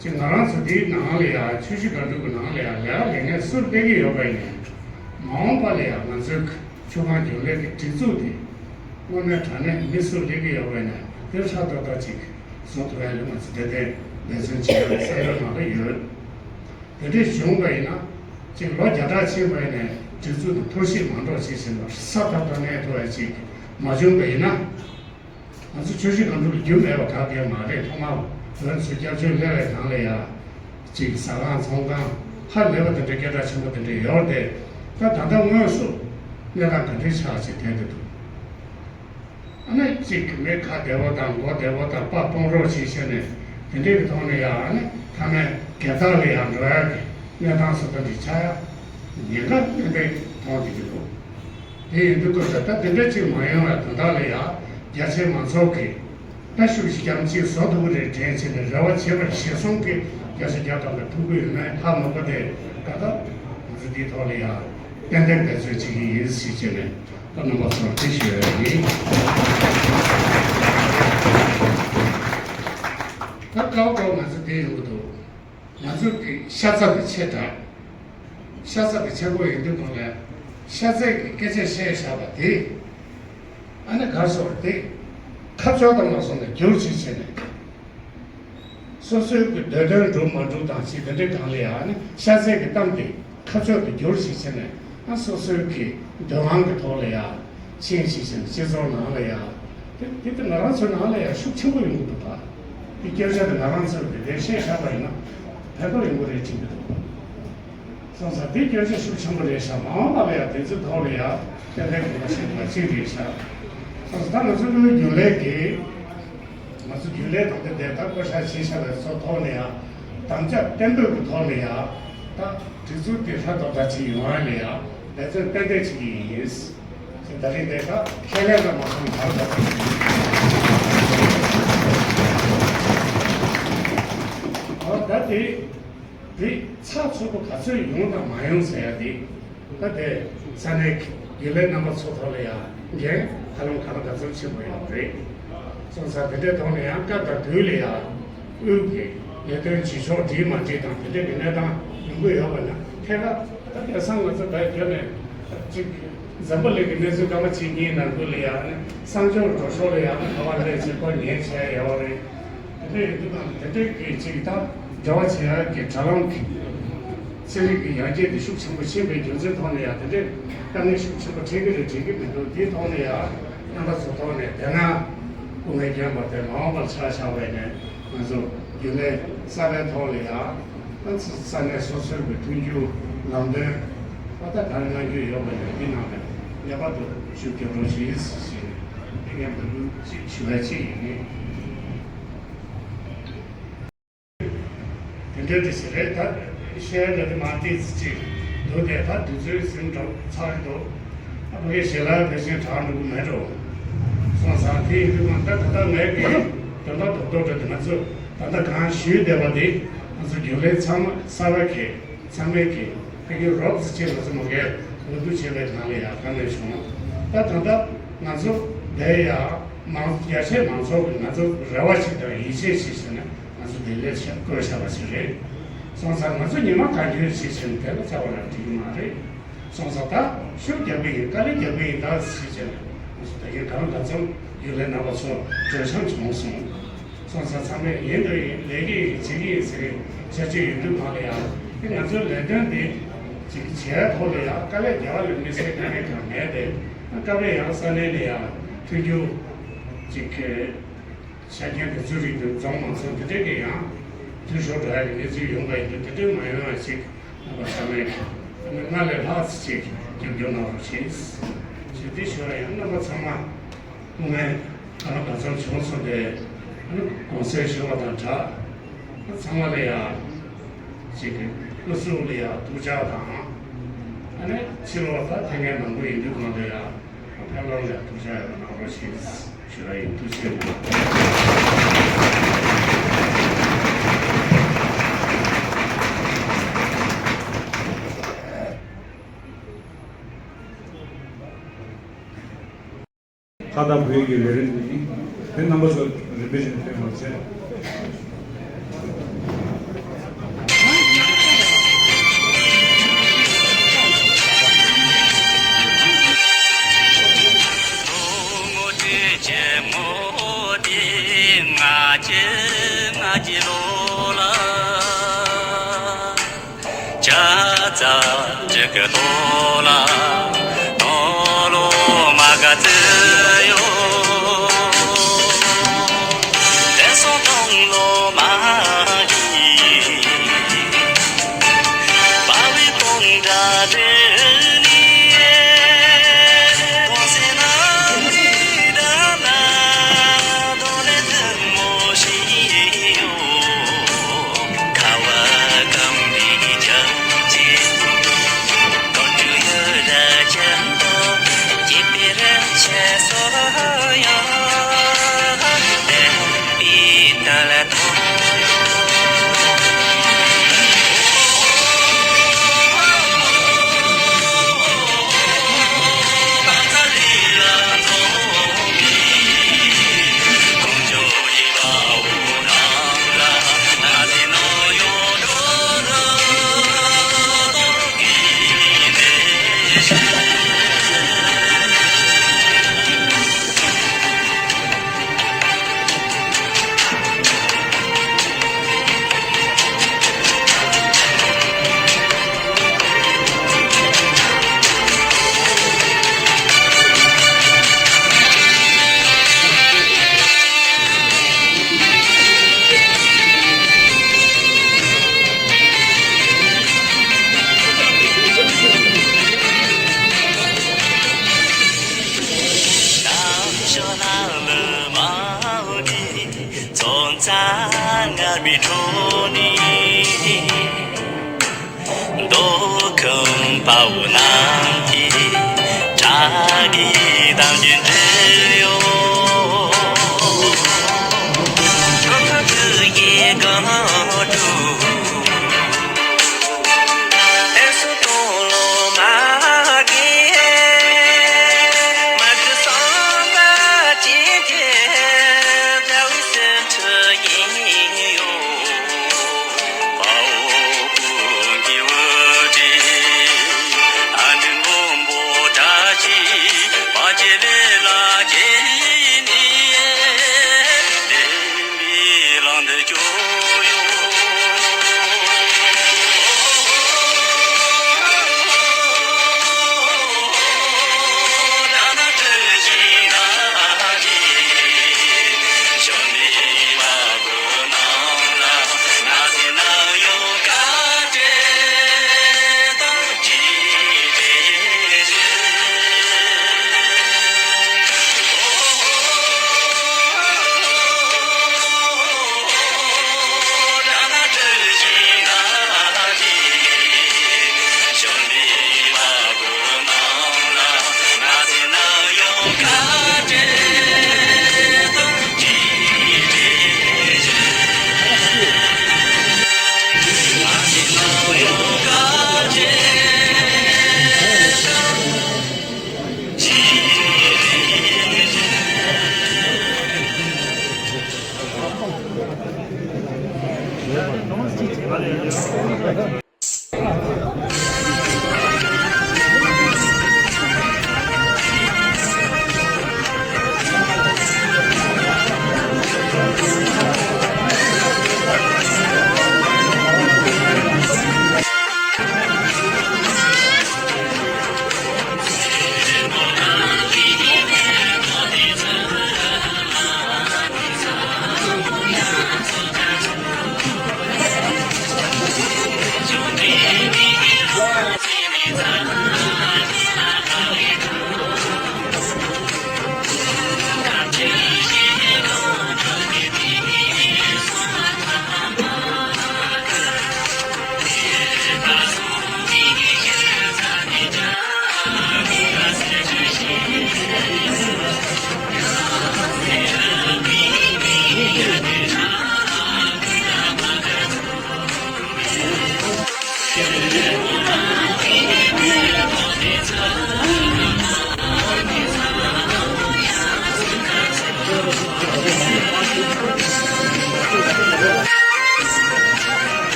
ཅིག་ང་རང་ཚོ་འདིའི་ནང་ལ་ཡ་ཆུ་བཞི་སྒང་དྲུག་གི་ནང་ལ་ཡ་ལས་ཀ་ལས་མཁན་སུ་སླེབས་ཀྱི་ཡོད་པ་ཡིན་ནའི། མ་འོངས་པ་ལ་ཡ་ང་ཚོའི་ཆུ་སྒང་རྒྱུན་ལས་ཀྱི་སྒྲིག་འཛུགས་འདི་དངོས་གནས་དྲང་གནས་མི་སུ་སླེབས་ཀྱི་ཡོད་པ་ཡིན་ནའི་དེ་ཧྲ་ཏོག་ཏོ་ཅིག་བཟོ་ཐུབ་ཡ་ལ་ང་ཚོ་ཏན་ཏན་འབད་བརྩོན་བྱེད་ཡ་ལ་བསམ་བློའི་ནང་ལ་ཡོད། དེ་འདྲས་བྱུང་བ་ཡིན་ན། ཅིག་ལོ་བརྒྱ་ཕྲག་ཕྱིན་པ་ཡིན་ནའི་སྒྲིག་འཛུགས་དེ་འཐོར་ཞིག་མ་འགྲོ་ཅིག་བྱས་ནས་ཧྲ་ཏོག་ཏོ་གནས་ཐུབ་ཡ་ཅིག་མ་བྱུང་བ་ཡིན་ན། ང་ཚོ་ཆུ་བཞི་སྒང་དྲུག་ལ་རྒྱུ་མེད་པ་ག་གེ་མ་རེད། ཐོག་མར་བོད་ཚོས་སྐྱབས་བཅོལ་སླེབས་པའི་སྒང་ལ་ཡ། ཅིག་ཟ་ཁང་ཚོང་ཁང་ཧ་ལས་པ་དེ་འདྲའི་སྐད་གྲགས་ཆེན་པོ་དེ་འདྲ་ཡོད་རེད་དེ། ད་ད་ལྟ་དངོས་སུ་གནས་སྟངས་ག་འདྲའི་ཆགས་ཅིག་དྲན་གྱི་འདུག་ཨ་ནི་གཅིག་གི་མི་ཁ་བདེ་བོ་དང་མགོ་བདེ་བོ་དང་པ་སྤུ་རོགས་ཅིག་བྱས་ནས་དེ་འདྲའི་གི་ཐོག་ནས་ཡ་ཨ་ནི་ཐ་མའི་སྒེར་བདག་ལ་ཡ་འགྲོ་ཡ་གི་གནས་སྟངས་སུ་ད་འདི་ཆགས་ཡ་ཉེན་ཁ་ཏན་ཏན་མཐོང་བསྡད་ཀྱི་འདུག་དེ་ཡིན་དུས་སྐབས་སུ་ད་དེ་འདྲ་ཅིག་མ་ཡོང་བའི་དོན་དག་ལ་ཡ་རྒྱ་ཆེའི་མང་ཚོགས་ཀྱིས་ད་ཤུགས་ཆེ་རྐྱང་ཅིག་བཟོ་ཐུབ་ཀྱི་རེད་དྲན་བྱས་ནས་རེ་བ་བྱེད་པར་གཞིར་བཟུང་གིས་བརྒྱ་ཆ་བརྒྱ་ཐམ་པའི་ཐུགས་ཁུར་ཡོད་མེད་ཧ་མ་གོ་སྟེ། ད་ལྟ་ང་ཚོ་འདིའི་ཐོག་ལ་ཡ་ཏན་ཏན་འབད་བརྩོན་བྱེད་ཀྱི་ཡིན་ཞེས་བྱས་ནས། ད་རྣམ་པ་ཚོར་དེ་ཞུ་ཡ་ཡིན། ད་སྐབས་ཐོག་ང་ཚོ་དེ་ཡོང་གི་འདུག་ང་ཚོ་གི་ཤ་ཚ་དེ་ཆེ་དྲགས། ཤ་ཚ་དེ་ཆེན་པོ་ཡིན་དུས་སྒང་ལ་ཤ་ཚའི་གི་སྐད་ཆ་བཤད་བཞག་པ་དེ་ཨ་ནི་གར་སོང་དེ་ཁ་ཕྱོགས་དང་མ་སོང་ནས་འགྱུར་ཅིག་བྱས་ནས། སོ་སོའི་གི་འདོད་དོན་འགྲུབ་མ་འགྲུབ་དང་ཅིག་དེ་འདྲའི་སྒང་ལ་ཡང་ནི་ཤ་ཚའི་གི་གཏམ་དེ་ཁ་ཕྱོགས་དེ་བསྒྱུར་ཞིག་བྱས་ནས་ཨ་སོ་སོའི་གི་འདོད་དབང་གི་ཐོག་ལ་ཡང་ཕྱིན་ཞིག་བྱས་ནས་སྤྱི་ཚོགས་ནང་ལ་ཡང་དེ་དེ་དེ་ང་རང་ཚོའི་ནང་ལ་ཡང་ཤུགས་ཆེན་པོ་ཡོང་གི་འདུག་ག་དེ་སྐད་ཆ་དེ་ང་རང་ཚོས་དེ་འདྲའི་བཤད་བཞག་པ་ཡིན་ན་ཕན་ཐོགས་ཡོང་གི་རེད་དྲན་གི་འདུག་སོང་ཙང་དེ་སྐད་ཆ་ཤུགས་ཆེན་པོ་རེད་ཤག་མ་འོངས་པ་ལ་ཡང་དེ་ཚོའི་ཐོག་ལ་ཡང་ཏན་ཏན་དགོངས་པ་བཞེས་དགོས་པ་གཅིག་རེད་ཤག་སོང་ཙང་ད་ང་ཚོའི་རྒྱུན་ལས་ཀྱི་ང་ཚོ་རྒྱུན་ལས་དང་དེ་དེ་ལྟར་བསྐོ་བཞག་བྱས་བཞག་པའི་ཚོ་ཐོག་ནས་ཡང་དམ་བཅའ་བརྟན་པོའི་གི་ཐོག་ནས་ཡང་ད་སྒྲིག་འཛུགས་དེ་ཧྲ་ཏོག་ཏག་ཅིག་ཡོང་བ་ལ་ཡང་འབད་བརྩོན་ཏན་ཏན་བྱེད་ཀྱི་ཡིན། ད་རེས་དེ་ད་ཁས་ལེན་ལ་མ་སོང་བར་ད་ཨོ་ད་དེ། དེ་ཚགས་ཚུད་པོ་ག་ཚོད་ཡོང་དང་མ་ཡོང་ཟེར་ཡ་དེ། ད་དེ་ས་གནས་ཀྱི་རྒྱུན་ལས་རྣམ་པ་ཚོ་ཐོག་ལ་ཡ་འགན་ཧ་ལམ་ག་ལ་ག་ཚོད་ཆེན་པོ་ཡོད་རེད། སོང་ཙང་དེ་འདྲའི་ཐོག་ནས་ཡང་སྐབས་དང་དུས་ལ་ཡ་དབུས་ཀྱི་ལས་དོན་བྱེད་ཕྱོགས་འགྲིག་མ་འགྲིག་དང་དེ་འདྲའི་གི་གནས་སྟངས་ཡོང་གི་ཡོད་པ་ན་ཐད་ཀར་ད་དེང་སང་ང་ཚོ་བས་བརྒྱབ་ནས་གཅིག་འཛམ་བུ་གླིང་གི་གནས་ཚུལ་སྐར་མ་གཅིག་གཉིས་ནང་ཁུལ་ལ་ཡང་ནི་གསང་སྦྱོར་འགྲོ་ཕྱོགས་ལ་ཡང་ནི་ག་བ་སླེབས་བྱེད་སྒོ་ཉེན་བྱས་ཡོད་རེད། དེ་འདྲ་ཡིན་དུས་ད་དེ་འདྲའི་གི་ཅིག་ད་འབྲེལ་བ་བྱེད་ཡག་གི་དྲ་ལམ་གྱི་ཚན་རིག་གི་ཡར་རྒྱས་དེ་ཤུགས་ཆེན་པོ་ཕྱིན་པའི་རྒྱུ་མཚན་ཐོག་ནས་ཡང་དེ་འདྲའི་དཀའ་ངལ་ཤུགས་ཆེན་པོ་འཕྲད་ཀྱི་རེད་དྲན་གྱི་མི་འདུག་དེའི་ཐོག་ནས་ཡང་རྣམ་པ་ཚོ་ཐོག་ནས་དེ་སྔ་སྐུ་ངལ་བསྐྱོན་པ་དེ་མ་འོངས་པར་ཆ་བཞག་པ་ཡིན་ནའི། ང་ཚོ་རྒྱུན་ལས་གསར་པའི་ཐོག་ལ་ཡང་ཨ་ས་གནས་སོ་སོའི་གི་མཐུན་འགྱུར་ལམ་སྟོན་ཨ་ད་ག་རེ་གནང་རྒྱུ་ཡོད་པ་ཡིན་ན་འདི་ནང་ནས་ངེས་པར་དུ་ཞུ་རྒྱུ་རོགས་བྱེད་ཞེས་ནས་འདི་ངས་འབོད་སྐུལ་ཅིག་ཞུ་བ་ཅིག་ཡིན། དེ་འདྲ་དེ་ཞིག་རེད། ད་བཤད་ཡ་འདྲ་དེ་མ་ཏིག་ཙི་ཅིག་འདུག་སྟེ་ད་དུས་ཚོད་ཟིན་འགྲོ་ཚར་འདུག་ཨ་ཕ་གི་ཞལ་ལག་ཕལ་ཆེར་དྲག་འགྲོ་གི་མེད་འགྲོ། སོང་ཙང་དེ་ཡིན་དུས་ད་ད་ལྟ་ངས་ཀྱི་དོན་དག་རྡོག་རྡོག་འདྲ་དེ་ང་ཚོ་ད་ལྟ་གང་ཞུས་བསྡད་པ་དེ་ང་ཚོ་རྒྱུན་ལས་ཚང་མ་གསར་པ་གི་ཚང་མས་ཀྱི་ཕ་གི་རོབ་ཙི་ཅིག་ང་ཚོ་མ་གིར་འོས་བསྡུ་བྱས་པའི་ནང་ལ་ཡག་ག་མེད་བྱུང་། ད་ད་ལྟ་ང་ཚོ་བསྡད་ཡ་མང་རྒྱ་ཆེ་མང་ཚོགས་ཀྱི་ང་ཚོ་རེ་བ་ཞིག་དང་ཡིད་ཆེས་ཤིག་བྱས་ནས། ང་ དེ་ལས་བཀོད་བཞག་པ་ཞིག་རེད། སོང་ཙང་ང་ཚོ་ཉི་མ་གང་འཁྱོལ་བྱེད་བཞིན་དེ་ལ་བཅར་བ་ལ་འགྲིག་གི་མ་རེད། སོང་ཙང་ད་ཤུགས་རྒྱག་གི་ཡིན། དཀའ་ལས་རྒྱག་གི་ཡིན། ད་ཟེར་བྱས་ང་ཚོ་ད་གིན་ད་ལོ་ད་ཚོ་ཡུལ་ལས་རྣམ་པ་ཚོ་གྲོས་འཆམ་བྱུང་སོང་། སོང་ཙང་ཚང་མས་ཡིན་དང་ཡིན། ལས་ཀྱི་ཡིན། བྱེད་ཀྱི་ཡིན་ཟེར་བྱ་བྱེད་ཡོད་དུས་གང་ལ་ཡང་དེ་ང་ཚོའི་ལས་དོན་འདི་ཅིག་བྱས་ཐོག་ལ་ཡང་དཀའ་ལས་རྒྱག་པ་ལས་མི་སེར་དཀའ་ངལ་གང་མེད་དེ། སྐབས་རེ་ཡང་ས་གནས་ནས་ཡང་མཐུན་འགྱུར་ཅིག་ཆ་རྐྱེན་དེ་ཚོའི་རིགས་དེ་འཛོམས་མ་སོང་། དེ་འདྲས་ཀྱི་ཡང་འཐུས་ཤོར་འགྲོ་ཡ་གི་གནས་ཚུལ་ཡོང་པ་ཡིན་དུས། དེ་འདྲས་མ་ཡོང་བ་ཞིག་རྣམ་པ་ཚང་མས་སྔར་ལས་ལྷག་ཅིག་རྒྱབ་སྐྱོར་གནང་རོགས་བྱེད་ཞུ། དེ་ཞུ་བ་ཡང་རྣམ་པ་ཚང་མ་སྐུ་ངལ་གང་ལ་གང་འཚམ་བྱུང་སོང་སྟེ། གོང་གསལ་ཞུ་བ་དང་སྦྲགས། ཚང་མ་ལ་ཡང་ཅིག་སྐུ་གཟུགས་ལ་ཡང་ཐུགས་ཅག་དང་། ཨ་ནི་ཕྱི་ལོགས་ད་ཕན་མཁན་མང་པོ་ཡིན་དུས་གང་ལ་ཡང་ཕན་ལོག་ལ་ཡང་ཐུགས་ཅག་ཡོད་པ་གནང་རོགས་ཞེས་ཞུ་བ་ཡིན། ཐུགས་རྗེ་ཆེ། ཁ་བརྡ་བོད་ཡིག་གི་ལས་རིམ་འདི་ཡིན། དེ་རྣམ་པ་ཚོ་རིམ་པས་བཞིན་ཕེབས་པར་བྱས།